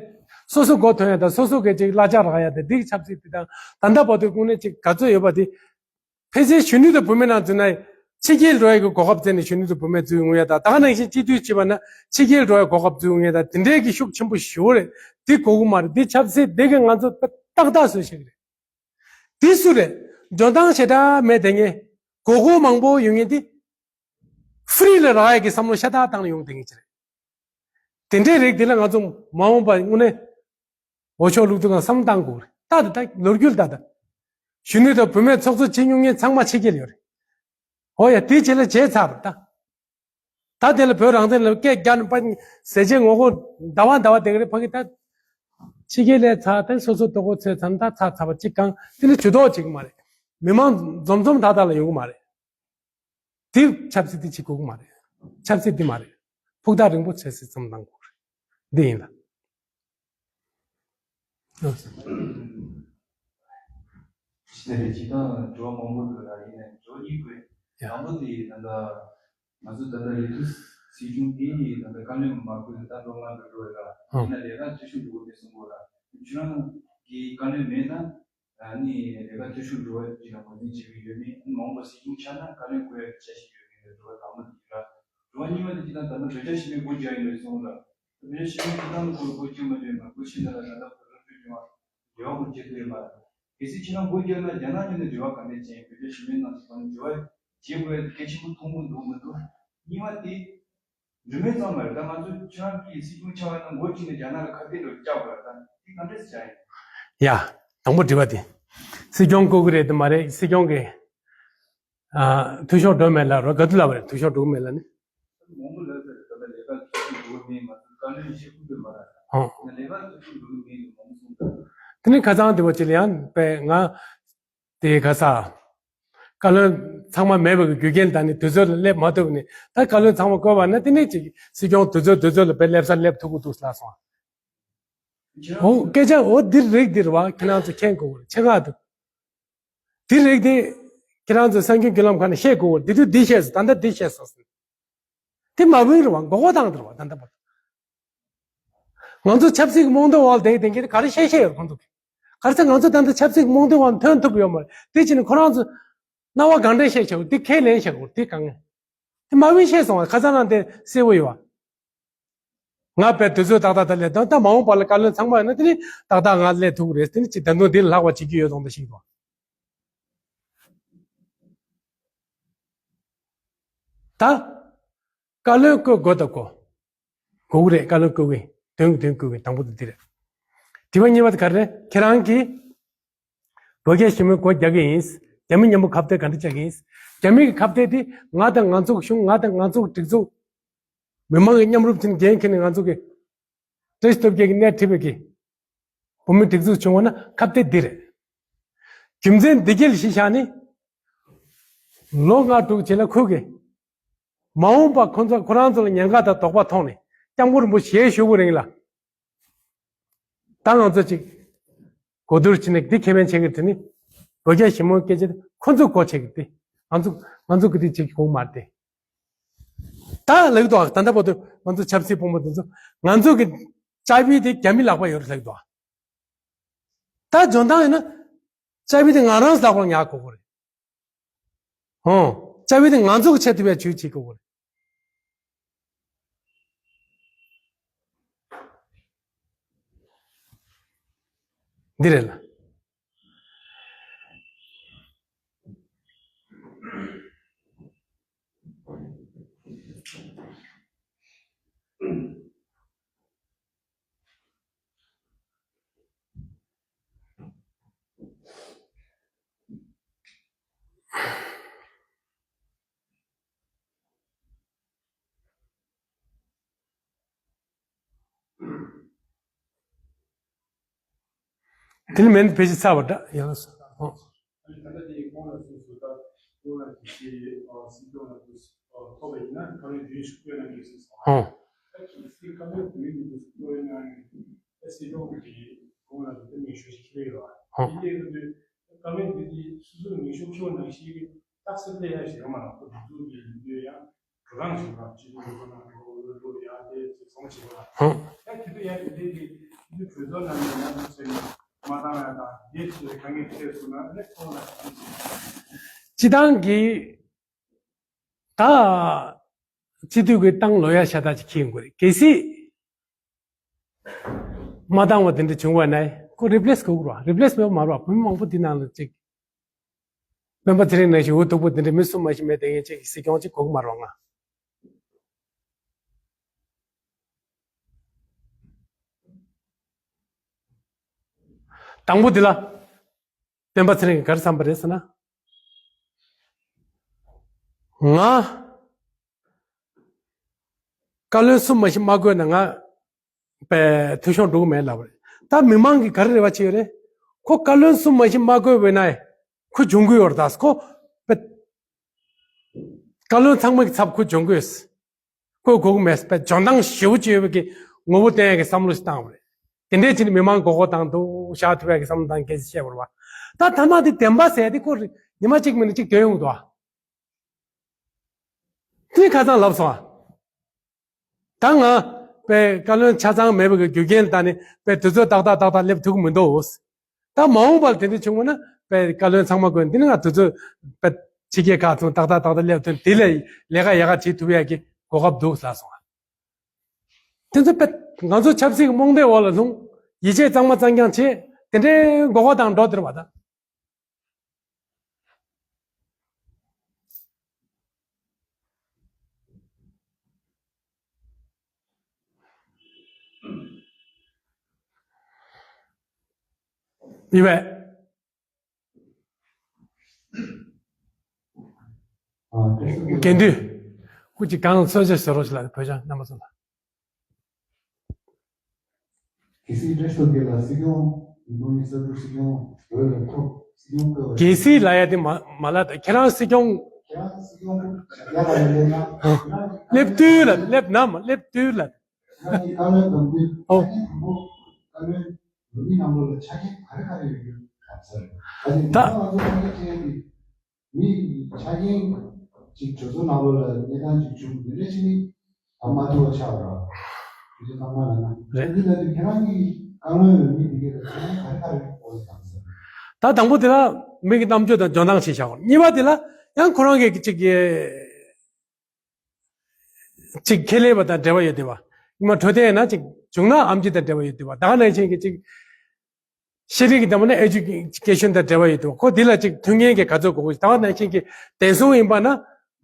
སོ་སོ་མགོ་ཐོན་ཡ་དང་། སོ་སོ་གི་ཅིག་གླ་ཆ་རག་ཡ་དང་། འདི་གི་ཆབ་སྲིད་དེ་དང་། ད་ལྟ་བར་དུ་དངོས་གནས་ཅིག་ག་ཚོད་ཡོད་པ་དེ། ཕལ་ཆེར་གཞོན་ནུ་དང་བུད་མེད་ནང་འཛུལ་ན་ཕྱི་རྒྱལ་འགྲོ་ཡ་གི་གོ་སྐབས་བཙལ་ནས་གཞོན་ནུ་དང་བུད་མེད་འཛུལ་ཡོང་ཡ་དང་། ད་ག་ནང་བཞིན་སྤྱི་འཐུས་བྱེད་པ་ན་ཕྱི་རྒྱལ་འགྲོ་ཡ་གོ་སྐབས་འཛུལ་ཡོང་ཡ་དང་། དེ་འདྲས་ཀྱི་ཤུགས་ཆེན་པོ་ཞེ་པོ་རེད། འདི་དགོས་ཀྱི་མ་རེད། འདི་ཆབ་སྲིད་འདི་གིས་ང་ཚོ་ཏག་ཏག་བཟོས་བཞག་གི་རེད། འདི་སུ་རེད། འཇོན་ཐང་ཞེ་དྲག་མེད་དེ། ངས་མགོ་སྐོར་མང་པོ་ཡོང་མཁན་འདི། ཧྥི་རི་ལ་རག་ཡ་གི་བསམ་བློ་ཤ་སྟག་བཏང་ནས་ཡོང་བསྡད་མཁན་ཅིག་རེད། དེ་འདྲའི་རིགས་དེ་ལ་ང་ཚོ་མ་འོངས་པ་དངོས་གནས་འོས་ཤོག་བླུག་དུས་སྒང་བསམ་བློ་བཏང་དགོས་རེད། ད་ད་ད་ལོ་རྒྱུས་ལ་ད་ད། གཞོན་ནུ་དང་བུད་མེད་ཚོགས་གཙོ་བྱེད་མྱོང་མཁན་ཚང་མ་ཕྱི་རྒྱལ་ཡོད་རེད། འོ་ཡ། དེ་བྱས་ལ་བྱས་ཚར་བ་ད། ད་དེ་ལ་བོད་རང་བཙན་ལ་སྐད་རྒྱག་ནས་ཕར་ཟས་བཅད་ངོ་རྒོལ་ཟླ་བ་ཟླ་བ་དེ་ག་རེ་ཕ་གི་ད། ཕྱི་རྒྱལ་ལ་ཚར་ད། སོ་སོ་ལྟོ་གོས་འཚོལ་ཚར་ན་ད་ཚར་ཚར་བ་གཅིག་གང་དེ་ནི་ཇུས་གཏོགས་བྱེད་ཀྱི་མ་རེད། མི་མང་འཛོམས་འཛོམས་ཐག་ཐག་ལ་ཡོང་གི་མ་རེད། དེ་ཆབ་སྲིད་དེ་བྱེད་དགོས་ཀྱི་མ་རེད། ཆབ་སྲིད་འདི་མ་རེད། ཕུགས་ཐག་རིང་པོ་ཆབ་སྲིད་བསམ་བློ་བཏང་དགོས་རེད། འདི་ཡིན་ལ། ཞེས་པའི་སྤྱིར་བཏང་དྲི་བ་མང་པོ་འདུག་ལ། ཡིན་ནའི་དྲི་བ་གཉིས་དགོས། ཡ། དང་པོ་དེ་ད་ལྟ་ང་ཚོ་ད་ལྟ་ལས་ཐོག་སྲིད་གཞུང་དེ་ནི་ད་ལྟ་བཀའ་བློན་མ་བསྐོས་ད་ལོ་ལྔ་འགྲོ་འགྲོ་ཡོད་ལ། ཨང་། ཡིན་ན་ལས་ཀ་འཐུས་ཤོར་འགྲོ་གི་རེད་གསུང་གི་ཡོད་ལ། ཁྱེད་རང་གི་བཀའ་བློན་མེད་ན། ཨ་ནི་ལས་ཀ་འཐུས་ཤོར་འགྲོ་བ་ཅིག་ལ་ངོས་འཛིན་བྱེད་ཀྱི་ཡོད་མེད། མ་འོངས་པ་སྲིད་སྐྱོང་ཆགས་ན་བཀའ་བློན་བསྐོ་ཡ་འཆར་གཞི་ཡོད་མེད་ལ་དྲི་བ་དང་པོ་དེ་རེད། དྲི་བ་གཉིས་པ་དེ་སྤྱིར་བཏང་ད་ལྟ་བོད་རྒྱ་ཞི་མོལ་སྒོ་རྒྱག་ཡིན་པའི་སོང་ལ། བོད་རྒྱ་ཞི་མོལ་སྤྱིར་བཏང་ལ་སྒོ་སྒོ་རྒྱག་མ་རྒྱག་མ་སྒོ་ཕྱེ་ན་ལ་ད་ལྟ་བོད་རང་སྐྱོང་ལྗོངས་འབྲེལ་བ་ངོ་བཅད་ཐུབ་ཡོད་མ་རེད། གལ་སྲིད་ཁྱེད་རང་སྒོ་རྒྱག་ན་རྒྱ་ནག་གཉིས་ནས་འབྲེལ་བ་ག་འདྲས་བྱས། བོད་རྒྱ་ཞི་མོལ་ནང་དུ་གང་འབྲེལ་བ་བྱེད་དགོས་ཡ་གལ་ཆེན་པོ་མཐོང་གི་འདུག་མི་འདུག་གཉིས་པ་དེ། འགྲིག་མིན་ཙམ་མ་རེད། ད་ང་ཚོ་ཁྱེད་རང་གིས་སྲིད་སྐྱོང་ཆགས་པ་ཡིན་ན་འགོ་ཁྲིད་ནས་རྒྱ་ནག་ལ་ཁ་གཏད་འགྲོ་བཅག་དགོས་རེད། ད་འདི་ག་འདྲས་བྱ་ཡིན། ཡ། དང་པོ་དྲི་བ་དེ། སྲིད་སྐྱོང་བསྐོ་གི་རེད་དམ་མ་རེད། སྲིད་སྐྱོང་གི་ཨ། འཐུས་ཤོར་འགྲོ་མེད་ལབ་རོགས། ག་དུས་ལབ་པ་རེད། འཐུས་ཤོར་འགྲོ་གི་མེད་ལབ་ནི། མང་པོ་ལབ་ཟེར། ད་ལྟ་ལས་ཀ་འཐུས་ཤོར་འགྲོ་གི་མེད་མ་ཟེར། བཀའ་བློན་བཤད་ཁུལ་དུ་མ་ར། ཨང་། ལས་ཀ་འཐུས་ཤོར་འགྲོ་གི་མེད་ལ་མང་པོ་གསུངས་འདུག་དེ་ནི་ཁ་སང་དེ་བ་ཅི་ལ་ཡང་པས་ང་དེ་ག་ས། བཀའ་བློན་ཚང་མ་མེད་པའི་རྒྱུ་རྐྱེན་དང་ནི་དུས་ཚོད་ལ་སླེབས་མ་ཐུབ་ནི། ད་བཀའ་བློན་ཚང་མ་བསྐོས་པ་ན་དེ་ནི་ཅིག་སྲིད་སྐྱོང་དུས་ཚོད་དུས་ཚོད་ལ་དཔེ་སླེབས་ས་སླེབས་ཐུབ་ཀྱི་འདུག་ལབ་སོང་། འོ་སྐད་ཆ་འོ་འདིར་རིགས་འདིར་བ་ཁྱེད་རང་ཚོ་མཁྱེན་དགོས་པར་ཆེ་ཁག་འདུག་དེ་རིགས་དེ་ཁྱེད་རང་ཚོ་གསར་འགྱུར་བརྒྱུད་ལམ་ཁག་ནས་བཤད་དགོས་པར་དེ་དུས་འདི་བཤད་སོང་། ད་ལྟ་འདི་བཤད་སོང་ཟེར། དེ་མ་བུན་རེད་བ། མགོ་སྐོར་བཏང་དེ་རེད་བ། ད་ལྟ་བར་དུ། ང་ཚོ་ཆབ་སྲིད་ཀྱི་རྨོངས་དད་འོག་བསྡད་བསྡད་མཁན་དེ་ག་རེ་བཤད་བཤད་ཡོད་རེད་ཁོང་ཚོ་གིས། ག་རེ་ཟེར་ང་ཚོ་ད་ལྟ་ཆབ་སྲིད་ཀྱི་རྨོངས་དད་འོག་ཐོན་ཐུབ་ཡོད་མ་རེད། དེ་བྱས་ནས་ཁོ་རང་ཚོ་སྣང་བ་གང་འདྲ་བཤད་བྱ་དགོས། དེ་ཁས་ལེན་བྱ་དགོས། དེ་གང་ངེས། དེ་མ་བུན་བཤད་སོང་བ། ཁ་སང་རང་དེ་གསལ་པོ་ཡོད་བ། ང་དཔེ་དུས་ཚོད་ཏག་ཏག་ད་སླེབས་དང་། ད་མ་འོངས་པ་ལ་བཀའ་བློན་ཚང་མ་ཡོད་ན་དེ་ནི་ཏག་ཏག་ང་སླེབས་ཐུབ་ཀྱི་རེད། དེ་ནི་ཅི་ད་དུང་དེ་ལ་ལྷག་པ་བྱེད་རྒྱུ་ཡོད་དང་འདྲ་ཞིག་འདུག་ད་བཀའ་བློན་བསྐོ་དགོས་དང་བསྐོ་དགོས་ཀྱི་རེད། བཀའ་བློན་བསྐོ་གི་དོན་དོན་བསྐོ་གི་དང་པོ་དེ་འདི་རེད། དྲི་བ་གཉིས་པ་དེ་ག་རེ་རེད། ཁྱེད་རང་གིས་བོད་རྒྱ་ཞི་མོལ་སྒོ་རྒྱག་གི་ཡིན། རྒྱ་མི་མཉམ་པོ་ཁ་གཏད་ག་འདྲ་བྱ་གི་ཡིན། རྒྱ་མི་གི་ཁ་གཏད་དེ་ང་དང་ང་ཚོ་གི་གཞུང་། ང་དང་ང་ཚོ་གི་སྒྲིག་འཛུགས། མི་མང་གི་མཉམ་རུབ་བྱས་ནས་འགན་འཁྱེར་ནས་ང་ཚོ་གི་བཀྲ་ཤིས་སྟོབས་རྒྱལ་གྱིས་སྣེ་ཁྲིད་པའི་གི་བོད་མི་སྒྲིག་འཛུགས་བྱུང་བ་ན་ཁ་གཏད་འདི་རེད། རྒྱུ་མཚན་འདི་གྱད་ལ་གཞི་བཞག་ནས་ལོ་ལྔ་དྲུག་རྗེས་ལ་ཁོས་གི་མ་འོངས་པ་ཁོ་ཚོ་ཁོ་རང་ཚོ་ལ་ཉེན་ཁ་དང་དོགས་པ་མཐོང་ནས་སྐྱབས་མགོན་རིན་པོ་ཆེ་ཞུ་བའི་རིང་ལ། ད་ང་ཚོ་ཅིག་གོ་བསྡུར་བྱས་ནས་འདི་ཁེ་ཕན་བྱེད་ཀྱི་དེ་ནི་བོད་རྒྱ་ཞི་མོལ་སྐད་ཆ་དེ་ཁོ་ཚོས་གོ་བྱེད་ཀྱི་དེ། ང་ཚོ་ང་ཚོ་གི་དེ་བྱེད་ཀྱི་གོ་མ་རེད་དེ། ད་ལེགས་འདུག་ད་ལྟ་བར་དུ་ང་ཚོ་ཆབ་སྲིད་ཕོ་མོ་དེ་ཚོ་ང་ཚོ་གི་ལྕགས་ཕུད་དེ་རྒྱ་མི་ལག་པ་ཡོད་རེད་ལེགས་འདུག་ད་འཇོན་ཐང་ཡོད་ན་ལྕགས་ཕུད་དེ་ང་རང་ལག་པར་ཉར་དགོས་ཀྱི་རེད། ཧོ། ལྕགས་ཕུད་དེ་ང་ཚོ་གི་ཆེད་དུ་བས་ཇུས་བྱེད་དགོས་ཀྱི་རེད། འདི་རེད་ལ། དེ་ནི་མེད་ཕལ་ཆེར་ཚར་བ་འདྲ་ཡང་སོ། ཨ་ནི་ད་ལྟ་དེ་ཁོང་ལ་སོ་སོ་ད་ཁོང་ལ་དེ་ཨ་སྲིད་སྐྱོང་ལ་དུ་ཨ་ཐོབ་པ་ཡིན་ན་ཁ་ལོ་རྒྱུན་ཞུགས་སྤྲོད་གནང་གི་ཡོད་ཟེར་སོང་། ཨོ། ད་ཁྱེད་སྲིད་ཁ་ལོ་རྒྱུན་དུ་སྤྲོད་གནང་ཨ་སྲིད་སྐྱོང་གི་ཁོང་ལ་དུ་ངེས་ཤོས་ཤིག་ཁྱེར་ཡོད། ཨོ། དེ་ལས་དུ་ཁ་ལོ་རྒྱུན་དུ་སོ་སོ་ངེས་ཤོས་ཁྱེར་ནང་བཞིན་རྟགས་གསལ་ལས་ཡ་ཞིག་ཡོད་མ་རེད། ཁོ་དུ་དུ་གི་ཡིན་དུས་ཡང་། རང་བཞིན་པ་སྤྱི་ཚོགས་ཀྱི་ཁོ་ན་ཁོ་བོ་ལོ་ཡ་དེ་ཚོ་ཚང་མ་བྱེད་པ། ཧང་། ད་དེ་དུས་ཡ་དེ་དེ་དེ་དེ་གྲོས་ཚོགས་ནང་ནས་ཡང་དེ་ཚོ་མ་བཏང་ཡ་དང་དེ་ཚོ་དཀའ་ངལ་འཕྲད་སོང་ན་ཨ་ནི་ཁོང་ལ་སྤྱི་བཏང་གི་ད་སྤྱི་འཐུས་ཀྱི་ཏང་ལོ་ཡ་ཤ་སྟག་ཅིག་འཁྱེར་དགོས་རེད། གལ་སྲིད། མ་འདང་བ་དེ་འདྲ་བྱུང་བ་ན་ཁོ་རི་པི་ལེ་སི་དགོས་ཀྱི་རེད་བ། རི་པི་ལེ་སི་མེད་པ་མ་རེད་བ། བོད་མི་མང་པོ་འདི་ནང་ལ་ཅིག་སྤེན་པ་ཚེ་རིང་ནང་བཞིན་འུ་སྡུག་པོ་འདི་འདྲ་མི་གསུམ་མ་ཞིག་མེད་དེ་ངས་ཅིག་སྲིད་སྐྱོང་ཅིག་དགོས་ཀྱི་མ་རེད་བ། ང་དང་པོ་འདི་ལ་སྤེན་པ་ཚེ་རིང་གིས་ག་རེ་བསམ་པ་རེད་ཟེར་ན། ང་བཀའ་བློན་གསུམ་མ་ཞིག་མ་བསྐོས་ན་ང་པའི་འཐུས་ཤོར་འགྲོ་གི་མེད་ལབ་པ་རེད། ད་མི་མང་གིས་ག་རེ་རེ་བ་བྱེད་ཡོད་རེད། ཁོ་བཀའ་བློན་གསུམ་མ་ཞིག་མ་བསྐོས་པ་ན་ཁོ་འབྱུང་གི་ཡོད་རེད། ད་ཁོ་པའི་བཀའ་བློན་ཚང་མ་གི་ཚབ་ཁོ་འབྱུང་གི་ཡོད། ཁོ་དགོས་གི་མེད་པའི་འཇོན་ཐང་ཞེ་པོ་ཅིག་ཡོད་པའི་གི་ངོ་བོ་བསྟན་ཡ་གི་བསམ་བློ་ཞིག་བཏང་བ་རེད། དེ་འདྲའི་ཕྱིར་མི་མང་མགོ་སྐོར་བཏང་འདུག་བཞག་ཐུབ་ཡ་གི་བསམ་བློ་བཏང་གལ་ཆེ་བཤད་པ་རེད་བ། ད་ཐ་མ་དེ་བདེན་པ་ཟེར་ཡ་དེ་ཁོ་ཉི་མ་གཅིག་མིན་ན་གཅིག་ཐོན་ཡོང་གི་འདུག་བ། དེ་ཁ་སང་ལབ་སོང་བ། ད་ང་པའི་བཀའ་བློན་ཆ་ཚང་མེད་པའི་རྒྱུ་རྐྱེན་ལ་བརྟེན་ནས་པའི་དུས་ཚོད་ཏག་ཏག་ཏག་ཏག་སླེབས་ཐུབ་ཀྱི་མི་འདུག་ད་མ་འོངས་པར་དེ་འདྲ་བྱུང་བ་ན་པའི་བཀའ་བློན་ཚང་མ་དགོས། འདི་ནི་ང་དུས་ཚོད་པའི་ཕྱི་རྒྱལ་ཁག་ཚོ་ཏག་ཏག་ཏག་ཏག་སླེབས་ཐུབ། དེ་ལས་ལས་ཀ་ཡག་ག་བྱེད་ཐུབ་ཡ་གི་གོ་སྐབས་འདུག་ལབ་སོང་། དེ་ཚོ་པའི་ང་ཚོ་ཆབ་སྲིད་ཀྱི་རྨོངས་དད་འོག་ལ་ལྷུང་། ཡིད་ཆེས་གཙང་མ་གཙང་རྐྱང་བྱེད། དེ་འདྲའི་མགོ་སྐོར་བཏང་འགྲོ་དེ་རེད་བ་ད། ཡིན་པས། དགེ་འདུན། ཁོ་ཅིག་གང་གསོལ་ཇ་ཟེར་རོགས་ཞིག་ལ་བོད་ཆང་རྣམ་པ་ཚོ་ལ། གལ་སྲིད་བཀྲ་ཤིས་སྟོབས་རྒྱལ་ལ་སྲིད་སྐྱོང་། མི་དམངས་ཉེན་སྲུང་སྲིད་སྐྱོང་འོས་ལ་ཐོབ། སྲིད་སྐྱོང་བསྐོས་པ། གལ་སྲིད་ལ་ཡ་དེ་མ་མ་ལ་ད་ཁྱེད་རང་སྲིད་སྐྱོང་། ཁྱེད་རང་སྲིད་སྐྱོང་ཡ་ལ་ཡ་ལས་ན། སླེབས་དུས་ལ་སླེབས་ན་མ་སླེབས་དུས་ལ། ཁྱེད་རང་གི་བཀའ་བློན་དམ་འབུལ། ཨོ། ཁྱེད་རང་གི་དམ་འབུལ་བཀའ་བློན་བོད་མི་ནང་ལོགས་ལ་ཆ་རྐྱེན་ག་རེ་ག་རེ་ཡོད་རྒྱུ་ག་ཚོད་རེད། ད་ད་ང་ཚོ་ཁ་ཤས་བྱས་ཏེ། མི་ཆ་རྐྱེན་ཅིག་གྲོས་ཚོགས་ནང་ལོགས་ལ་གནས་སྟངས་ཅིག་བྱུང་དེ་འདྲ་ཅིག་ནི་ད་མ་ཐུབ་པ་ཆགས་པ་རེད། དུས་ཚོད་ཚང་མ་ལ་ན། རེད། འདི་ལ་དུས་ཁྱེད་རང་གི་བཀའ་མོལ་མི་འདི་གས་ལ་ཁྱེད་རང་ག་རེ་ག་རེ་འོ་ཡི་དམ་ཟེར། ད་དང་པོ་དེ་ལ་མི་གི་རྣམ་དཔྱོད་དང་འཇོན་ཐང་ཞིག་བཞག་དགོས། གཉིས་པ་དེ་ལ་ཡང་ཁོ་རང་གི་ཅིག་གི་ཅིག་ཁས་ལེན་པ་དང་འབྲེལ་བ་ཡོད་དེ་བ། ཉི་མ་འཕྲོད་བསྟེན་ཡིན་ན་ཅིག་བྱུང་ན་ཨེམ་ཆི་དང་འབྲེལ་བ་ཡོད་དེ་བ། ད་ག་ནང་བཞིན་གྱི་ཅིག་ཤེས་རིག་གི་འདྲ་མོ་ན་ཨེ་ཇུ་ཀེ་ཤན་དང་འབྲེལ་བ་ཡོད་དེ་བ། ཁོ་འདི་ལ་ཅིག་མཐུན་རྐྱེན་གྱི་ག་ཚོད་དགོས་གོ། ད་ག་ནང་བཞིན་གྱི་བདེ་སྲུང་ཡིན་པ་ན་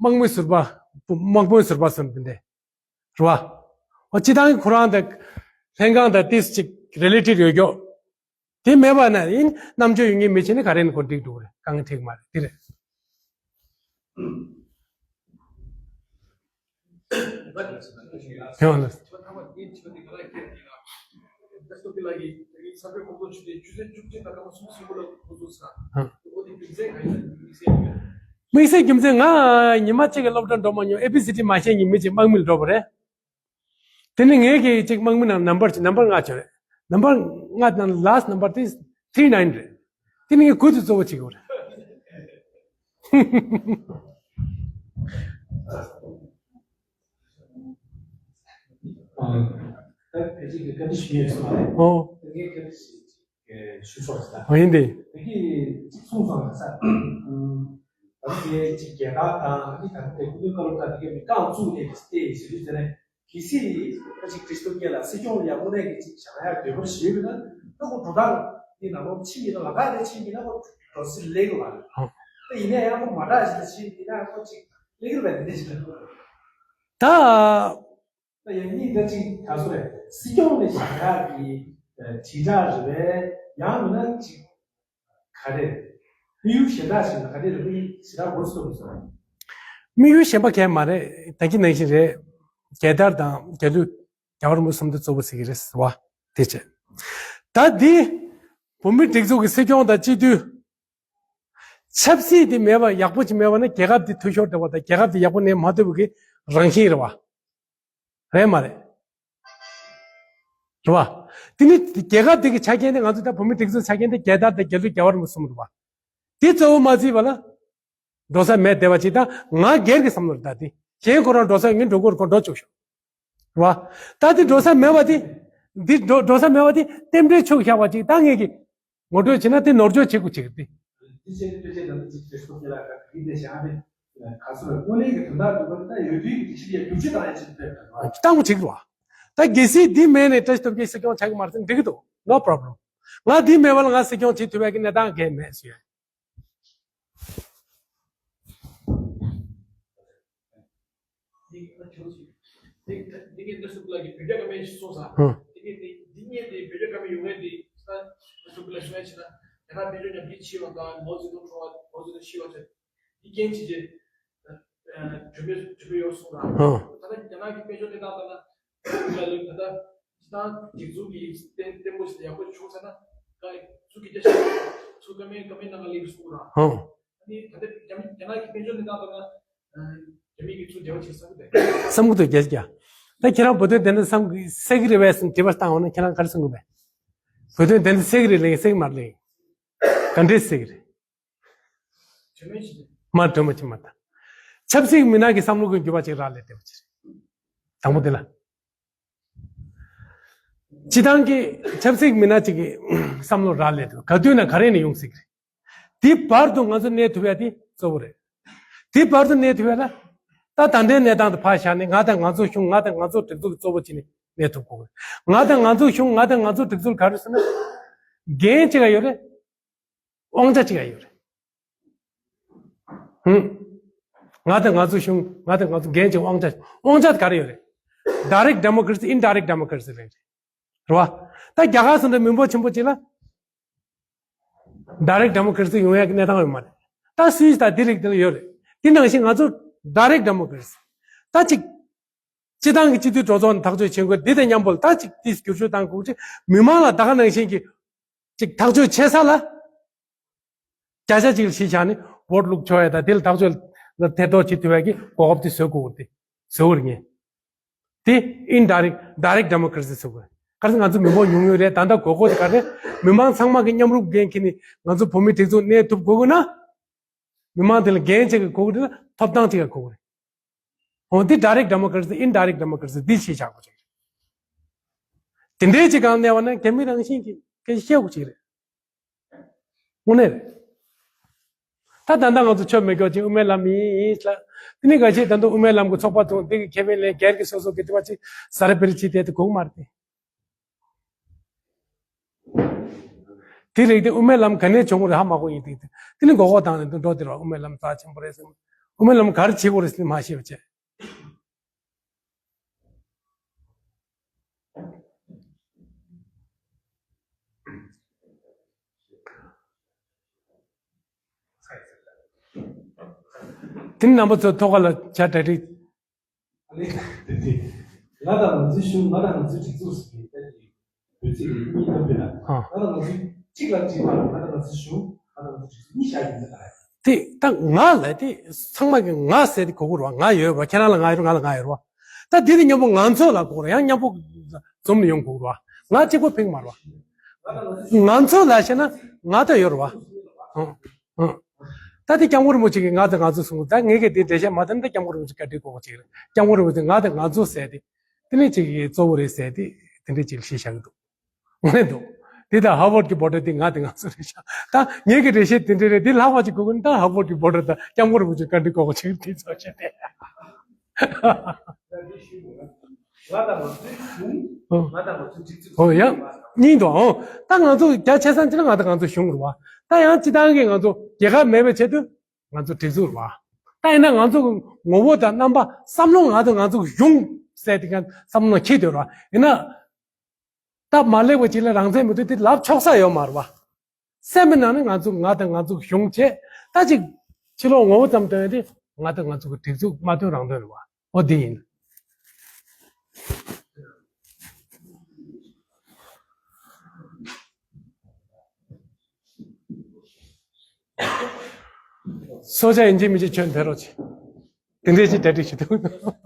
དམག་མི་ཟུར་པ། དམག་དཔོན་ཟུར་པ་ཟེར་འདི་འདྲ་རེད་བ། འོ་སྤྱི་བཏང་གི་ཁོ་རང་དང་ལྷན་ཁང་དང་ཏིས་ཅིག་རི་ལེ་ཊིཌ་ཡོད་ཀྱོག་དེ་མེད་པ་ན་ཡིན་རྣམ་དཔྱོད་ཡོད་མཁན་མི་བྱེད་ནི་ག་རེ་ནི་ཁོ་འགྲིག་འགྲོ་གི་རེད། དཀའ་ངལ་འཕྲད་ཀྱི་མ་རེད། དེ་རེད། དེ་བ་ལ། དམིགས་བསལ་རྒྱུ་མཚན་ང་ཉི་མ་གཅིག་གི་སློབ་གྲྭ་འགྲོ་མ་མྱོང་། ཨེ་བི་སི་ཌི་མ་ཤེས་མཁན་མི་གཅིག་དམག་མི་ལ་འགྲོ་བ་རེད། དེ་ནི་ངས་ཀྱི་གཅིག་དམག་མི་ནང་ནམ་བར་གཅིག་ནམ་བར་ལྔ་བྱོས་རེད། ནམ་བར་ལྔ་ནང་ལ་སི་ཊི་ནམ་བར་དེ་ཐི་རི་ནའིན་རེད། དེ་ནི་ངས་ཁུར་དུ་གཙོ་བོ་བྱེད་དགོས་རེད། ཨ། ད་ཕལ་ཆེར་གྱི་བཀའ་འདྲི་ཞུ་ཡས་སོང་བ་རེད། ཨོ། ད་ངས་བཀའ་འདྲི་ཞིག་ཞུ་ཆོག་ཟེར། ཨོ་ཡིན་ཏེ། ད་གིན་གཅིག་གསུངས་སོང་ལ་ས། ད་དེ་གཅིག་རྒྱལ་དར་དང་ཨ་ནི་ད་ལྟའི་སྐུ་མདུན་བཀའ་སློབ་དང་དེ་གའི་མི་རྐང་བཙུགས་ནས་བལྟས་ཞུ་དུས་ཟེར་ནས་གལ་སྲིད་ད་ཅིག་ཁྲི་སྟོབས་རྒྱལ་ལགས་སྲིད་སྐྱོང་ལ་ཡང་དངོས་གནས་ཀྱི་ཅིག་བཞེངས་ཡག་འདོད་པ་ཞིག་ཡོད་ན་ད་ཁོ་འགྲོ་སྟངས་འདི་ནང་ལོགས་ཕྱིན་ཡིན་ན་ལམ་ཁ་དེ་ཕྱིན་ཡིན་ན་ཁོ་འགྲོ་སྲིད་ལེགས་ལ་རེད། ད་ཡིན་ན་ཡང་ཁོ་མ་དྲག་ཞིག་ལ་ཕྱིན་ཡིན་ན་ཁོ་ཅིག་ལེགས་རེད་པས་དེ་འདྲ་ཞིག་ལ། ད། ད་ཡང་གཉིས་ཀ་གཅིག་ག་ཚོད་རེད། སྲིད་སྐྱོང་ནས་བཞེངས་ཡག་གི་དྲིལ་བསྒྲགས་རེད་པས། ཡང་མིན་ན་གཅིག་ག་རེ་རེད། དམིགས་ཡུལ་གཞན་དག་ཞིག་ལ་ག་རེ་རེད་པས་ཞེ་དྲག་མགོ་ཚོས་མི་སོང་། དམིགས་ཡུལ་གཞན་པ་གང་ཡང་མ་རེད། ད་གིན་ནང་བཞིན་རེད། རྒྱལ་དར་དང་རྒྱལ་གླུ་རྒྱལ་བ་རིན་པོ་ཆེ་གསུམ་དུ་གཙོ་བོ་ཟེར་གྱི་རེད་ཟེར་བ་དེ་བྱས། ད་འདི་བོད་མི་སྒྲིག་འཛུགས་ཀྱི་སྲིད་སྐྱོང་དང་སྤྱི་འཐུས་ཆབ་སྲིད་དེ་མེད་པ་ཡག་པོ་ཅིག་མེད་པ་ན་རྒྱལ་ཁབ་དེ་འཐུས་ཤོར་འགྲོ་བ་དང་རྒྱལ་ཁབ་དེ་ཡག་པོ་གནས་མ་ཐུབ་པའི་རང་བཞིན་རེད་བ། རེད་མ་རེད། རེད་བ། དེ་ནི་རྒྱལ་ཁབ་དེ་གི་ཆ་རྐྱེན་དེ་ང་ཚོ་ད་བོད་མི་སྒྲིག་འཛུགས་ཆ་རྐྱེན་དེ་རྒྱལ་དར་དང་རྒྱལ་གླུ་རྒྱལ་བ་རིན་པོ་ཆེ་གསུམ་རེད་བ། དེ་གཙོ་བོ་མ་བརྩིས་པ་ལ། འགྲོ་ས་མེད་བསྡད་པ་ཅིག་དང་ང་སྒེར་གྱི་བསམ་བློ་རེད། ད་དེ་གཞན་ཁོ་རང་འགྲོ་ས་ངས་འགྲོ་དགོས་རེད། ཁོ་འགྲོ་བཅུག་ཤོག་རེད་བ། ད་དེ་འགྲོ་ས་མེད་པ་དེ། འདི་འགྲོ་འགྲོ་ས་མེད་པ་དེ་རྟེན་འབྲེལ་ཆོག་བཞག་པ་ཅིག་ད་ངས་ཀྱི་ངོ་སྤྲོད་བྱས་ན་དེ་ནོར་འཆུག་བྱེད་དགོས་ཅིག་རེད་དེ། དེ་བྱས་ནས་དཔེ་ཆ་ནང་དུ་ཅིག་ཁྲི་སྟོབས་རྒྱལ་ལགས་ཀྱིས་དེ་བཞག་ནས་ག་ཚོད་དངོས་གནས་ཀྱི་དོན་དག་འདུག་པ་ད་ཡོད་དུས་ཀྱི་སྒྲིག་གཞི་ཡ་བསྒྱུར་བཅོས་བཏང་ཡ་ཅིག་ཕེབས་པ་རེད། བཏང་དགོས་ཅིག་རེད་བ། ད་གལ་སྲིད་འདི་མེད་ནས་བཀྲ་ཤིས་སྟོབས་རྒྱལ་སྲིད་སྐྱོང་ཆགས་ཀྱི་མ་རེད་ཟེར་ན་འགྲིག་གི་འདུག No problem། ང་འདི་མེད་པ་ལ་ང་སྲིད་སྐྱོང་བྱེད་ཐུབ་ཡ་གི་གནས་སྟངས་གང་ཡང་མེད་ཟེར་ཡ། འདི་འདི་ངས་ལྟ་སུ་ལ་གི་བོད་རྒྱ་ཀ་མེད་ཞིག་གསུངས་ས། ཧུམ། འདི་ངས་འདི་འདི་ངས་འདི་བོད་རྒྱ་ཀ་མེད་ཡོང་ངས་འདི་ས་ལྟ་སུ་ལ་ཞུ་ངས་ཆེ་ན་རྒྱ་ནག་དཔལ་འབྱོར་ཉམས་རྒུད་ཆེ་བ་དང་མའོ་ཙེ་ཏུང་ཁྲོ་བ་མའོ་ཙེ་ཏུང་ཤི་བ་ཆེ་འདི་རྐྱེན་བྱས་རྗེས་གྲོས་མོལ་གྲོས་མོལ་ཡོང་སོང་ར། ཧུམ། ད་ལྟ་རྒྱ་ནག་གི་དཔལ་འབྱོར་གནས་སྟངས་ལྟར་ན་ལ་ལུགས་ད་ལྟ་སྤྱི་བཏང་སྒྲིག་འཛུགས་ཀྱི་བརྟན་བརྟན་པོ་ཞིག་ཡག་པོ་བྱུང་ཚར་ན་ཀ་ཚུགས་ཀྱི་རྒྱ་ཆེ་ཚུགས་ཀ་མེད་ཀ་མེད་ནང་ལ་ལེགས་སོང་ར། ཧུམ། ཨ་ནི་ད་ལྟ་རྒྱ་མི་རྒྱ་ནག་གི་དཔལ་འབྱོར་གནས་སྟངས་ལྟར་ན། རྒྱ་མི་གི་ཚུར་འབྲེལ་བ་བྱེད་བསམ་གི་འདུག་བསམ་གི་འདུག་རྒྱ་ཆེ་རྒྱ། ད་ཁྱེད་རང་བོད་དོན་དེ་འདྲ་བསམ་གི་སད་གི་རེད་པས་ཟེར་དྲི་བ་བཏང་འོང་ན་ཁྱེད་རང་ག་རེ་གསུང་གི་བས། བོད་དོན་དེ་འདྲ་སད་གི་རེད་ལེ་སད་གི་མ་རེད་ལེ། ག་འདྲས་སད་གི་རེད། མ་གྲོས་མོལ་བྱེད་མ་ད། ཆབ་སྲིད་མི་སྣ་གི་བསམ་བློ་གི་འགྱུར་བ་ཅིག་རག་ལས་བསྡད་པ་ཅིག་རེད། དང་པོ་དེ་ལ། སྤྱི་བཏང་གི་ཆབ་སྲིད་མི་སྣ་ཅིག་གི་བསམ་བློ་རག་ལས་འདུག་ག་དུས་ན་ག་རེ་ནས་ཡོང་སྲིད་གི་རེད། དེ་བར་དུ་ང་ཚོ་གནས་ཐུབ་ཡ་དེ་གཙོ་བོ་རེད། དེ་བར་དུ་གནས་ཐུབ་ཡ་ལ། ད་ད་ལྟའི་གནས་སྟངས་དེ་ཕར་བཞག་ནས་ང་དང་ང་ཚོ་གཞུང་ང་དང་ང་ཚོ་སྒྲིག་འཛུགས་ཀྱི་གཙོ་བོ་བྱས་ནས་གནས་ཐུབ་དགོས་རེད། ང་དང་ང་ཚོ་གཞུང་ང་དང་ང་ཚོ་སྒྲིག་འཛུགས་ག་རེ་ཟེར་ན། འགན་གཅིག་ག་ཡོད་རེད། དབང་ཆ་གཅིག་ག་ཡོད་རེད། ཧུམ། ང་དང་ང་ཚོ་གཞུང་ང་དང་ང་ཚོ་འགན་གཅིག་དབང་ཆ་དབང་ཆ་ག་རེ་ཡོད་རེད། Direct democracy, indirect democracy་རེད། རེད་བ། ད་རྒྱ་གར་སོང་ད་མི་འབོར་ཆེན་པོ་ཅིག་ལ། ཌའི་རེག་ཌི་ཌེ་མོ་ཀེ་རེ་སི་ཡོང་ཡག་གི་གནས་སྟངས་ཡོད་མ་རེད། ད་སུད་སི་ད་འདི་རིགས་དེ་ལ་ཡོད་རེད། དེ་ནང་བཞིན་ང་ཚོ་ཌའི་རེག་ཌི་ཌེ་མོ་ཀེ་རེ་སི་ད་ཅིག་སྤྱི་བཏང་གི་སྤྱི་འཐུས་གྲོས་ཚོགས་ནས་ཐག་གཅོད་བྱེད་དགོས། འདི་དང་མཉམ་པོ་ད་ཅིག་དེ་བསྒྱུར་བཅོས་བཏང་དགོས་ཅིག་མི་མང་ལ་ད་ག་ནང་བཞིན་གྱི་ཅིག་ཐག་གཅོད་བྱེད་ས་ལ་བརྒྱ་ཆ་གཅིག་ལ་གཞི་བཞག་ནས་བོ་ཊི་བླུགས་ཆོག་ཡ་ད་དེ་ལ་ཐག་གཅོད་ལ་ཐེ་གཏོགས་བྱེད་ཐུབ་ཡ་གི་གོ་སྐབས་དེ་བཟོ་དགོས་ཏེ་བཟོ་བར་ངེས། དེ་ཨིན་ཌའི་རེག་ཌི་ཌའི་རེག་ཌི་ཌེ་མོ་ཀེ་རེ་སི་བཟོ་དགོས། ག་རེ་ང་ཚོ་མི་འབོར་ཉུང་ཉུང་རེད། ད་ལྟ་དགོས་མཁོ་དེ་ག་རེ་མི་མང་ཚང་མ་གི་མཉམ་རུབ་འགན་འཁྱེར་ནས་ང་ཚོ་བོད་མིའི་སྒྲིག་འཛུགས་གནས་ཐུབ་དགོས་དགོས་ན། མི་མང་དེ་ལ་འགན་ཅིག་གི་དགོས་ཀྱི་འདུག་ན་ཐོབ་ཐང་ཅིག་གི་དགོས་ཀྱི་རེད། འོ་འདི་ཌའི་རེག་ཌི་ཌེ་མོ་ཀེ་རེ་སི་ཨིན་ཌའི་རེག་ཌི་ཌེ་མོ་ཀེ་རེ་སི་འདི་ཞེས་བྱ་དགོས་ཅིག་རེད། དེ་འདྲའི་ཅིག་གང་གནས་པ་ན་རྒྱ་མི་རང་བཞིན་གྱི་སྐད་ཆ་བཤད་དགོས་ཅིག་རེད། དངོས་གནས་རེད། ད་ད་ལྟ་ང་ཚོ་ཆོས་མེད་སྐྱོ་ཅིག་དབུ་མའི་ལམ་ཡིན་ཡིན་ལ། དེ་ནི་ག་ཅིག་ད་དུང་དབུ་མའི་ལམ་གྱི་ཚོགས་པ་དང་དེ་གི་ཁེ་ཕན་ལེན་སྒེར་གྱི་སོ་སོ་གི་དེ་བ་ཅིག་ཟ་ར་བེ་ར་ཅིག་དེ་དེ་དགོས་མ་རེད་དེ། དེ་རིགས་དེ་དབུ་མའི་ལམ་ག་ནས་བྱུང་བ་རེད་ཧ་མ་གོ་ཡིན་དེ། དེ་ནི་མགོ་སྐོར་བཏང་ནས་འགྲོ་དེ་རེད་བ། དབུ་མའི་ལམ་རྩ་ཆེན་པོ་རེད་ཟེར། དབུ་མའི་ལམ་ག་རེ་བྱེད་དགོས་རེད་ཟེར་ནས་མ་ཤེས་པ་བྱས། དེ་ནི་རྣམ་པ་ཚོ་ཐོག་ཁ་ལ་བྱ་གྲ་སྒྲིག་ང་དང་ང་ཚོའི་གཞུང་ང་དང་ང་ཚོའི་སྒྲིག་འཛུགས་ཟེར་བའི་ད་ཀྱི་འབོད་ཚིག་ལ་གཉིས་ཐོབ་པས་ན། ཨ། ང་དང་ང་ཚོའི་གཅིག་ལ་གཅིག་པ་ང་དང་ང་ཚོའི་གཞུང་ང་དང་ང་ཚོའི་སྒྲིག་འཛུགས་གཉིས་བཞག་ཡོད་ན་ད། དེ་ད་ང་ལ་དེ་ཚང་མ་གི་ང་ཟེར་དེ་གོ་གི་རེད་བ། ང་ཡོད་རེད་བ། ཁྱེད་རང་ལ་ང་ཡོད་རེད། ང་ལ་ང་ཡོད་རེད་བ། ད་དེ་དེ་མཉམ་པོ་ང་ཚོ་ལ་གོ་རེད། ཡང་མཉམ་པོ་འཛོམས་ནས་ཡོང་དགོས་རེད་བ། ང་གཅིག་པོ་ཕན་གྱི་མ་རེད་བ། ང་ཚོ་ལ་བཤད་ན་ང་ད་ཡོད་རེད་བ། ཨང་ཨང་། ད་དེ་སྐྱབས་མགོན་རིན་པོ་ཆེ་གིས་ང་དང་ང་ཚོ་གསུངས། ད་ངས་གི་དེ་འགྲེལ་བཤད་མ་བཏང་ན་ད་སྐྱབས་མགོན་རིན་པོ་ཆེ་བཀའ་འདྲི་དགོས་པ་ཅིག་རེད། སྐྱབས་མགོན་རིན་པོ་ཆེ་ང་དང་ང་ཚོ་ཟེར་དེ་དེ་ནས་ཅིག་གི་གཙོ་བོ་རེད་ཟེར་དེ་དེ་འདྲས་ཅིག་བཤད་བཞག་གི་འདུག་ངས་འདུག་དེ་ལྟར་ཧ་ཝར་གྱི་བྷོ་ཊར་དེ་ང་དང་ང་ཚོ་རེད་ཤག་ད་ངེད་ཀྱི་འགྲེལ་བཤད་དེ་འདྲ་རེད། དེ་ལྷག་པ་ཅིག་དགོས་ཀྱི་ན་ད་ཧ་ཝར་གྱི་བྷོ་ཊར་དང་སྐྱབས་མགོན་རིན་པོ་ཆེ་བཀའ་འདྲི་དགོས་པ་ཅིག་དེ་ཚོ་བཤད་དེ། ཨོ་ཡ། གཉིས་འདུག་ཨོ། ད་ང་ཚོ་རྒྱ་ཆེ་སང་ཅི་ན་ང་དང་ང་ཚོ་གཞུང་རེད་བ། ད་ཡང་སྤྱི་བཏང་གི་ང་ཚོ་རྒྱལ་ཁབ་མེད་པའི་ཆེད་དུ་ང་ཚོ་སྒྲིག་འཛུགས་རེད་བ། ད་ཡིན་ན་ང་ཚོ་གི་ངོ་བོ་དང་རྣམ་པ་བསམ་བློ་ང་ཚོ་ང་ཚོ་གི་གཞུང་ཟེར་དེ་ག་བསམ་བློ་འཁྱེར་འདོད་རེད་བ། ཡིན་ན། སྟབས་མ་ལེགས་པ་ཅིག་ལ་རང་བཙན་མི་འདུག་དེ་ལབ་ཆོག་ས་ཡོད་མ་རེད་བ། སེམས་པའི་ནང་ནས་ང་ཚོ་ང་དང་ང་ཚོ་གཞུང་བྱས་ད་ཅིག་ཕྱི་ལོགས་ངོ་བོ་ཙམ་སྟོན་ཡ་དེ་ང་དང་ང་ཚོ་གི་སྒྲིག་འཛུགས་མ་སྟོན་རང་སྟོན་རེད་བ། འོ་དེ་ཡིན། སོ་ཆ་ཡིན་གཅིག་མིན་གཅིག་ཁྱོད་འཕེལ་རོགས་བྱེད། དེ་འདྲས་ཅིག་གྲ་སྒྲིག་བྱེད་ཐུབ།